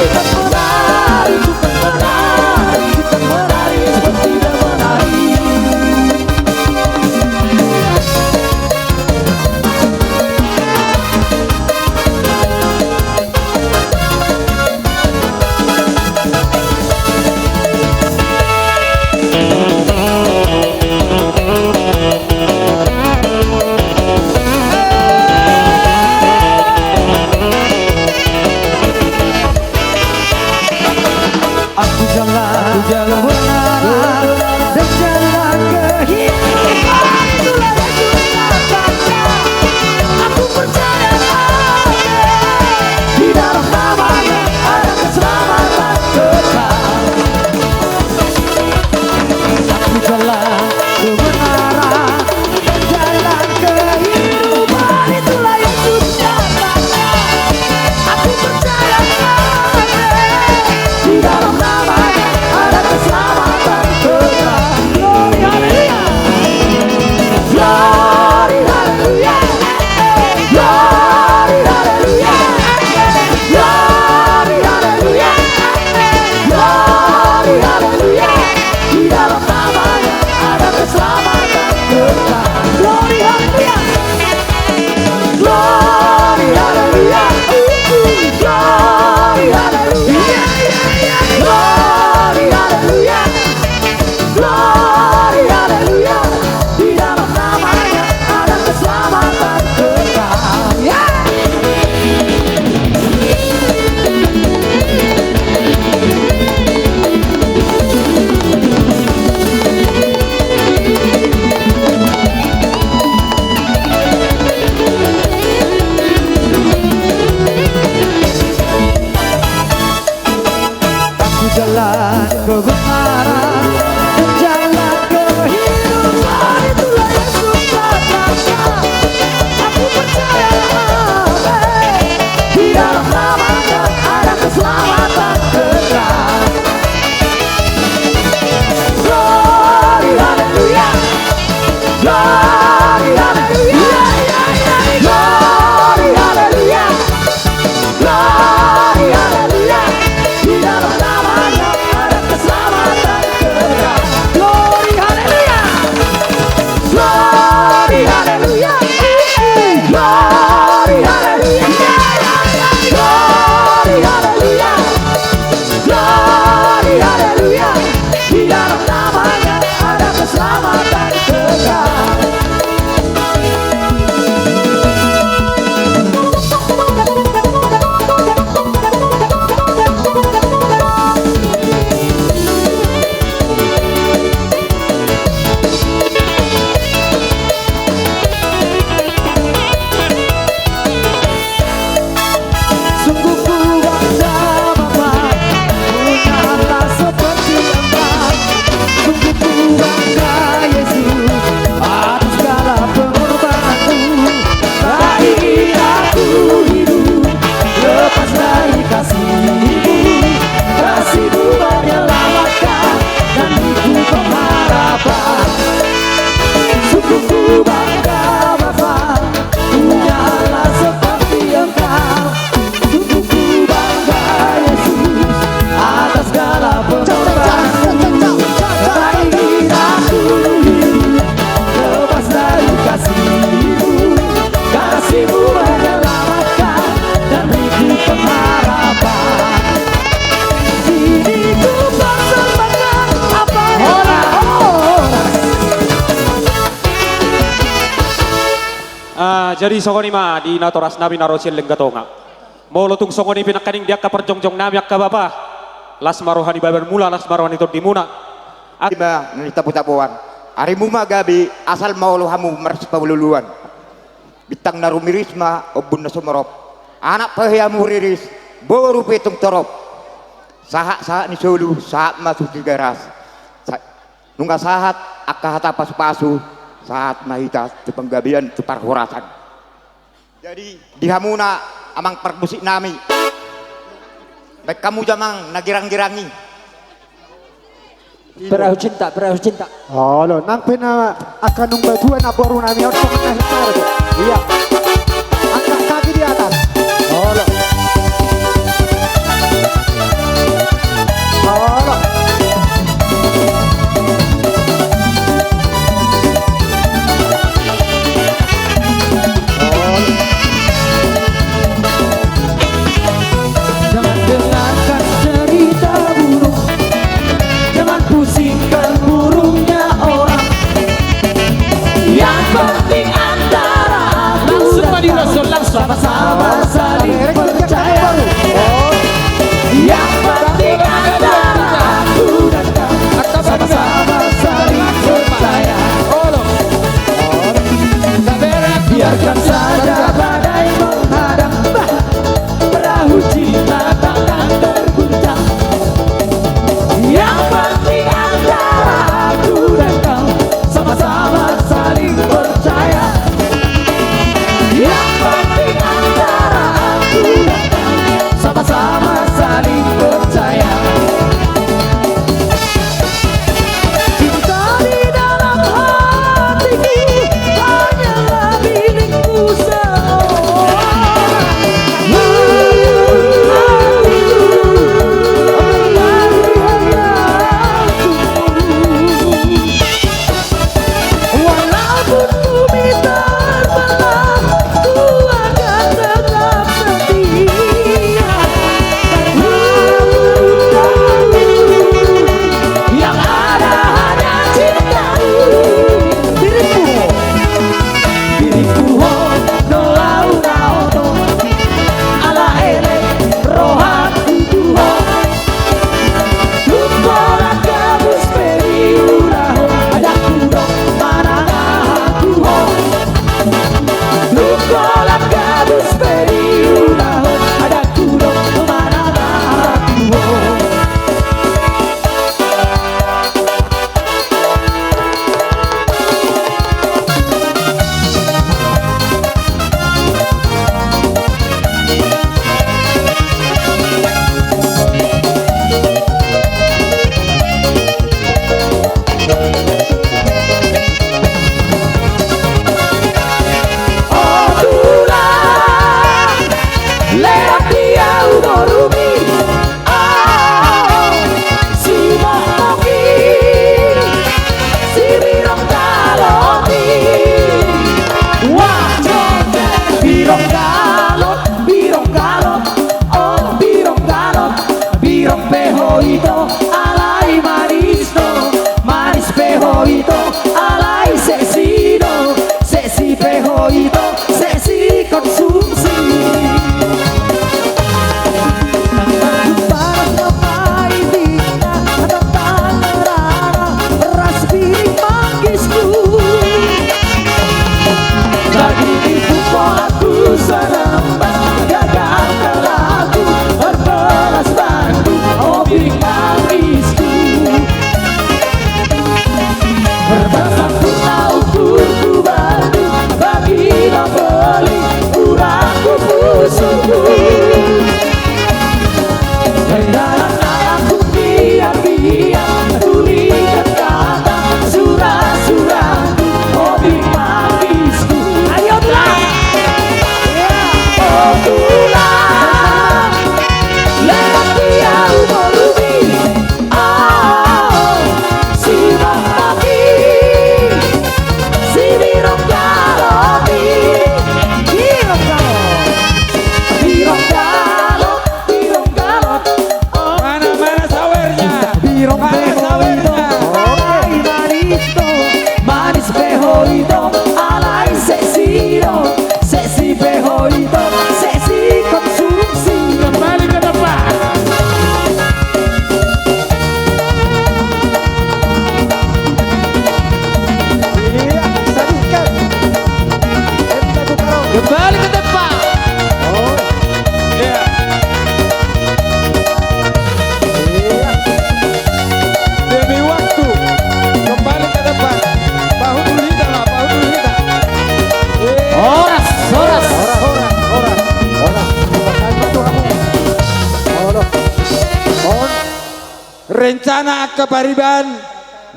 Ku tak menari, ku tak menari, ku tak menari seperti dia menari. Aku jalan, aku jalan kebenaran dan jalan kehidupan. Itulah Yesus Nazaret. Aku percaya ada di dalam nama-Nya ada keselamatan kekal. Aku jalan kebenaran dan jalan kehidupan. Itulah Yesus Nazaret. Aku percaya ada di dalam nama-Nya ada keselamatan kekal. Glory, haleluya. Glory, haleluya. Glory, haleluya. Glory, haleluya. Glory, haleluya. Di dalam nama-Nya ada keselamatan kekal. Glory, haleluya. Glory, haleluya. Glory, haleluya. Glory, haleluya. Glory, haleluya. Di dalam nama-Nya ada keselamatan kekal. Ya. Aku jalan kebenaran dan jalan kehidupan. Itulah Yesus Nazaret. Aku percaya ada di dalam nama-Nya ada keselamatan kekal. Glory, haleluya. Glory, haleluya. Glory, haleluya. Glory, haleluya. Di dalam nama-Nya ada keselamatan kekal. Glory, haleluya. Glory, haleluya. Glory, haleluya. Glory, haleluya. Glory, haleluya. Di dalam nama-Nya ada keselamatan kekal. Sungguh ku bangga, Bapa, punya Allah seperti Engkau. Sungguh ku bangga, Yesus, atas segala pengorbananmu. Lahir aku hidup lepas dari kasih-Mu. Kasih-Mu menyelamatkan dan itu pengharapan. Sungguh ku bangga, Bapa, punya Allah seperti Engkau. Sungguh ku bangga, Yesus, atas segala pengorbanan. Lahir aku hidup lepas dari kasih-Mu. Kasih-Mu menyelamatkan dan itu pengharapan. Ini ku persembahkan apa yang horas. Ah, jadi songon i ma di natorasnami na ro sian Lenggatonga. Molo tung songon i pe nangkaning di angka parjongjong nami angka bapa, las ma roha ni babanmuna, las ma roha ni tondimuna. Ima na nitapotapoan. Arimu ma gabe, asal ma olo hamu marsipaolooloan. Bintang na rumiris ma ombun na sumorop. Anak pe hamu riris, boru pe tung torop. Sahat-sahat ni solu, sahat ma tu Tigaras. Sa-, nunga sahat angka hata pasupasu, sahat ma hita tu panggabean, tu parhorasan. Jadi, di hamuna amang parmusik nami, baen hamu jamang na girang-girang i. Perahu cinta, perahu cinta. Olo, nang pe na angka naung batua na boru nami on songon na hita do. Iya. Angkat kaki di atas. Olo. Olo. Jangan dengarkan cerita burung, jangan pusingkan burungnya orang. Yang penting antara aku dan kau sama-sama saling percaya. Yang penting antara aku dan kau sama-sama saling percaya. Biarkan saja badai menghadang, perahu cinta takkan terguncang. Yang penting antara aku dan kau sama-sama saling percaya. Yang penting antara aku dan kau sama-sama saling percaya. Cinta di dalam hatiku hanyalah milikmu seorang. Walaupun bumi terbelah, ku akan tetap setia. Yang ada hanya cintaku. Diriku, diriku ho do au na oto, ala elek rohangku tu ho. Tung holan gabus pe diulahon, adakku do manang ahaku ho. Tung holan gabus pe diulahon, adakku do manang ahaku ho. O tulang, lehon di au borumi. Aho, sibotoki, sibirong galoti. Wah, jonte, birong galot, birong galot, o birong galot, birong pe ho ito, alai manis do, manis pe ho ito, alai seksi do, seksi pe ho ito, seksi konsumsi. Panas na paidina, tangerang, ras biring manggisku. Bagi ibu pola ku senang, gagal kalaku, berbelas bangku, obing manggisku. Berbasampurna ukurku batu, bagi beli urangku pusuku. Dalan na langkung biar-biar, tulisan kata, surat-suratku, obing manggisku. Ayo, tulang. O tulang, lehon di au borumi. Aho, sibotoki, sibirong galoti. Birong galot. Birong galot, birong galot. Mana, mana sawernya? Birong pe ho ito, alai manis do, manis pe ho ito, alai seksi do, seksi pe ho ito, seksi konsumsi. Kembali ke tempat. Iya, sadihkan. Kembali ke tempat. Oh. Iya. Iya. Demi waktu. Kembali ke tempat. Pahut dulu hita lah, pahut dulu hita. Iya. Horas, horas. Horas, horas, horas. Horas. Rencana angka pariban.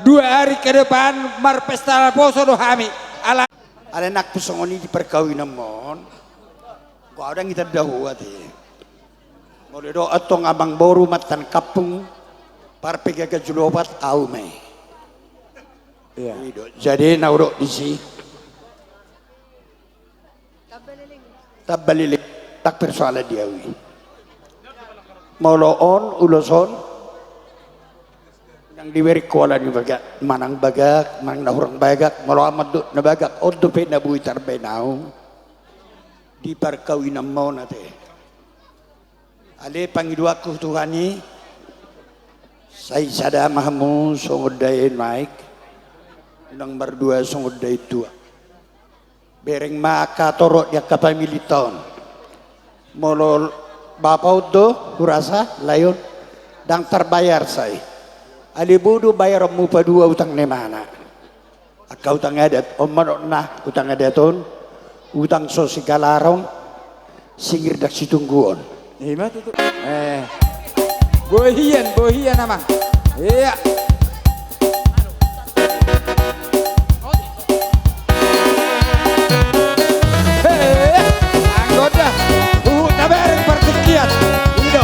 Dua ari ke depan marpesta poso do hami. Ala, ala nang pe songon i di parkawinanmon. Godang i tanda hua te. Molo didok antong amangboru mantan kampung, parpegagan julu opat au ma i. Iya. I do. Jadi na hudok disi. Tamba leleng, ndang persoalan di au i. Molo on ulos on, unang dibereng holan i bagak, manang bagak, manang na hurang bagak, molo amang dohot na bagak, on dope na boi tarbaen au di parkawinanmon ate. Ale pangidoanku tu Tuhan i, sai sada ma hamu songon dae nuaeng, unang mardua songon dae tuak. Bereng ma angka torop di angka pamilinta on. Molo bapa on do hurasa, lae on, ndang tarbayar sai. Ale boi do bayaronmu padua utang ni imana. Angka utang adat, on ma dohot na utang adat on, utang so sigalarong, singir ndang situngguon. Ima tutu. Eh. Boi hian, boi hian amang. Iya. Hei, anggo da, huhut tabereng partingkian. I do.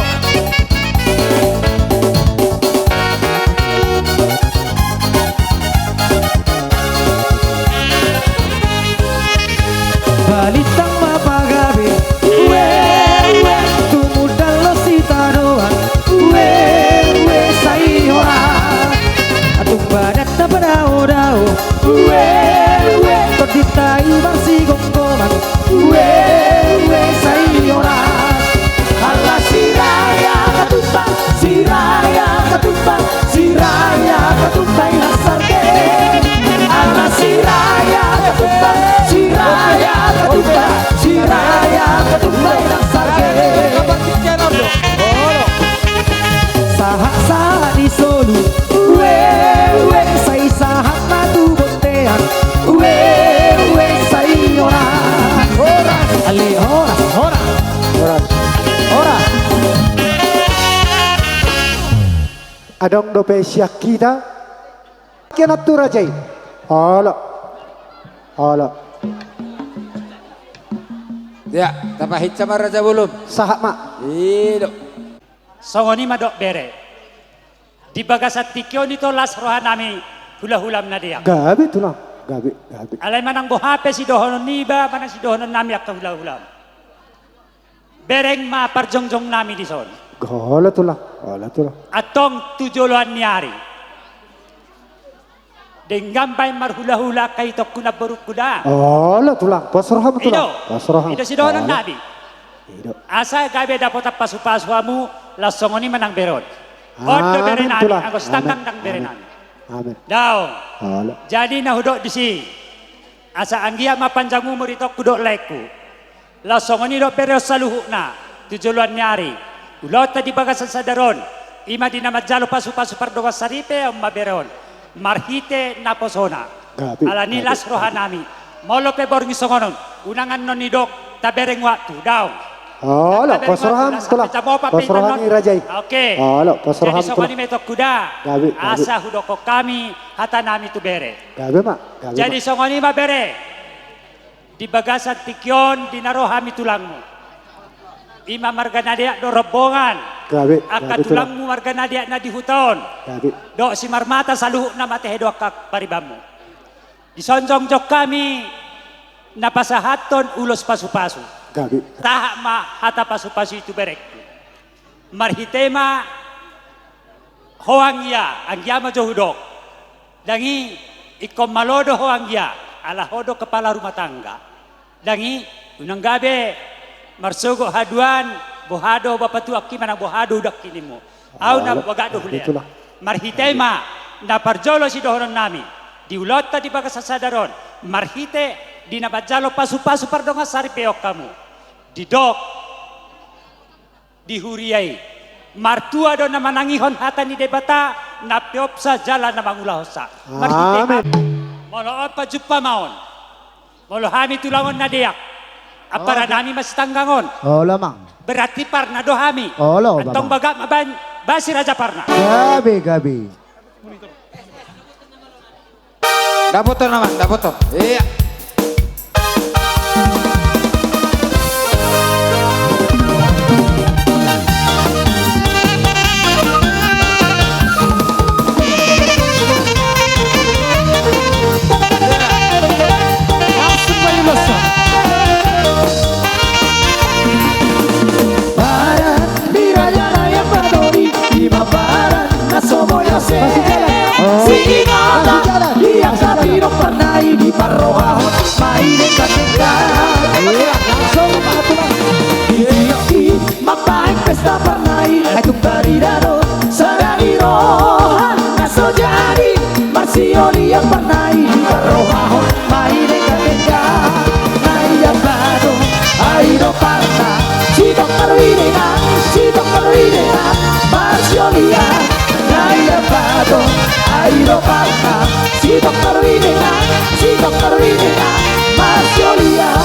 Balintang ma pagabe, ue, ue, tumundalhon do sitadoan, ue, ue, sai horas. Tung badan na padaodao, ue, ue, tondinta i marsigomgoman, ue, ue, sai horas. Ala Siraia Katupa, Siraia Katupa, Siraia Katupa i lansar be. Ala Siraia Katupa, Siraia Katupa, Siraia Katupa i lansar be. Sahat, sahat di solu, ue, ue, sai sahat ma tu bontean, ue, ue, sai horas. Horas. Ale, horas, horas. Horas. Horas. Adong dope sian hita. Kian tu raja i. Olo. Olo. Ya, tapahinsa ma raja bolon. Sahat ma. I do. Songon i ma dok bere. Di bagasan tingki on ito las rohanami hulahulam na deak. Gabe tulang, gabe, gabe. Alai manang boha pe sidohonon niba, manang sidohononnami angka hulahulam. Bereng ma parjongjongnami dison. Olo tulang, olo tulang. Antong tu joloan ni ari. Denggan baen marhulahula angka itongku namborungku da. Olo tulang, pos roham tulang. I do. Pos roham. I do sidohononnami. I do. Asa gabe dapotan pasupasu hamu, laos songon i ma nang bere on. On do berenami, anggo sitanggang ndang berenami. Amin. Daong. Olo. Jadi na hudok disi. Asa anggiat ma panjang umur itongku dohot laengku. Laos songon i do bere on saluhutna, tu joloan ni ari. Ulaonta di bagasan sadar on, i ma di na manjalo pasupasu pardongan saripe on ma bere on. Marhite naposona. Gabe, gabe. Ala ni las rohanami. Molo pe borngin songon on, unang annon nidok, tabereng waktu, daong. Olo, pos roham tulang. Pos roham i raja i. Oke. Olo, pos roham tulang. Jadi songon i ma itongku da. Gabe, gabe. Asa hudokkon hami, hatanami tu bere. Gabe ma, gabe ma. Jadi songon i ma bere. Di bagasan tingki on di na ro hami tulangmu. I ma marga na deak do rombongan. Gabe, gabe tulang. Angka tulangmu marga na deak na di huta on. Gabe. Dohot Simarmata saluhutna ma tehe do angka paribanmu. Dison jongjong hami na pasahathon ulos pasupasu. Gabe. Sahat ma hata pasupasu i tu berengku. Marhite ma ho anggia, anggia ma jo hudok. Ndang i, ingkon malo do ho anggia, ala ho do kepala rumah tangga. Ndang i, unang gabe marsogot haduan, boha do bapa tuangki manang boha do hudangkininmu. Au na bagak do hulean. Marhite ma na parjolo sidohononnami di ulaonta di bagasan sadar on, marhite di na manjalo pasupasu pardongan saripeon hamu. Didok di huria i. Martua do na manangihon hata ni Debata, na peopsa jala na mangulahonsa. Marhite ma. Amin. Molo on pajumpa ma on. Molo hami tulang on na deak. Amparanami ma sitanggang on. Olo amang. Berarti parna do hami. Olo amang. Antong bagak ma baen basi raja parna. Gabe, gabe. Dapoton nama, dapoton. Iya. Badan ni raja na i ambaton i, i ma badan na so boi ose. Siingoton di angka pinompar na i, diparrohahon ma i denggan-denggan. Iya, langsung, Pak Tulang. Di tingki mambahen pesta parna i, ai tung tarida do sada ni roha na so jadi. Marsiolian parna i, diparrohahon ma i denggan-denggan. Na i ambaton, ai do parna, sitongkar winean, sitongkar winean, marsiolian. Na i ambaton, ai do parna, sitongkar winean, sitongkar winean, marsiolian.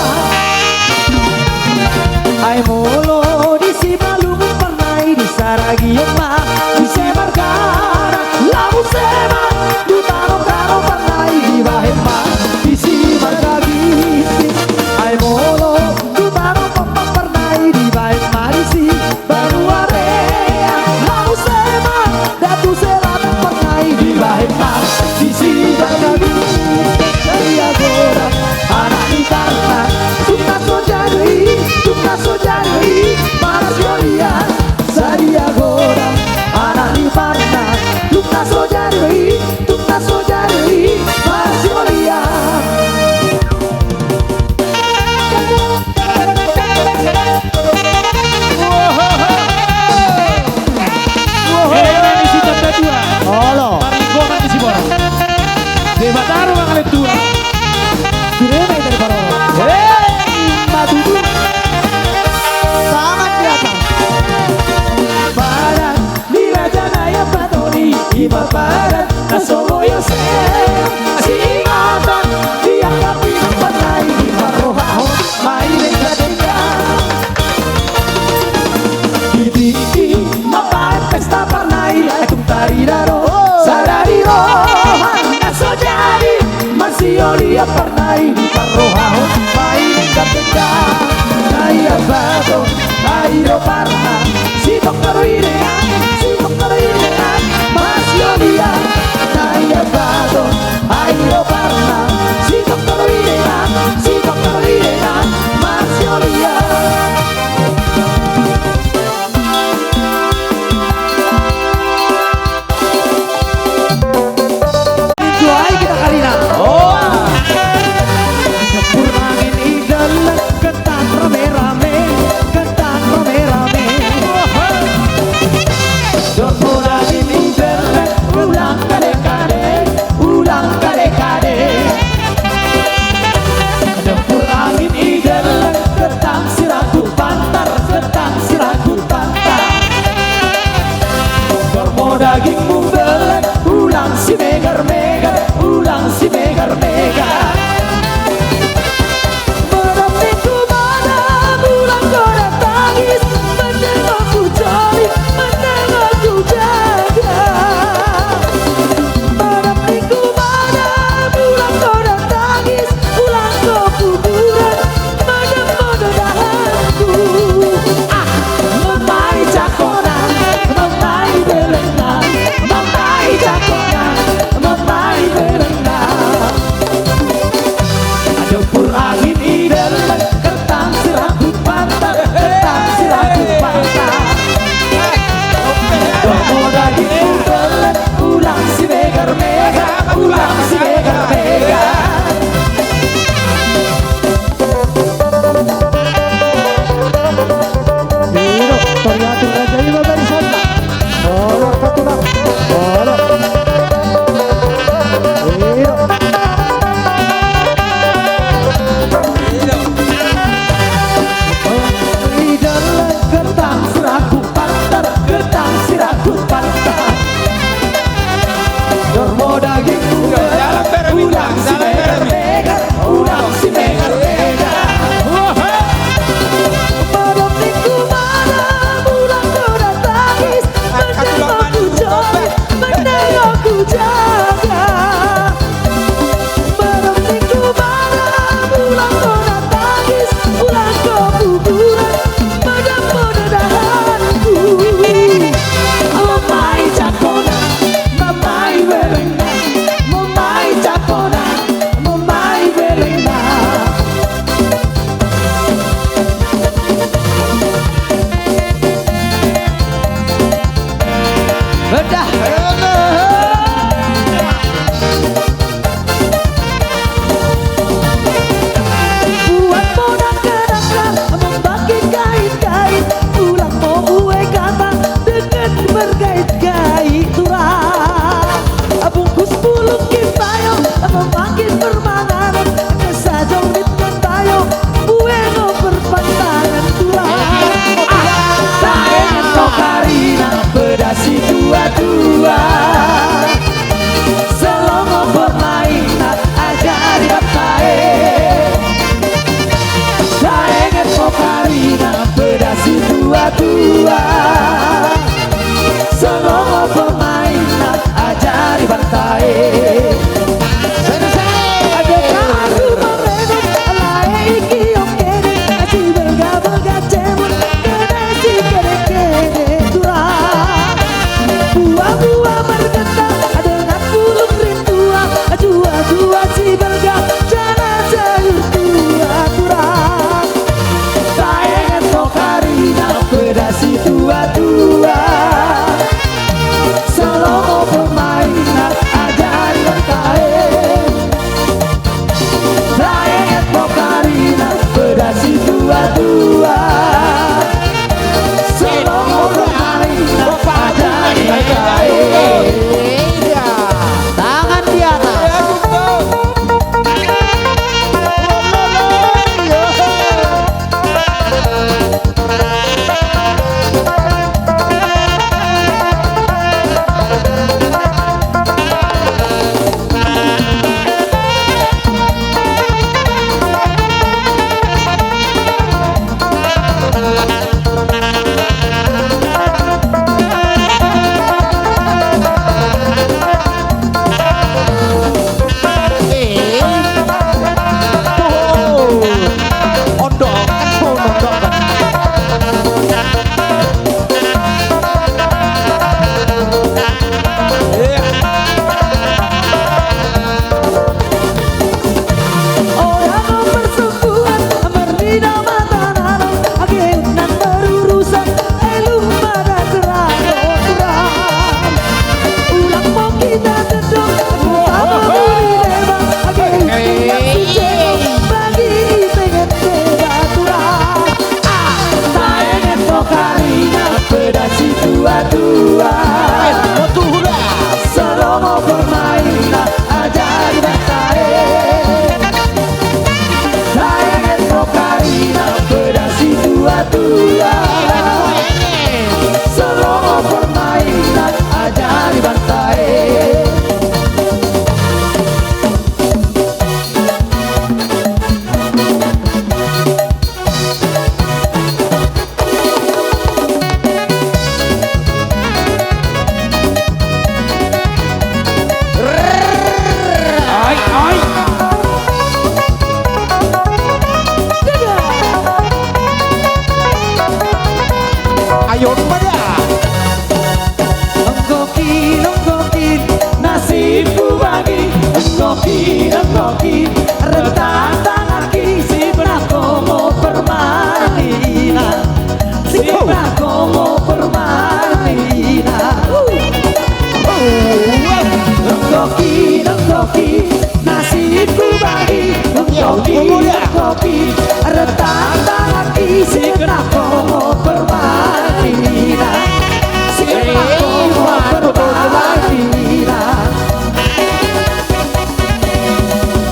Ai molo di Simalungun parna i, di Saragian ma disi margana, lamu sema tu tano-tano parna i, dibahen ma disi marga Ginting. Ai molo tu tano Pompang parna i, dibahen ma disi Banuarea, lamu sema da tu selatan parna i, dibahen ma disi marga Ginting. Sadia godang anak ni tarnak, tung na so jadi, tung na so jadi, marsiolian. Sadia godang anak ni tarnak, tung na so jadi, tung na so jadi, marsiolian. Olo. Marlinggoman di Siborok. Debata do mangalehon tua. Sirena dari Paroro. Hei, matutu. Tangan di atas. Badan ni raja na i ambaton i, i ma badan na so boi ose. Siingoton di angka pinompar na i, diparrohahon ma i denggan-denggan. Di tingki mambahen pesta parna i, ai tung tarida do sada ni roha na so jadi. Marsiolian parna i, diparrohahon ma i denggan-denggan. Na i ambaton, ai do parna, sitongkar winean, sitongkar winean, marsiolian. Na i ambaton, ai do parna, sitongkar winean, sitongkar winean, marsiolian. Tuai kita karina. Oh. Purnangin i dalan, ketan rame-rame, ketan rame-rame. Ayo, memanggil permanganan, kesadong di Pantayo, bueno perpantangan tulang. Ah, taenget do karina, peda situa-tua. Salongo permainan, ajari banta e. Taenget do karina, peda situa-tua. Salongo permainan, ajari banta e. Adong na ahu marenon, lae ingkon kene, asi belga-belga jemur, kene si kene-kene tulang. Buah-buah margenta, adong na pulung rintua, ajua-jua si belga, jala jala tua tulang. Taenget do karina, peda situa-tua. Salongo permainan, ajari banta e. Taenget do karina, peda situa-tua. Salongo permainan, ajari banta e. Tangan di atas. Orang persungguhan marnida mata nalo, age unang berurusan, elum pada kerano tulang. Ulang mau kita tedong, sama budi deba, age unang sijelo, bagi pengen deba tulang. Ah, taenget do karina, peda situa-tua. Salongo permainan, ajari banta e. Taenget do karina, peda situa-tua. Salongo permainan, ajari banta e. Ai, ai. Ayo pada. Enggo ki, enggo ki, nasibku bagi. Enggo ki, enggo ki, rentang tanganki, si pelakomo permainan. Si pelakomo permainan. Enggo ki, enggo ki, nasibku bagi. Enggo ki, enggo ki, rentang tanganki, si pelakomo permainan. Si pelakomo permainan.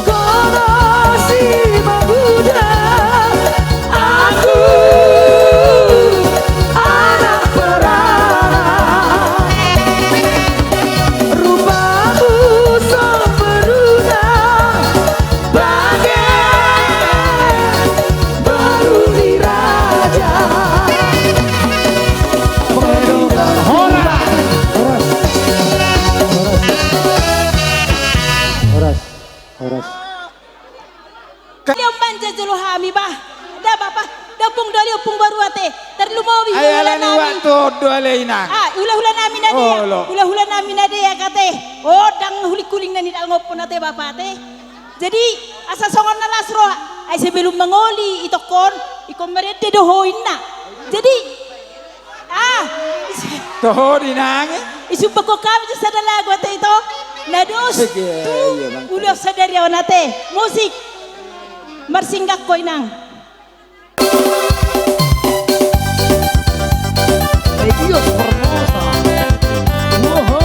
Kono si maguda aku anak perana. Rupamu sempurna bagai baru di raja. Horas. Horas. Horas. Horas. Dia manja jolo hami bah. Da bapa, da ompung doli ompung boru ate. Tarlumobi hulahula nami. Ai alani waktu do ale inang. Ah, hulahula nami na dia. Olo. Hulahula nami na dia kate. O, dang huling-huling na nidal ngompon ate bapa ate. Jadi, asa songon na las roha. Ai sebelum mangoli itongkon, ingkon marende do ho inna. Jadi, ah, toho di nang. Isumbangkon hami tu sada lagu ate ito. Na dos tu, iya, Bang. Ulos sadari on ate. Musik. Marsinggangkon inang. Medios Formosa. Woho.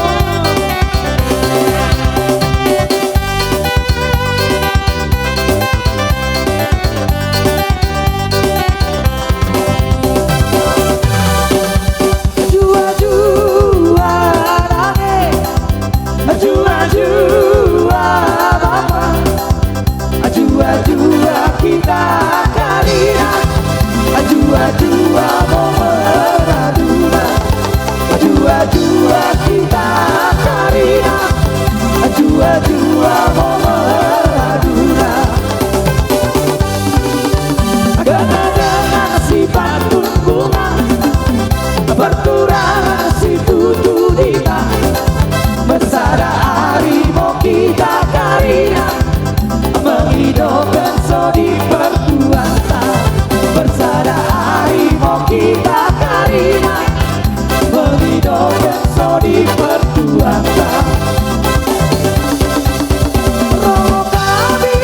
Ho maradu na. Gana-gana sipantun bunga, berturangan situtu dita. Bersada ari mau kita karina, mengidopkan sodi pertuanta. Bersada ari mau kita karina, mengidopkan sodi pertuanta. Romo kami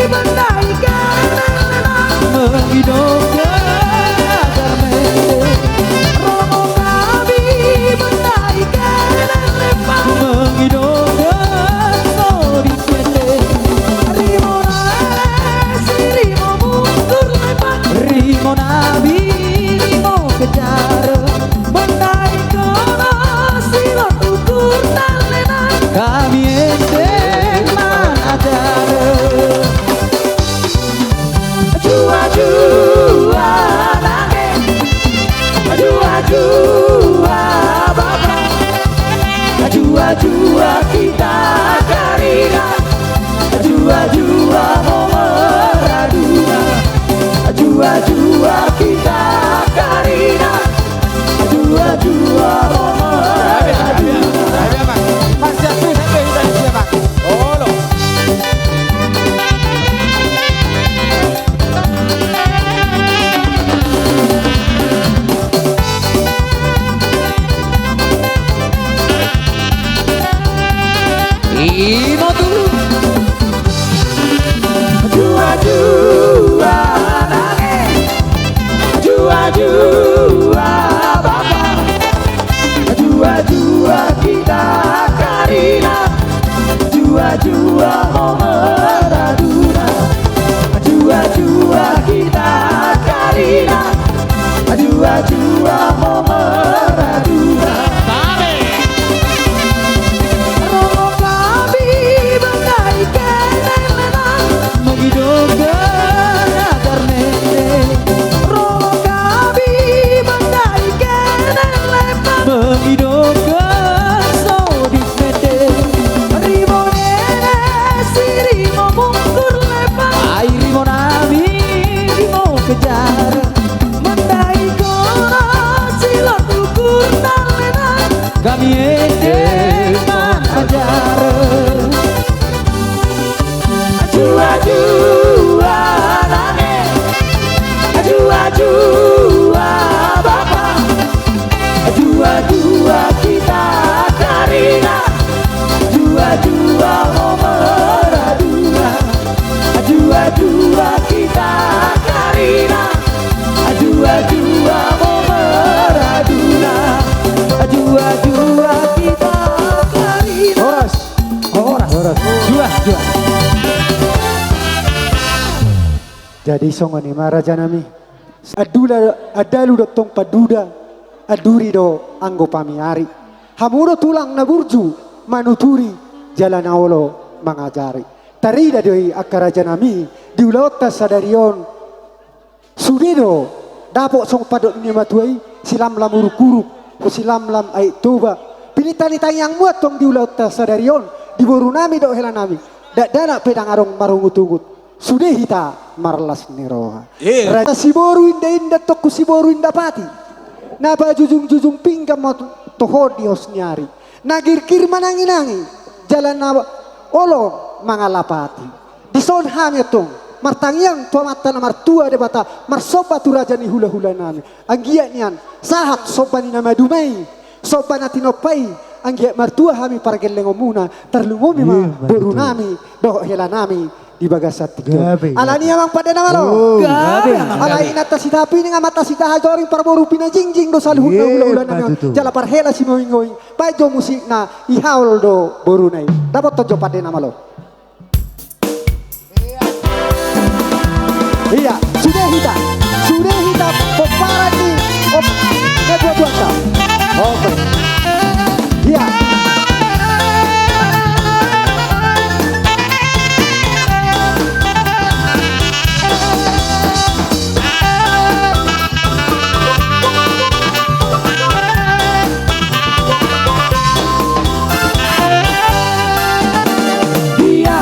mandai kenelengan, mengidopkan agar mende. Romo kami mandai kenelengan, mengidopkan sodi mende. Rimo na lesi, rimo mungkur lepa, rimo na bini, rimo kejar. Mandai kono silon ukur talenan, kami ende mangajar. Jua-jua nange, jua-jua bapa, jua-jua kita karina. Jua-jua ho maradu na, jua-jua kita karina, jua-jua ho maradu na. Olo. Ima tutu. Jua-jua nange, jua-jua bapa, jua-jua kita karina, jua-jua ho maradu na, jua-jua kita karina. Jua-jua ho maradu na. Romo kami mandai kenelengan, mengidopkan agar mende. Romo kami mandai kenelengan, mengidopkan sodi mende. Rimo na lesi, rimo mungkur lepa, ai rimo na bini, rimo kejar. Mandai kono silon ukur talenan, kami ende mangajar. Jua-jua nange, jua-jua bapa, jua-jua kita karina, jua-jua ho maradu na. Jua-jua kita karina, jua-jua ho maradu na, jua-jua kita karina. Horas. Horas. Horas. Jua, jua. Jadi songon i ma rajanami. Andula, andalu do tong panduda, anduri do anggo pamiari. Hamu do tulang na burju manuturi, jala na olo mangajari. Tarida do i angka rajanami di ulaonta sadari on. Sude do dapot songon pandok ni na matua i, silamlam uruk-uruk, silamlam Aek Toba. Pinangido ni tangiangmu antong di ulaonta sadari on, di borunami dohot helanami. Dakdanak pe ndang adong marungut-ungut. Sude hita marlas ni roha. Eh. Raja siboru inda-inda, tongku siboru inda pati. Na pajujung-jujung pinggan ma tu-, toho di hos ni ari. Na girgir manangi-nangi, jala na olo mangalapati. Dison hami antong martangiang tu Amanta na martua Debata, marsomba tu raja ni hula-hulanami. Anggiat nian sahat somba ni na maduma i, somba na tinompa i, anggiat martua hami pargellengonmuna, tarlumobi ma borunami dohot helanami di bagasan tingki on. Gabe. Alani i amang pande na malo. Oh, gabe. Alai inanta sitapi ni amanta Sitahajoring, parboru pinajingjing do saluhutna hula-hulanami on. Jala parhela simoing-oing. Baen jo musikna, ihaol do boruna i. Dapothon jo pande na malo. Ia, sude hita, sude hita pomparan ni, op, na dua-duanta. Oke. Ia. Ia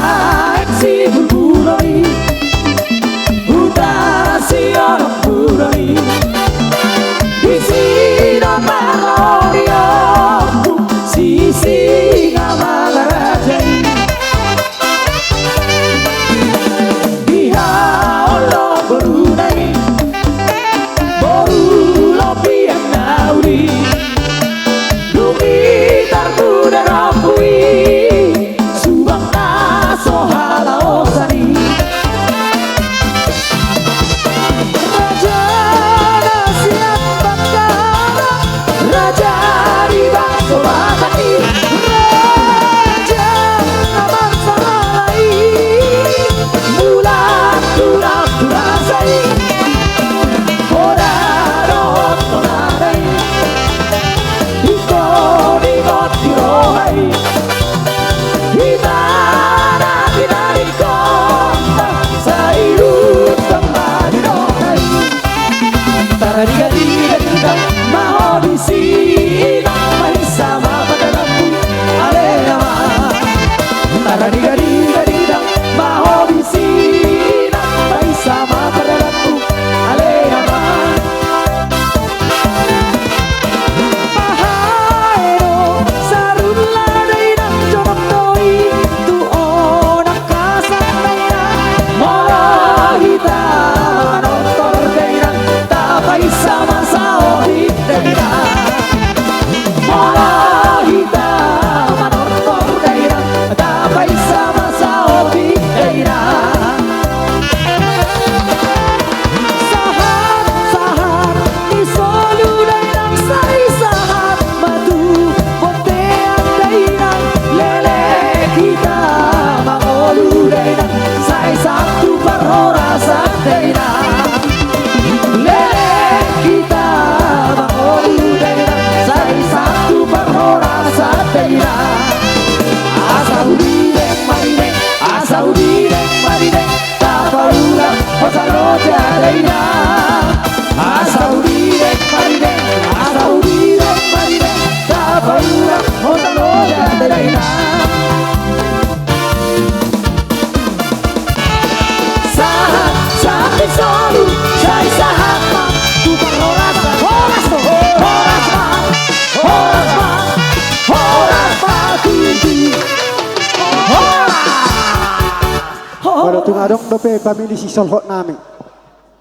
Molo tung adong dope pamili sisolhot nami,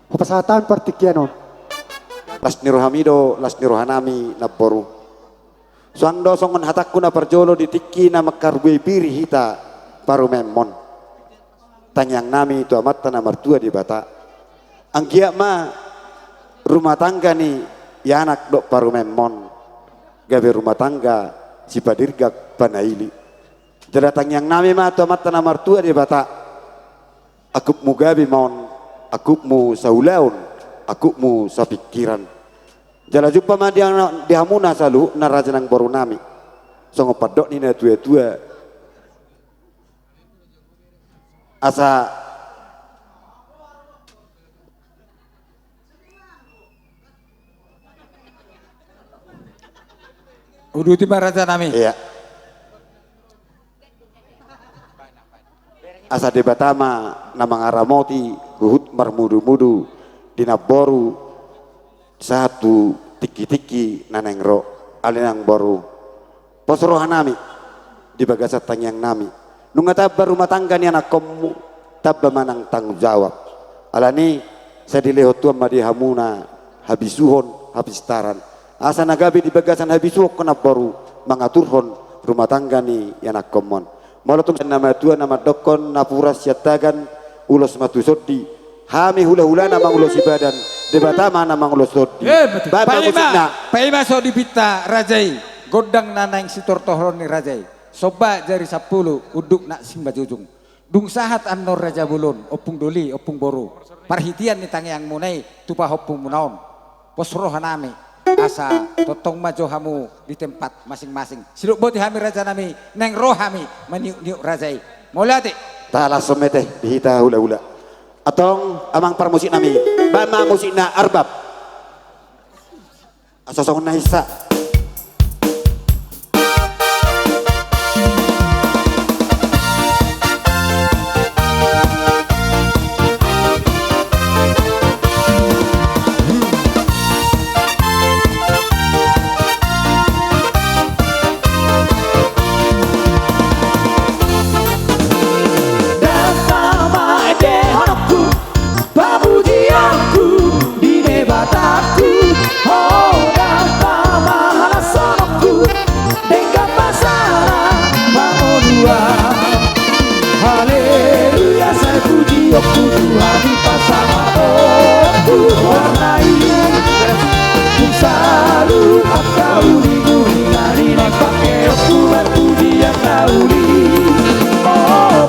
hupasahat hami partingkian on. Las ni rohami do las ni rohanami, namboru. Suang do songon hatangku na parjolo di tingki na mangkarbue pir hita parumaenmon. Tangiang nami tu Amanta na martua Debata, anggiat ma rumah tangga ni anak dohot parumaenmon gabe rumah tangga sipadirgak panaili. Jala tangiang nami ma tu Amanta na martua Debata, angkupmu gabe ma on, angkupmu saulaon, angkupmu sapingkiran. Jala jumpa ma di, di hamuna saluhutna raja nang boru nami, songon pandok ni na tua-tua, asa uduti ma raja nami. Iya. Asa Debata ma na mangaramoti huhut marmudu-mudu di namboru sahat tu tingki-tingki na naeng ro. Ale nang boru, pos roha nami di bagasan tangiang nami. Nunga tamba rumah tangga ni anakkonmu, tamba ma nang tanggung jawab. Alani, sai dilehon Tuhan ma di hamuna habisuhon, hapistaran, asa na gabe di bagasan habisuhon ho namboru mangaturhon rumah tangga ni anakkonmon. Molo tung na matua na mandokkon napuran sian tagan, ulos ma tu sondi. Hami hula-hulana mangulosi badan, Debata ma na mangulosi tondi. Eh, betul. Baen ma musikna. Paima, paima so dipinta raja i, gondang na naeng sitortoron ni raja i. Somba jari sampulu, unduk na simanjujung. Dung sahat annon raja bolon, ompung doli, ompung boru, parhitean ni tangiangmuna i tu pahompumuna on, pos roha nami, asa tongtong ma jo hamu di tempat masing-masing. Sidok boti hami raja nami, naeng ro hami maniuk-niuk raja i. Mauliate. Talashon ma ate di hita hula-hula. Antong amang parmusik nami, baen ma musikna, arbab. Asa songon na hinsa. Pamujianku di Debataku, ho, dang pamahalashononku denggan basara pangoduan. Haleluya, sai pujionku Tuhan i, pasangaponku warna i. Dung saluhut angka uling-uling na nian, pangkeonku marpujian na uli. O,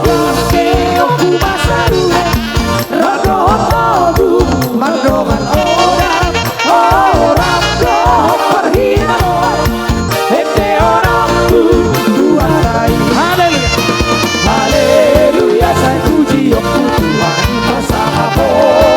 pangkeonku ma saluhut rap dohot togu, mardongan odat, o, rap dohot parhinaroan, endehononku tu Tuhan i. Haleluya. Haleluya, sai pujionku Tuhan i, pasangaponku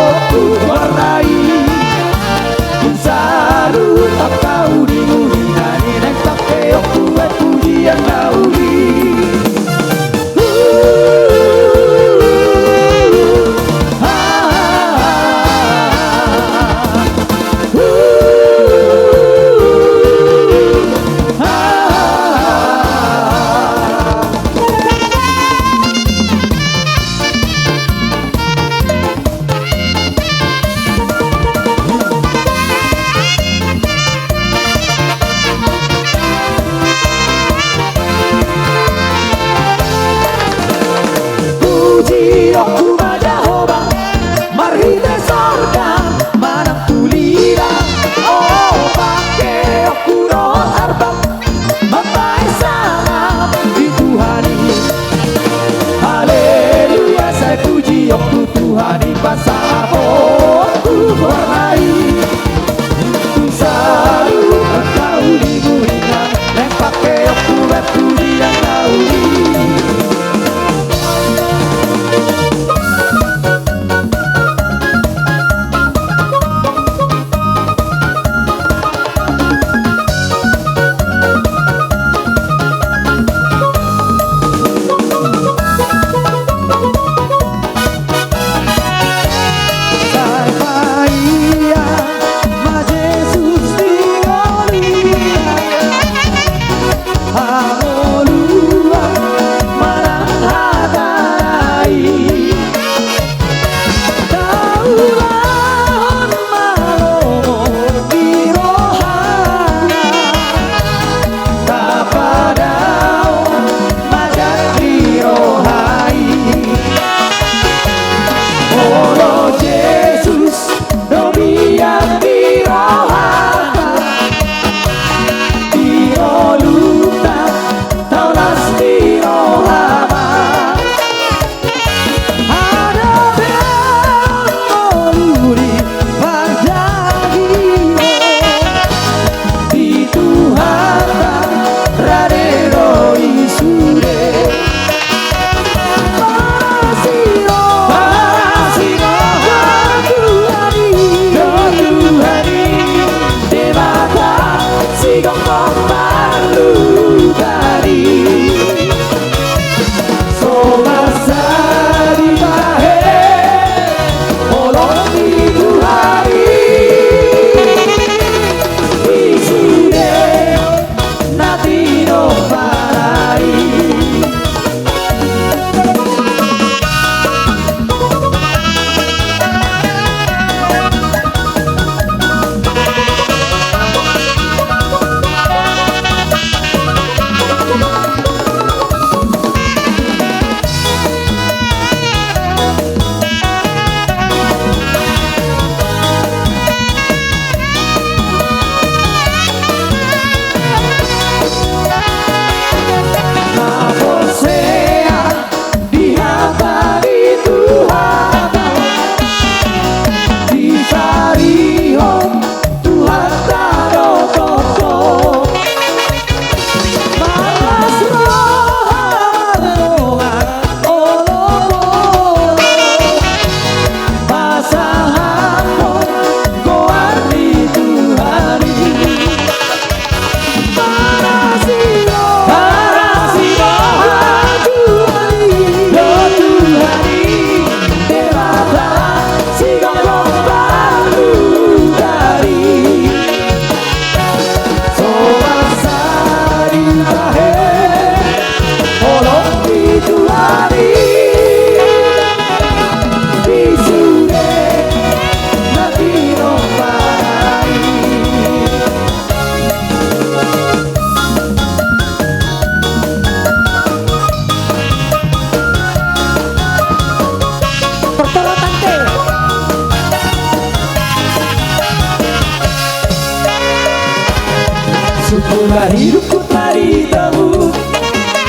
Hidupku telah ditebus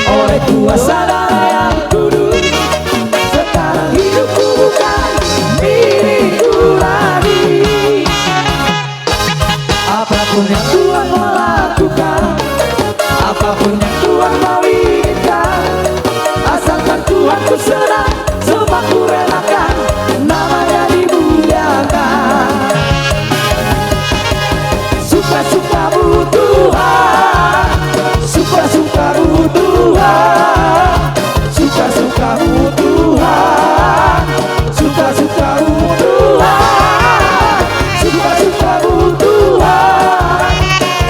oleh kuasa darah yang kudus. Sekarang hidupku bukan milikku lagi. Apapun yang Tuhan mau lakukan, apapun yang Tuhan mau inginkan, asalkan Tuhan ku senang, semua ku relakan, nama-Nya dimuliakan. Suka-sukamu Tuhan, suka-sukamu Tuhan, suka-sukamu Tuhan, suka-sukamu Tuhan, suka-sukamu Tuhan,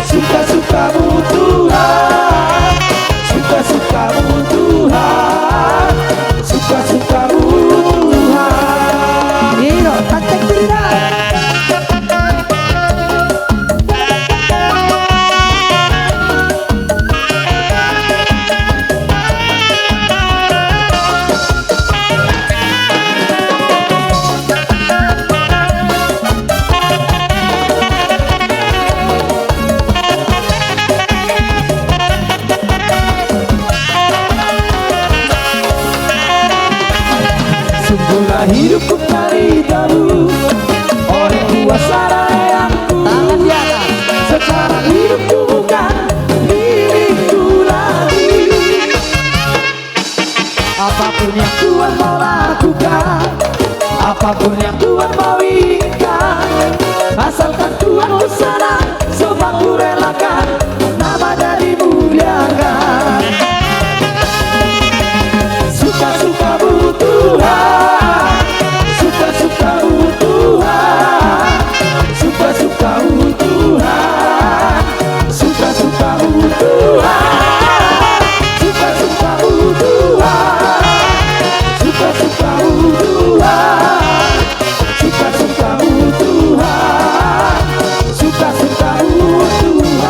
suka-sukamu Tuhan, suka-sukamu Tuhan, suka-sukamu Tuhan. Iyo, taktik tidak. Sungguhlah hidupku telah ditebus oleh kuasa darah yang kudus. Tangan di atas. Sekarang hidupku bukan milikku lagi. Apapun yang Tuhan mau lakukan, apapun yang Tuhan mau inginkan, asalkan Tuhan ku senang, semua ku relakan, nama-Nya dimuliakan. Suka-sukamu Tuhan, suka-sukamu Tuhan, suka-sukamu Tuhan, suka-sukamu Tuhan, suka-sukamu Tuhan, suka-sukamu Tuhan, suka-sukamu Tuhan, suka-sukamu Tuhan.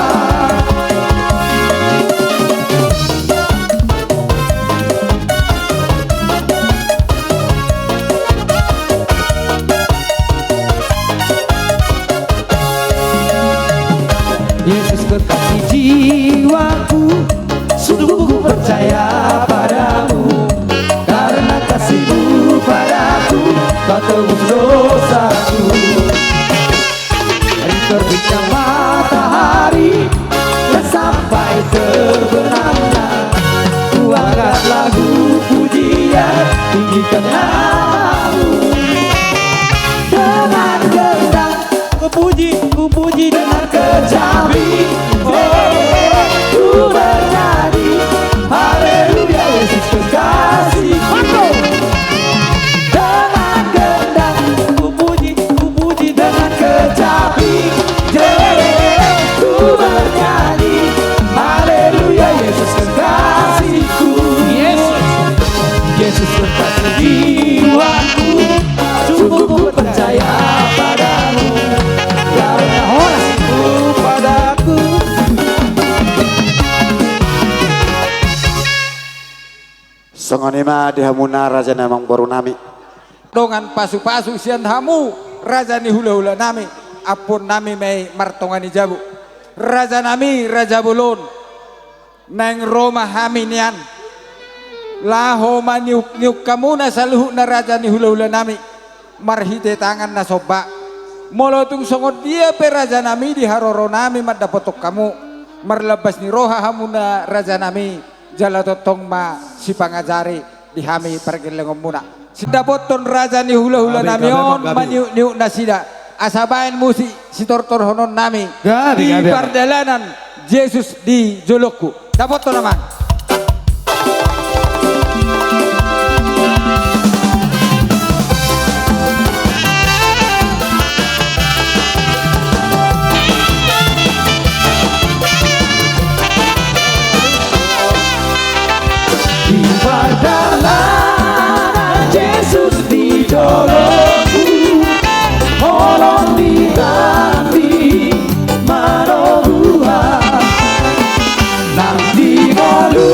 Yesus kekasih jiwaku, sungguh ku percaya padamu, karena kasih-Mu padaku, Kau tebus dosaku. Dari terbitnya matahari dan sampai terbenamnya, ku angkat lagu pujian, tinggikan nama-Mu. Dengan gendang ku puji, ku puji dengan kecapi, oh, ku bernyanyi, haleluya, Yesus kekasihku. Dengan gendang ku puji, ku puji dengan kecapi, ku bernyanyi, haleluya, Yesus kekasihku. Yesus. Yesus kekasih jiwaku, sungguh ku percaya padamu, karena kasih-Mu padaku. Songon i ma di hamuna raja nami, amangboru nami. Dongan pasupasu sian hamu raja ni hulahula nami, ampuon nami ma i martonga ni jabu. Raja nami, raja bolon, naeng ro ma hami nian laho maniuk-niuk hamuna saluhutna raja ni hulahula nami marhite tangan na somba. Molo tung songon dia pe raja nami di haroro nami mandapothon hamu, marlambas ni roha hamuna raja nami, jala tongtong ma sipangajari di hami pargellengonmuna. Sindapothon raja ni hulahula nami on maniuk-niuk nasida, asa baen musik sitortorhonon nami di pardalanan Jesus di jolongku. Dapothon, amang. Di pardalanan Jesus di jolongku, holong ni Tuhan i manoguhon. Nang di ngolu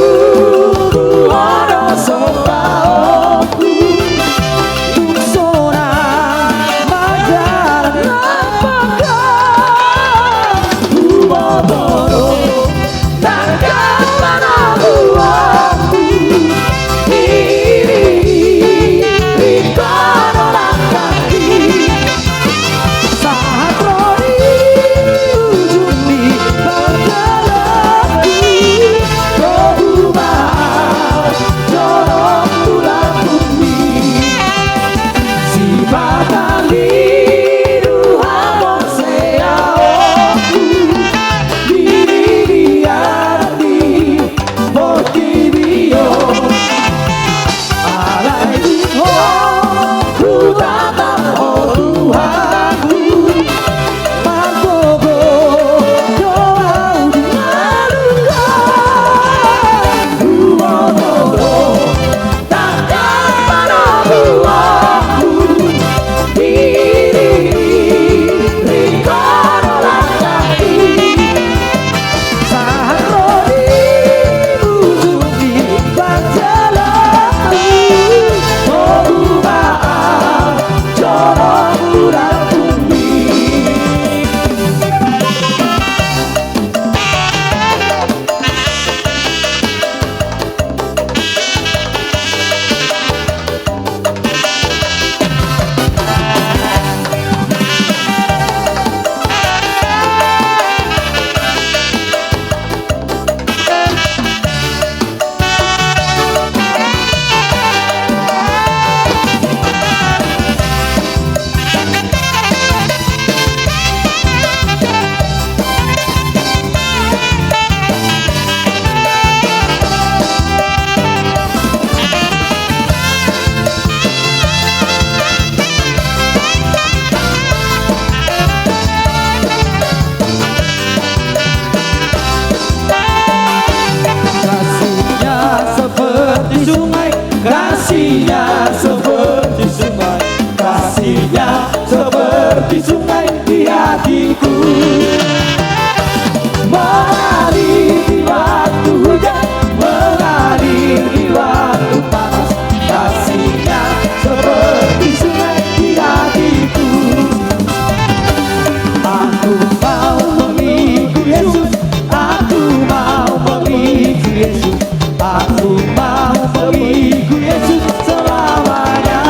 Seperti sungai, kasih-Nya seperti sungai di hatiku. Mengalir di waktu hujan, mengalir di waktu panas, kasih-Nya seperti sungai di hatiku. Aku mau mengikut Yesus, aku mau mengikut Yesus, aku mau mengikut Yesus selamanya.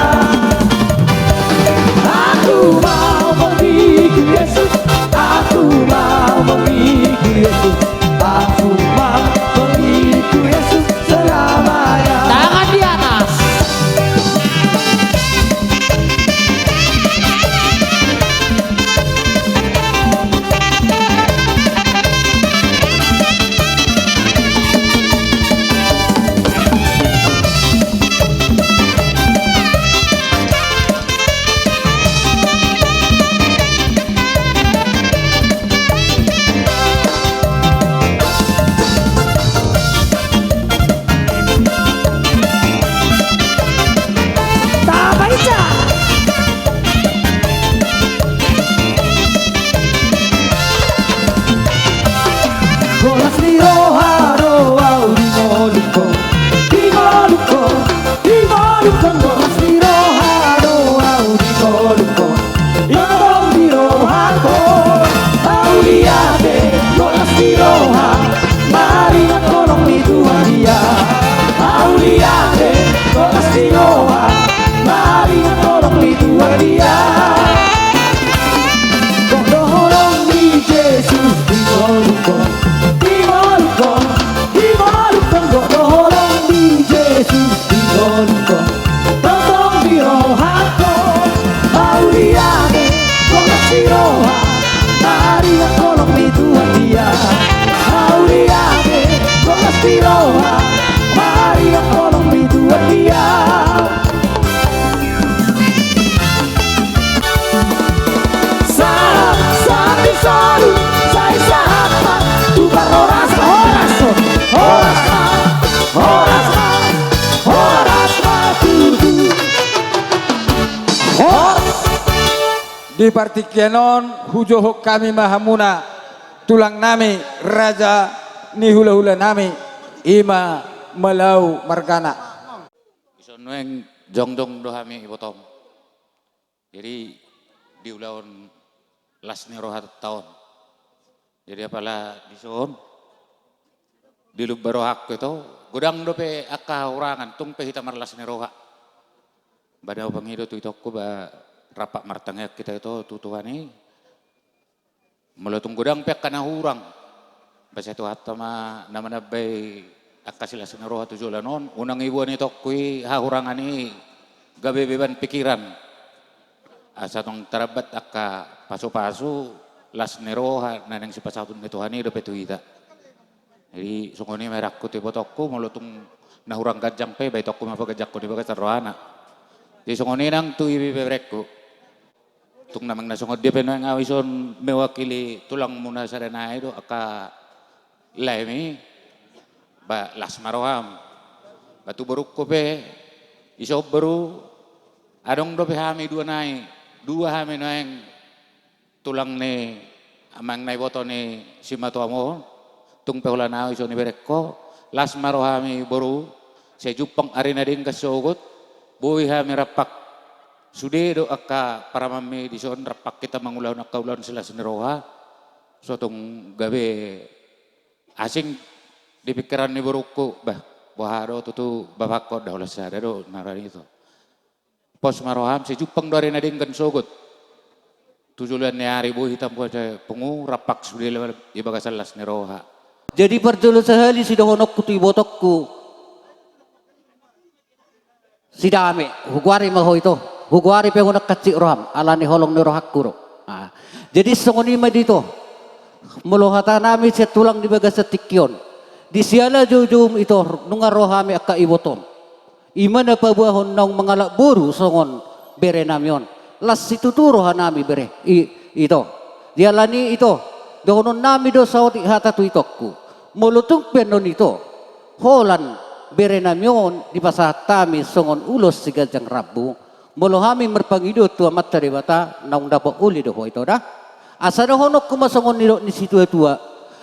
Aku mau mengikut Yesus, aku mau mengikut Yesus, aku mau mengikut Yesus selamanya. Tangan di atas. Horas ni roha do au di ngolungkon, di ngolungkon, di ngolungkon, horas ni roha do au di ngolungkon. Tongtong di rohangkon, mauliate, horas ni roha, maringan holong ni Tuhan Ia. Mauliate, horas ni roha, maringan holong ni Tuhan Ia. Gok do holong ni Jesus di ngolungkon, di ngolungkon, di ngolungkon, gok do holong ni Jesus di ngolungkon. Tongtong di rohangkon, mauliate, horas ni roha, maringan holong ni Tuhan Ia. Mauliate, horas ni roha, maringan holong ni Tuhan Ia. Sahat, sahat di solu, sai sahat ma tu parhorasan, horas, horas ma, horas ma, horas ma tutu. Horas. Di partingkian on, hujohon hami ma hamuna, tulang nami, raja ni hula-hula nami, i ma Malau margana. Dison nuaeng jongjong do hami ibotom. Jadi, di ulaon las ni roha taon. Jadi, apala dison, dilumba rohangku ito, godang dope angka hahurangan, tung pe hita marlas ni roha. Ba na hupangido tu itongku, ba rap martangiang hita ito tu Tuhan i. Molo tung godang pe angka na hurang, ba sai Tuhanta ma na manambai angka silas ni roha tu joloan on, unang iboan itongku i hahurangan i gabe beban pikiran. Asa tung tarambat angka pasu-pasu, las ni roha, na naeng sipasahaton ni Tuhan i dope tu hita. Jadi, songon i ma hurangku tu ibotongku, molo tung na hurang ganjang pe, ba itongku ma paganjanghon di bagasan rohana. Jadi, songon i nang tu ibeberengku. Tung na naeng na songon dia pe nuaeng au dison mewakili tulangmuna sada nai do, angka laemi, ba las ma roham. Ba tu borungku pe, dison boru, adong dope hami dua nai, dua hami nuaeng tulang ni amang na iboto ni simatuam on, tung pe holan au dison ibereng ho, las ma rohami boru, sai jumpang ari na denggan sogot, boi hami rampak. Sude do angka paramanmi dison rampak hita mangulahon angka ulaon silas ni roha, so tung gabe asing di pingkiran ni borungku, bah, boha do tutu bapakku, nda holan sada do na roha ni ito. Pos ma roham, sai jumpang do ari na denggan sogot. Tu joloan ni ari boi hita mambuat pungu rampak sude di bagasan las ni roha. Jadi parjolo sahali sidohononku tu ibotongku. Sidame, hugoari ma ho ito, hugoari pe unang hansit roham, ala ni holong ni rohangku do. Ah. Jadi songon i ma di ito, molo hata nami sian tulang di bagasan tingki on, di siala joujoum ito, nunga ro hami angka ibotom. I ma na paboahon naung mangalap boru songon bere nami on. Las situtu roha nami bere, i, ito. Di ala ni ito, dohonon nami do saotik hata tu itongku. Molo tung pe annon ito, holan Bere nami on dipasahat hami songon ulos siganjang rambu. Molo hami marpangido tu Amanta Debata, naung dapot uli do ho ito da. Asa dohononku ma songon nidok ni situatua: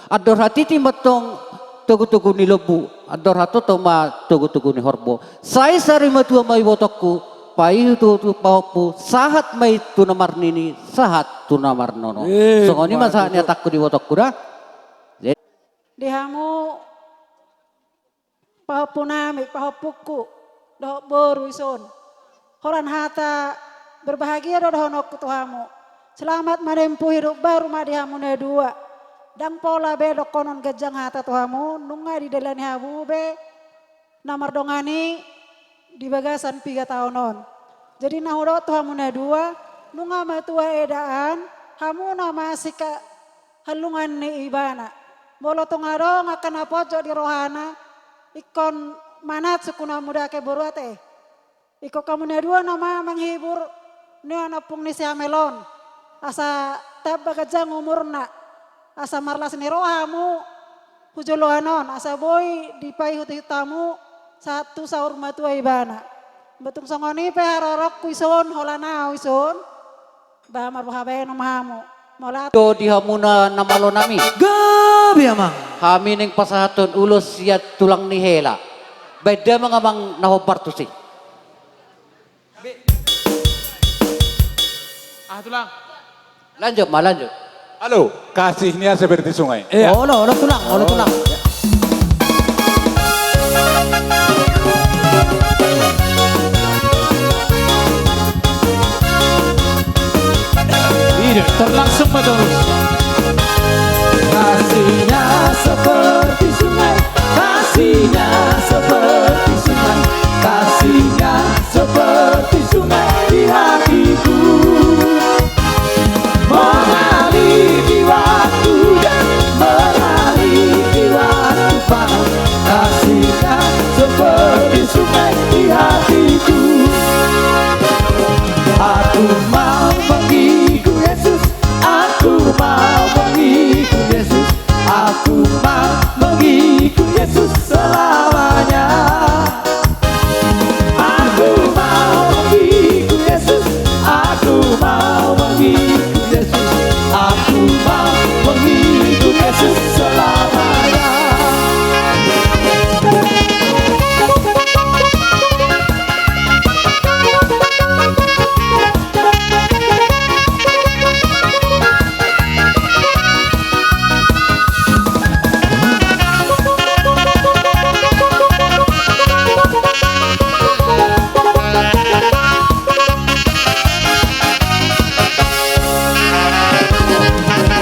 Andor hatiti ma antong togutogu ni lombu, andor hatoto ma togutogu ni horbo. Sai sari matua ma ibotongku, paihutihut pahompu, sahat ma i tu na marnini, sahat tu na marnono. Eh, songon i ma sahat ni hatangku di ibotongku da. Di hamu pahompu nami, pahompungku, dohot boru ison. Holan hata berbahagia do dohononku tu hamu. Selamat menempuh hidup baru ma di hamu na dua. Ndang pola be dohonon ganjang hata tu hamu, nunga didalani hamu be na mardongan i di bagasan piga taon on. Jadi na hudok tu hamu na dua, nunga matua edaan, hamu na masihallungan ni ibana. Molo tung adong angka na pojok di rohana, ingkon manat sungkun hamu da angka boru ate. Ingkon hamu na dua nama menghibur nuaeng ompung ni si Amel on. Asa tamba ganjang umurna. Asa marlas ni roha hamu tu joloan on. Asa boi dipaihutihut hamu sahat tu saur matua ibana. Ba tung songon i pe harorongku ison, holan ahu ison. Ba marboha baenon ma hamu. Mauliate. Do di hamuna na malo nami. Gabe amang. Hami naeng pasahathon ulos sian tulang ni hela. Baen damang amang na hombar tusi. Be-, ah, tulang. Lanjut ma, lanjut. Halo, kasihnya seperti sungai. Iya. Olo, olo tulang, olo tulang. Iya, terlangsung betul. Kasihnya seperti sungai, kasihnya seperti sungai, kasihnya seperti sungai di hatiku. Mengalir di waktu dan mengalir di waktu panas. Kasihnya seperti sungai di hatiku. Aku mau mengikut Yesus. Aku mau mengikut Yesus. Aku mau mengikut Yesus selamanya. Aku mau mengikut Yesus. Aku mau mengikut Yesus. Aku mau mengikut Yesus selamanya.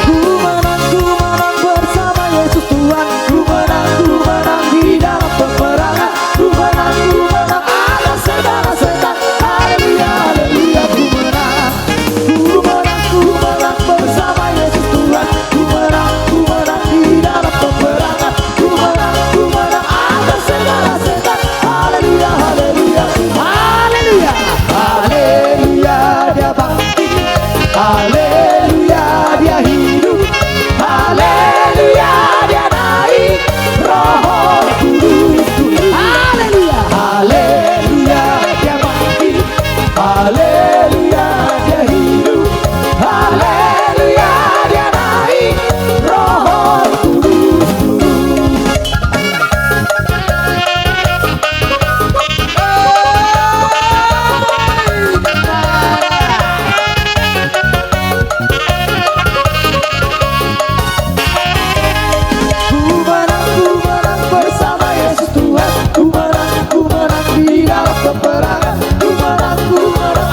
Ku menang, ku menang bersama Yesus Tuhan. Ku menang, ku menang di dalam peperangan. Ku menang, ku menang atas segala setan. Haleluya, haleluya, ku menang. Ku menang, ku menang bersama Yesus Tuhan. Ku menang, ku menang di dalam peperangan. Ku menang, ku menang atas segala setan. Haleluya, haleluya, haleluya. Haleluya, dia bangkit. Haleluya, dia hidup. Haleluya, dia naik. Roh Kudus turun. Haleluya. Haleluya, dia bangkit. Haleluya, dia hidup. Haleluya, dia naik. Roh Kudus turun. Ku menang, ku menang bersama Yesus Tuhan. Ku menang, ku menang di dalam peperangan. Ku menang, ku menang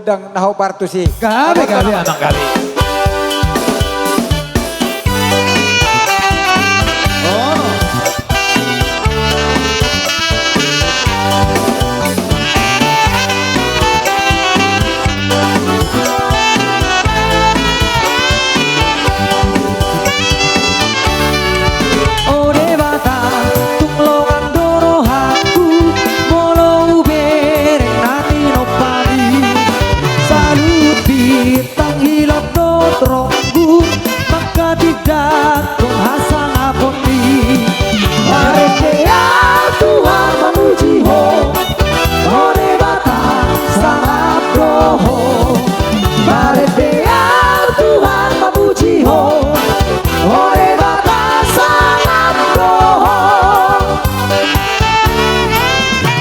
Dang na hombar tusi. Gabe, gabe, amang, gabe. O Debata, tung longang do rohangku molo hubereng na tinompami. Saluhut bintang hilap dohot ronggur manghatindanghon hasangaponni. Marende au Tuhan, mamuji Ho, o Debata, sangap do Ho. Marende au Tuhan, mamuji Ho, o Debata, sangap do Ho.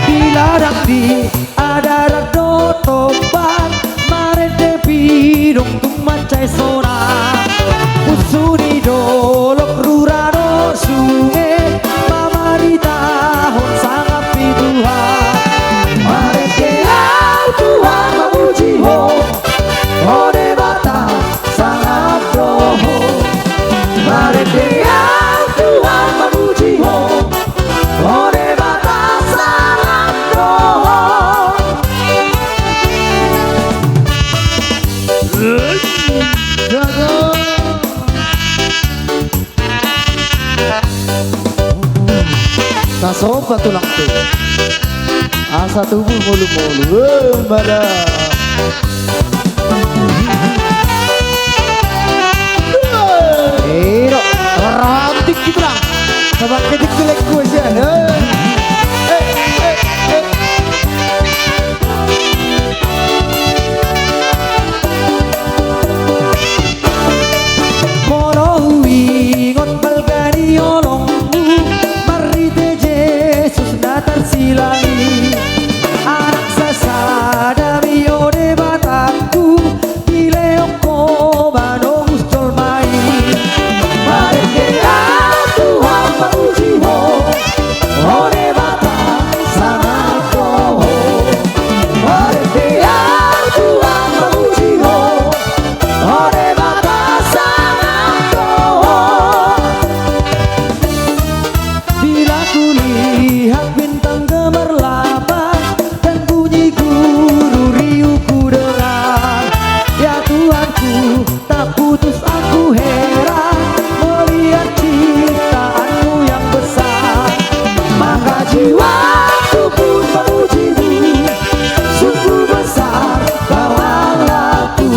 Di ladang, di adaran dohot tombak, marende pidong tung mansai sonang. Punsu ni dolok, rura dohot sunge, mamaritahon sangap ni Tuhan. Marende au Tuhan, mamuji Ho, o Debata, sangap do Ho. Marende au Tuhan, mamuji Ho, o Debata, sangap do Ho. Jago. Tasomba tulang pe asa tubu mulu-mulu. Eh, mada. Eh, do. Ratik gitu, Bang. Sabang ketik jelek gue sih, eh. Eh, eh, eh. Molo huingot balga ni holongmu, marhite Jesus na tarsilang i. Anak sasadami, o Debatangku, dilehon Ho manobus jolma i. Marende au Tuhan, mamuji Ho, o Debata, sangap do Ho. Marende au Tuhan, mamuji Ho, o Debata, sangap do Ho. Bila kulihat bintang gemerlapan dan bunyi gururi hudengar, ya Tuhanku, tak putus aku heran melihat ciptaan-Mu yang besar. Maka jiwaku pun memuji-Mu, sungguh besar Kau Allahku.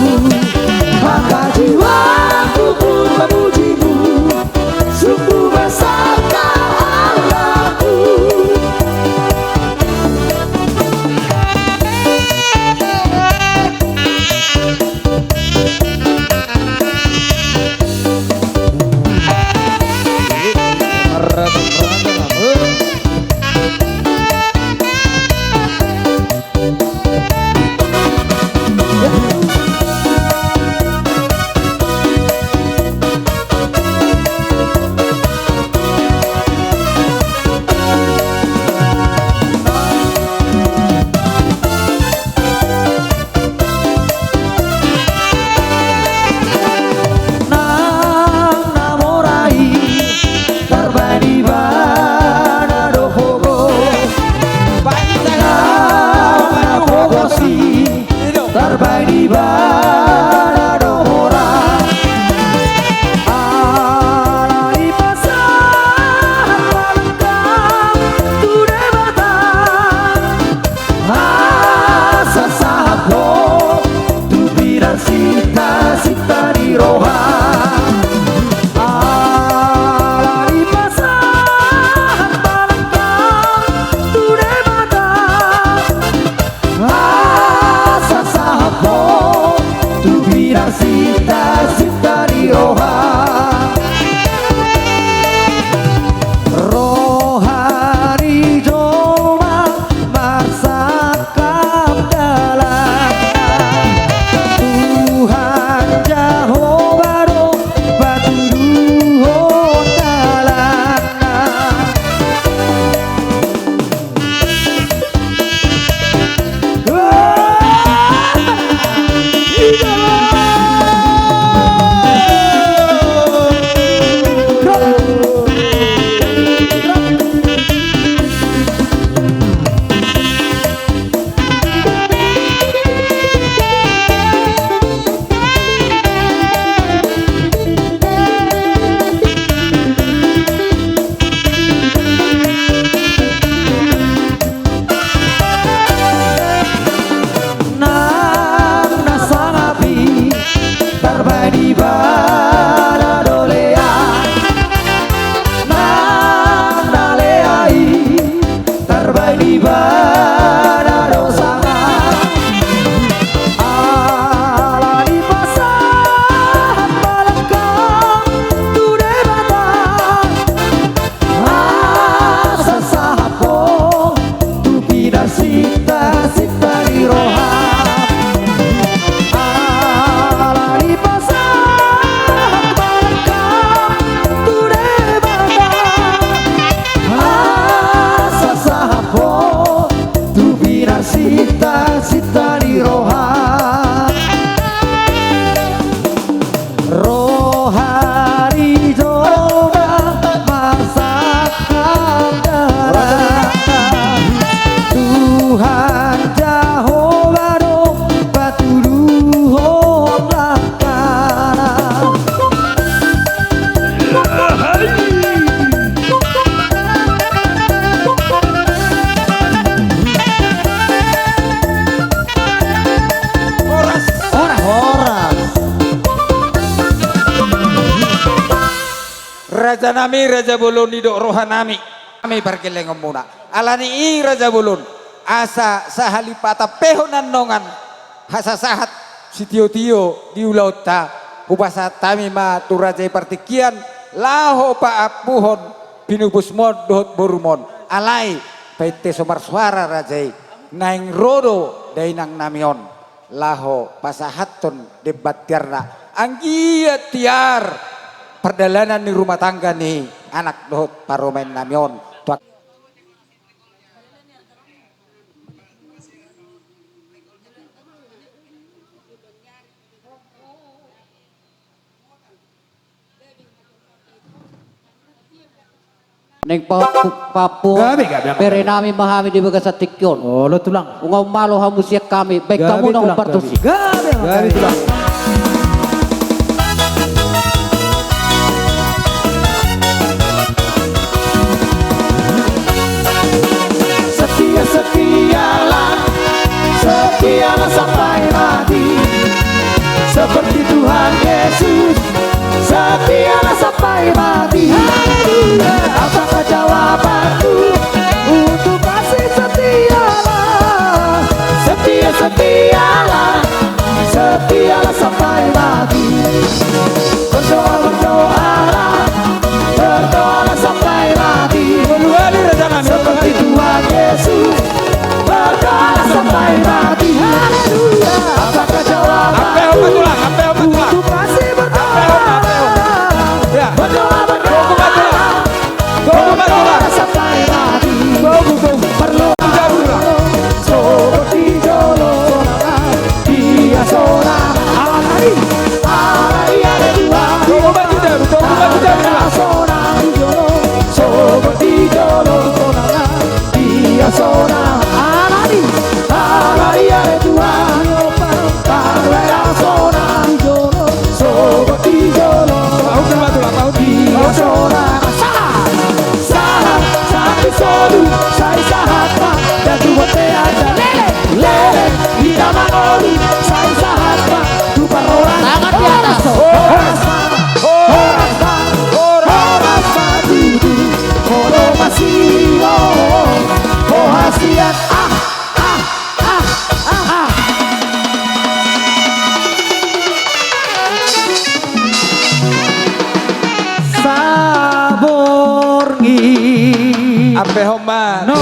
Maka jiwaku pun memuji-Mu, sungguh besar Kau Allahku. Nang na mora i tarbahen Ibana do pogos. Nang na pogos i tarbahen Ibana do mora. Alani pasahat ma langkam tu Debata, asa sahat ho tu pinarsinta-sinta ni roha. Alani pasahat ma langkam tu Debata, asa sahat ho tu pinarsinta-sinta ni roha. Roha ni jolma marsangkap dalanna, Tuhan Jahowa do Raja nami, raja bolon, didok roha nami, nami pargellengonmuna. Alani i raja bolon, asa sahali patampehon annon hasasahat sitiotio di ulaonta, hupasahat hami ma tu raja i partingkian, laho paampuhon pinupusmon dohot borumon. Alai, painte so marsuara raja i, naeng ro do dainang nami on laho pasahathon demban tiarna, anggiat tiar pardalanan ni rumah tangga ni anak dohot parumaen nami on. Tu Naeng pa-, papu-, gabe, gabe, gabe. Bere nami ma hami di bagasan tingki on. Olo, Tulang. Unang malo hamu sian hami, baen hamu na tulang, hombar tusi. Gabe, gabe, gabe, Tulang. Setia, setialah, setialah sampai mati. Seperti Tuhan Yesus, setialah sampai mati. Haleluya. Apakah jawabanku untuk masih setialah? Setia, setialah, setialah sampai mati. Berdoa, berdoalah, berdoalah sampai mati. Seperti Tuhan Yesus, berdoalah sampai mati. Haleluya. Apakah jawabanku untuk masih berdoa? Berdoa, berdoa. Berdoa sampai mati. Perlu. Sogot di jolo sonang, dia sonang. Alai, alai, alai, dua. Sonang di jolo, sogot di jolo sonang, dia sonang. Alai, alai, alai, dua. Parwela sonang di jolo, sogot di jolo. Dia sonang. Sahat, sahat di solu, sai sahat ma, dan tu bontean. Lele, lele, hita mangolu, sai sahat ma, tu parhorasan. Tangan di atas. Horas ma, horas ma, horas ma, tutu, molo masihol ho hasian. Ah, ah, ah, ah, ah. Saborngin. Ampehon ma. No.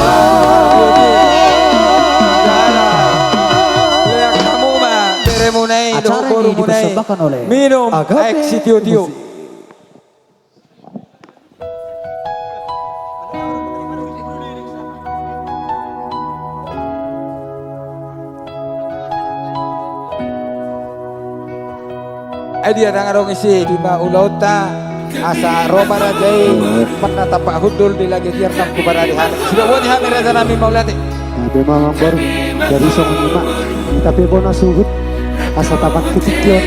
Lean hamu ma beremuna i dohot borumuna i. Acara ini dipersembahkan oleh Minum Agape Aek Sitiotio. Musik. Ai dia ndang adong isi di ma ulaonta, asa ro ma raja i manang tampak hundul di lage tiar nang tu parade hami. Sidok boti hami raja nami mauliate. Gabe ma amangboru, jadi songon i ma. Hita pe bona suhut, asa tabat tu tingki on.